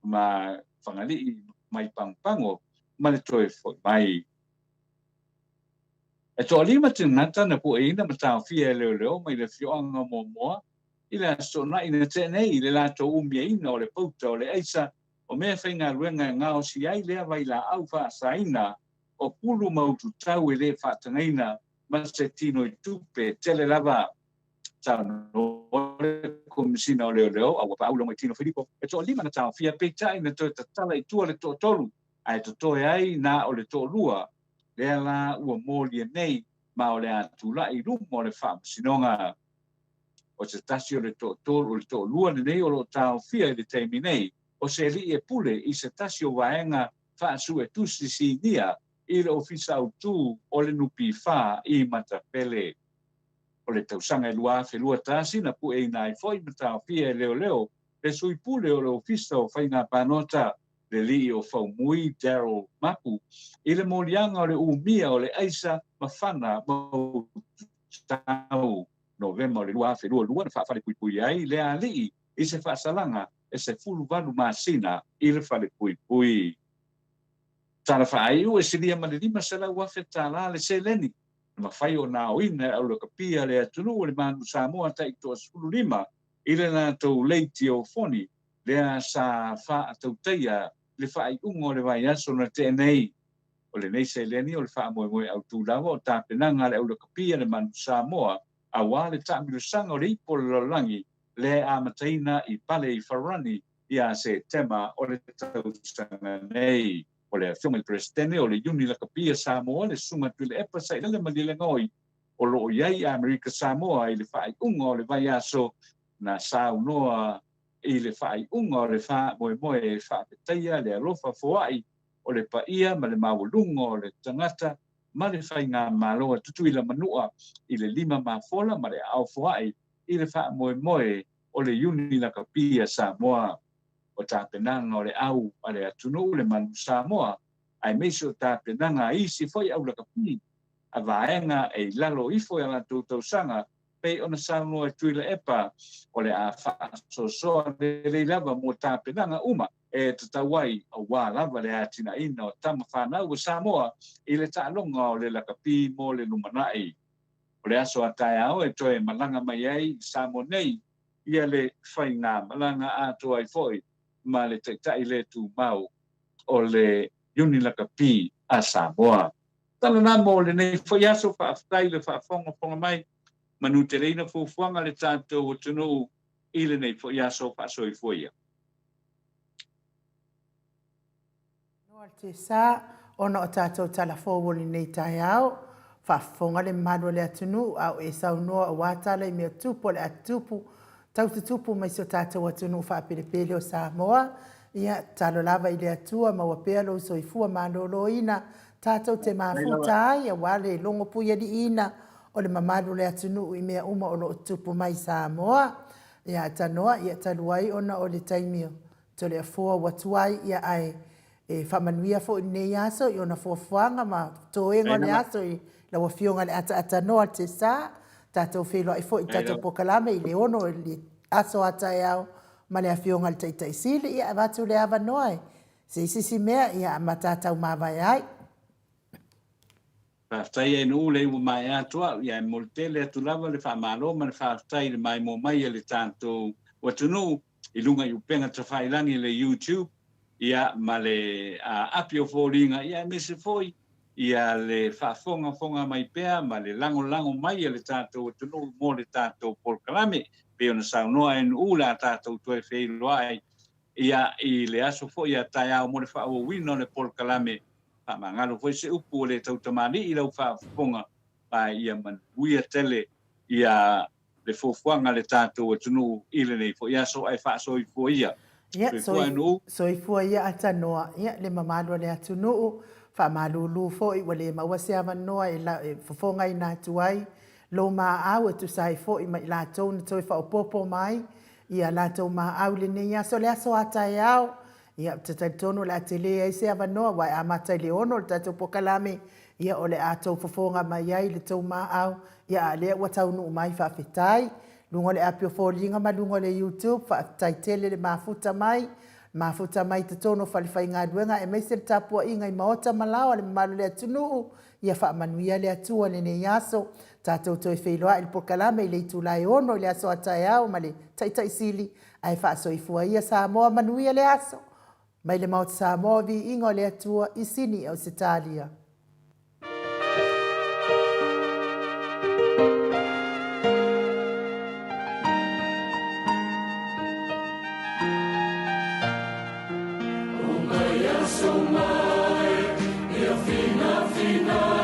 ma Fagalii mai Pagopago ma le toe foi mai. E toalima tagata na pueina ma taofia e leoleo mai le afioaga o Moamoa i le Aso Toonai na tea nei i le latou umiaina o le pauta o le aisa o mea faigaluega e gaosi ai lea vailaau faasaina o pulu ma ututau e le faatagaina ma se tino i tupe tele lava. Saunoa le Komesina o Leoleo a ua paau Logoitino Filipo e toalima na taofia peitai na toe tatala i tua le toatolu ae totoe ai na o le toalua lea la ua molia nei ma o le a tulai i luma o le faamasinoga. O se tasi o le toatolu o le toalua lenei o lo o taofia i le taimi nei o se alii e pule i se tasi o vaega faasuetusi sinia i le Ofisa Autu o le NPF i Matafele. O le tausaga e 2021 na pueina ai foi ma taofia e leoleo le sui pule o le Ofisa o Faiga Palota, le alii o Faumui Daryl Mapu, i le moliaga o le umia o le aisa ma fana mautau. Novema o le 2022 na faafalepuipui ai lea alii i se faasalaga e 18 masina i le falepuipui. Tala faaiu e silia ma le $500,000 le seleni na mafai ona aoina e aulakapia le atunuu o le Manu Samoa taitoa-15 i le latou leitiofoni lea sa faatautaia le faaiuga o le vaiaso na tea nei. O lenei seleni o le faamoemoe autu lava o tapenaga a le aulakapia le Manu Samoa aua le taamilosaga o le ipu o le lalolagi lea e amataina i Pale i Farani ia Setema o le tausaga nei. O le Afioga i le Peresetene o le Iuni Lakapi a Samoa, le Susuga Tuilaepa Sailele Malielegaoi, o lo o i ai i Amerika Samoa i le faaiuga o le vaiaso na saunoa i le faaiuga o le faamoemoe e faafetaia le alofa foai o le paia ma le maualuga o le tagata ma le faigamalo a Tutuila Manua i le lima mafola ma le aao foai i le faamoemoe o le Iuni Lakapi a Samoa. O tapenaga o le au a le atunuu le Manu Samoa aemaise o tapenaga a isi foi au lakapi a vaega e i lalo ifo i a latou tausaga pei ona saunoa e Tuilaepa o le a faasoasoa lelei lava mo tapenaga uma e tatau ai aua lava le atinaeina o tama fanau a Samoa i le taaloga o le lakapi mo le lumanai. O le aso a taeao e toe malaga mai ai i Samoa nei ia le faigamalaga atoa ai foi ma le Taitai le tumau o le Iuni Lakapi a Samoa. Tala na mo lenei foi aso, faafetai le faafogafoga mai, manuteleina fuafuaga a le tatou atunuu i lenei foi aso faasoifua ia. Noa le sa ona o tatou tala fou o lenei taeao, faafofoga le mamalu o le atunuu a o e saunoa aua tala i mea tupu o le a tutupu, tau tutupu mai si o tatou atunuu faapelepele o Samoa. Ia, tatalo lava i le Atua, maua pea lou soifua maloloina, tatou te mafuta ai aua le logo puialiiina o le mamalu o le atunuu i mea uma o lo o tutupu mai i Samoa. Ia, tanoa, ia talu ai ona o le taimi o Toleafoa ua tuai, ia ae e faamanuia foi lenei aso i ona fuafuaga ma toega o le aso i lau Afioga i le Ataatanoa Tesa. Tatou feiloai foi i tatou polokalame i le 6 i le aso a taeao ma le Afioga i le Taitai Sili. Ia avatu le avanoa e se isi si mea ia ma tatou mavae ai. Faafetai e Nuu lea ua maea atu au, ia e momoli tele atu lava le faamalo ma le faafetai i le maimoa mai a le tatou atunuu i luga i upega tafailagi le YouTube ia ma le api o foliga ia aemaise foi ia le faafogafoga mai pea ma le lagolago mai a le tatou atunuu mo le tatou polokalame. Pei ona saunoa e Nuu le a tatou toe feiloai ia i le aso foi a taeao mo le faaauauina o le polokalame. Faamagalo foi se upu o le tautamalii i lau faafofoga ma ia manuia tele ia le fuafuaga a le tatou atunuu i lenei foi aso ae faasoifua ia. Ia, Soifua e Nuu. Soifua ia Atanoa, ia le mamalu o le atunuu, faamalulu foi ua le maua se avanoa e la, e fofogaina atu ai lou maau e tusa ai foi ma i latou na toe faaopoopo mai ia latou maau i lenei aso, le aso a taeao. Ia, ou te talitonu o le a tele ai se avanoa, aua e amata i le 6 le tatou polokalame, ia o le a tou fofoga mai ai i le tou maau, ia a o lea ua taunuu mai, faafetai. Luga o le api o foliga ma luga o le YouTube, faafetai tele le mafuta mai, mafuta mai i totonu o falefaigaluega aemaise le tapuaiga i maota ma laoa le mamalu o le atunuu, ia faamanuia le Atua i lenei aso. Tatou toe feiloai i le polokalame i le itula e 6 i le aso a taeao ma le Taitai Sili, ae faasoifua ia Samoa manuia le aso. Mai le Maota Samoa, viiga o le Atua i Sini, Ausetalia. O mai aso mai, ia finafina.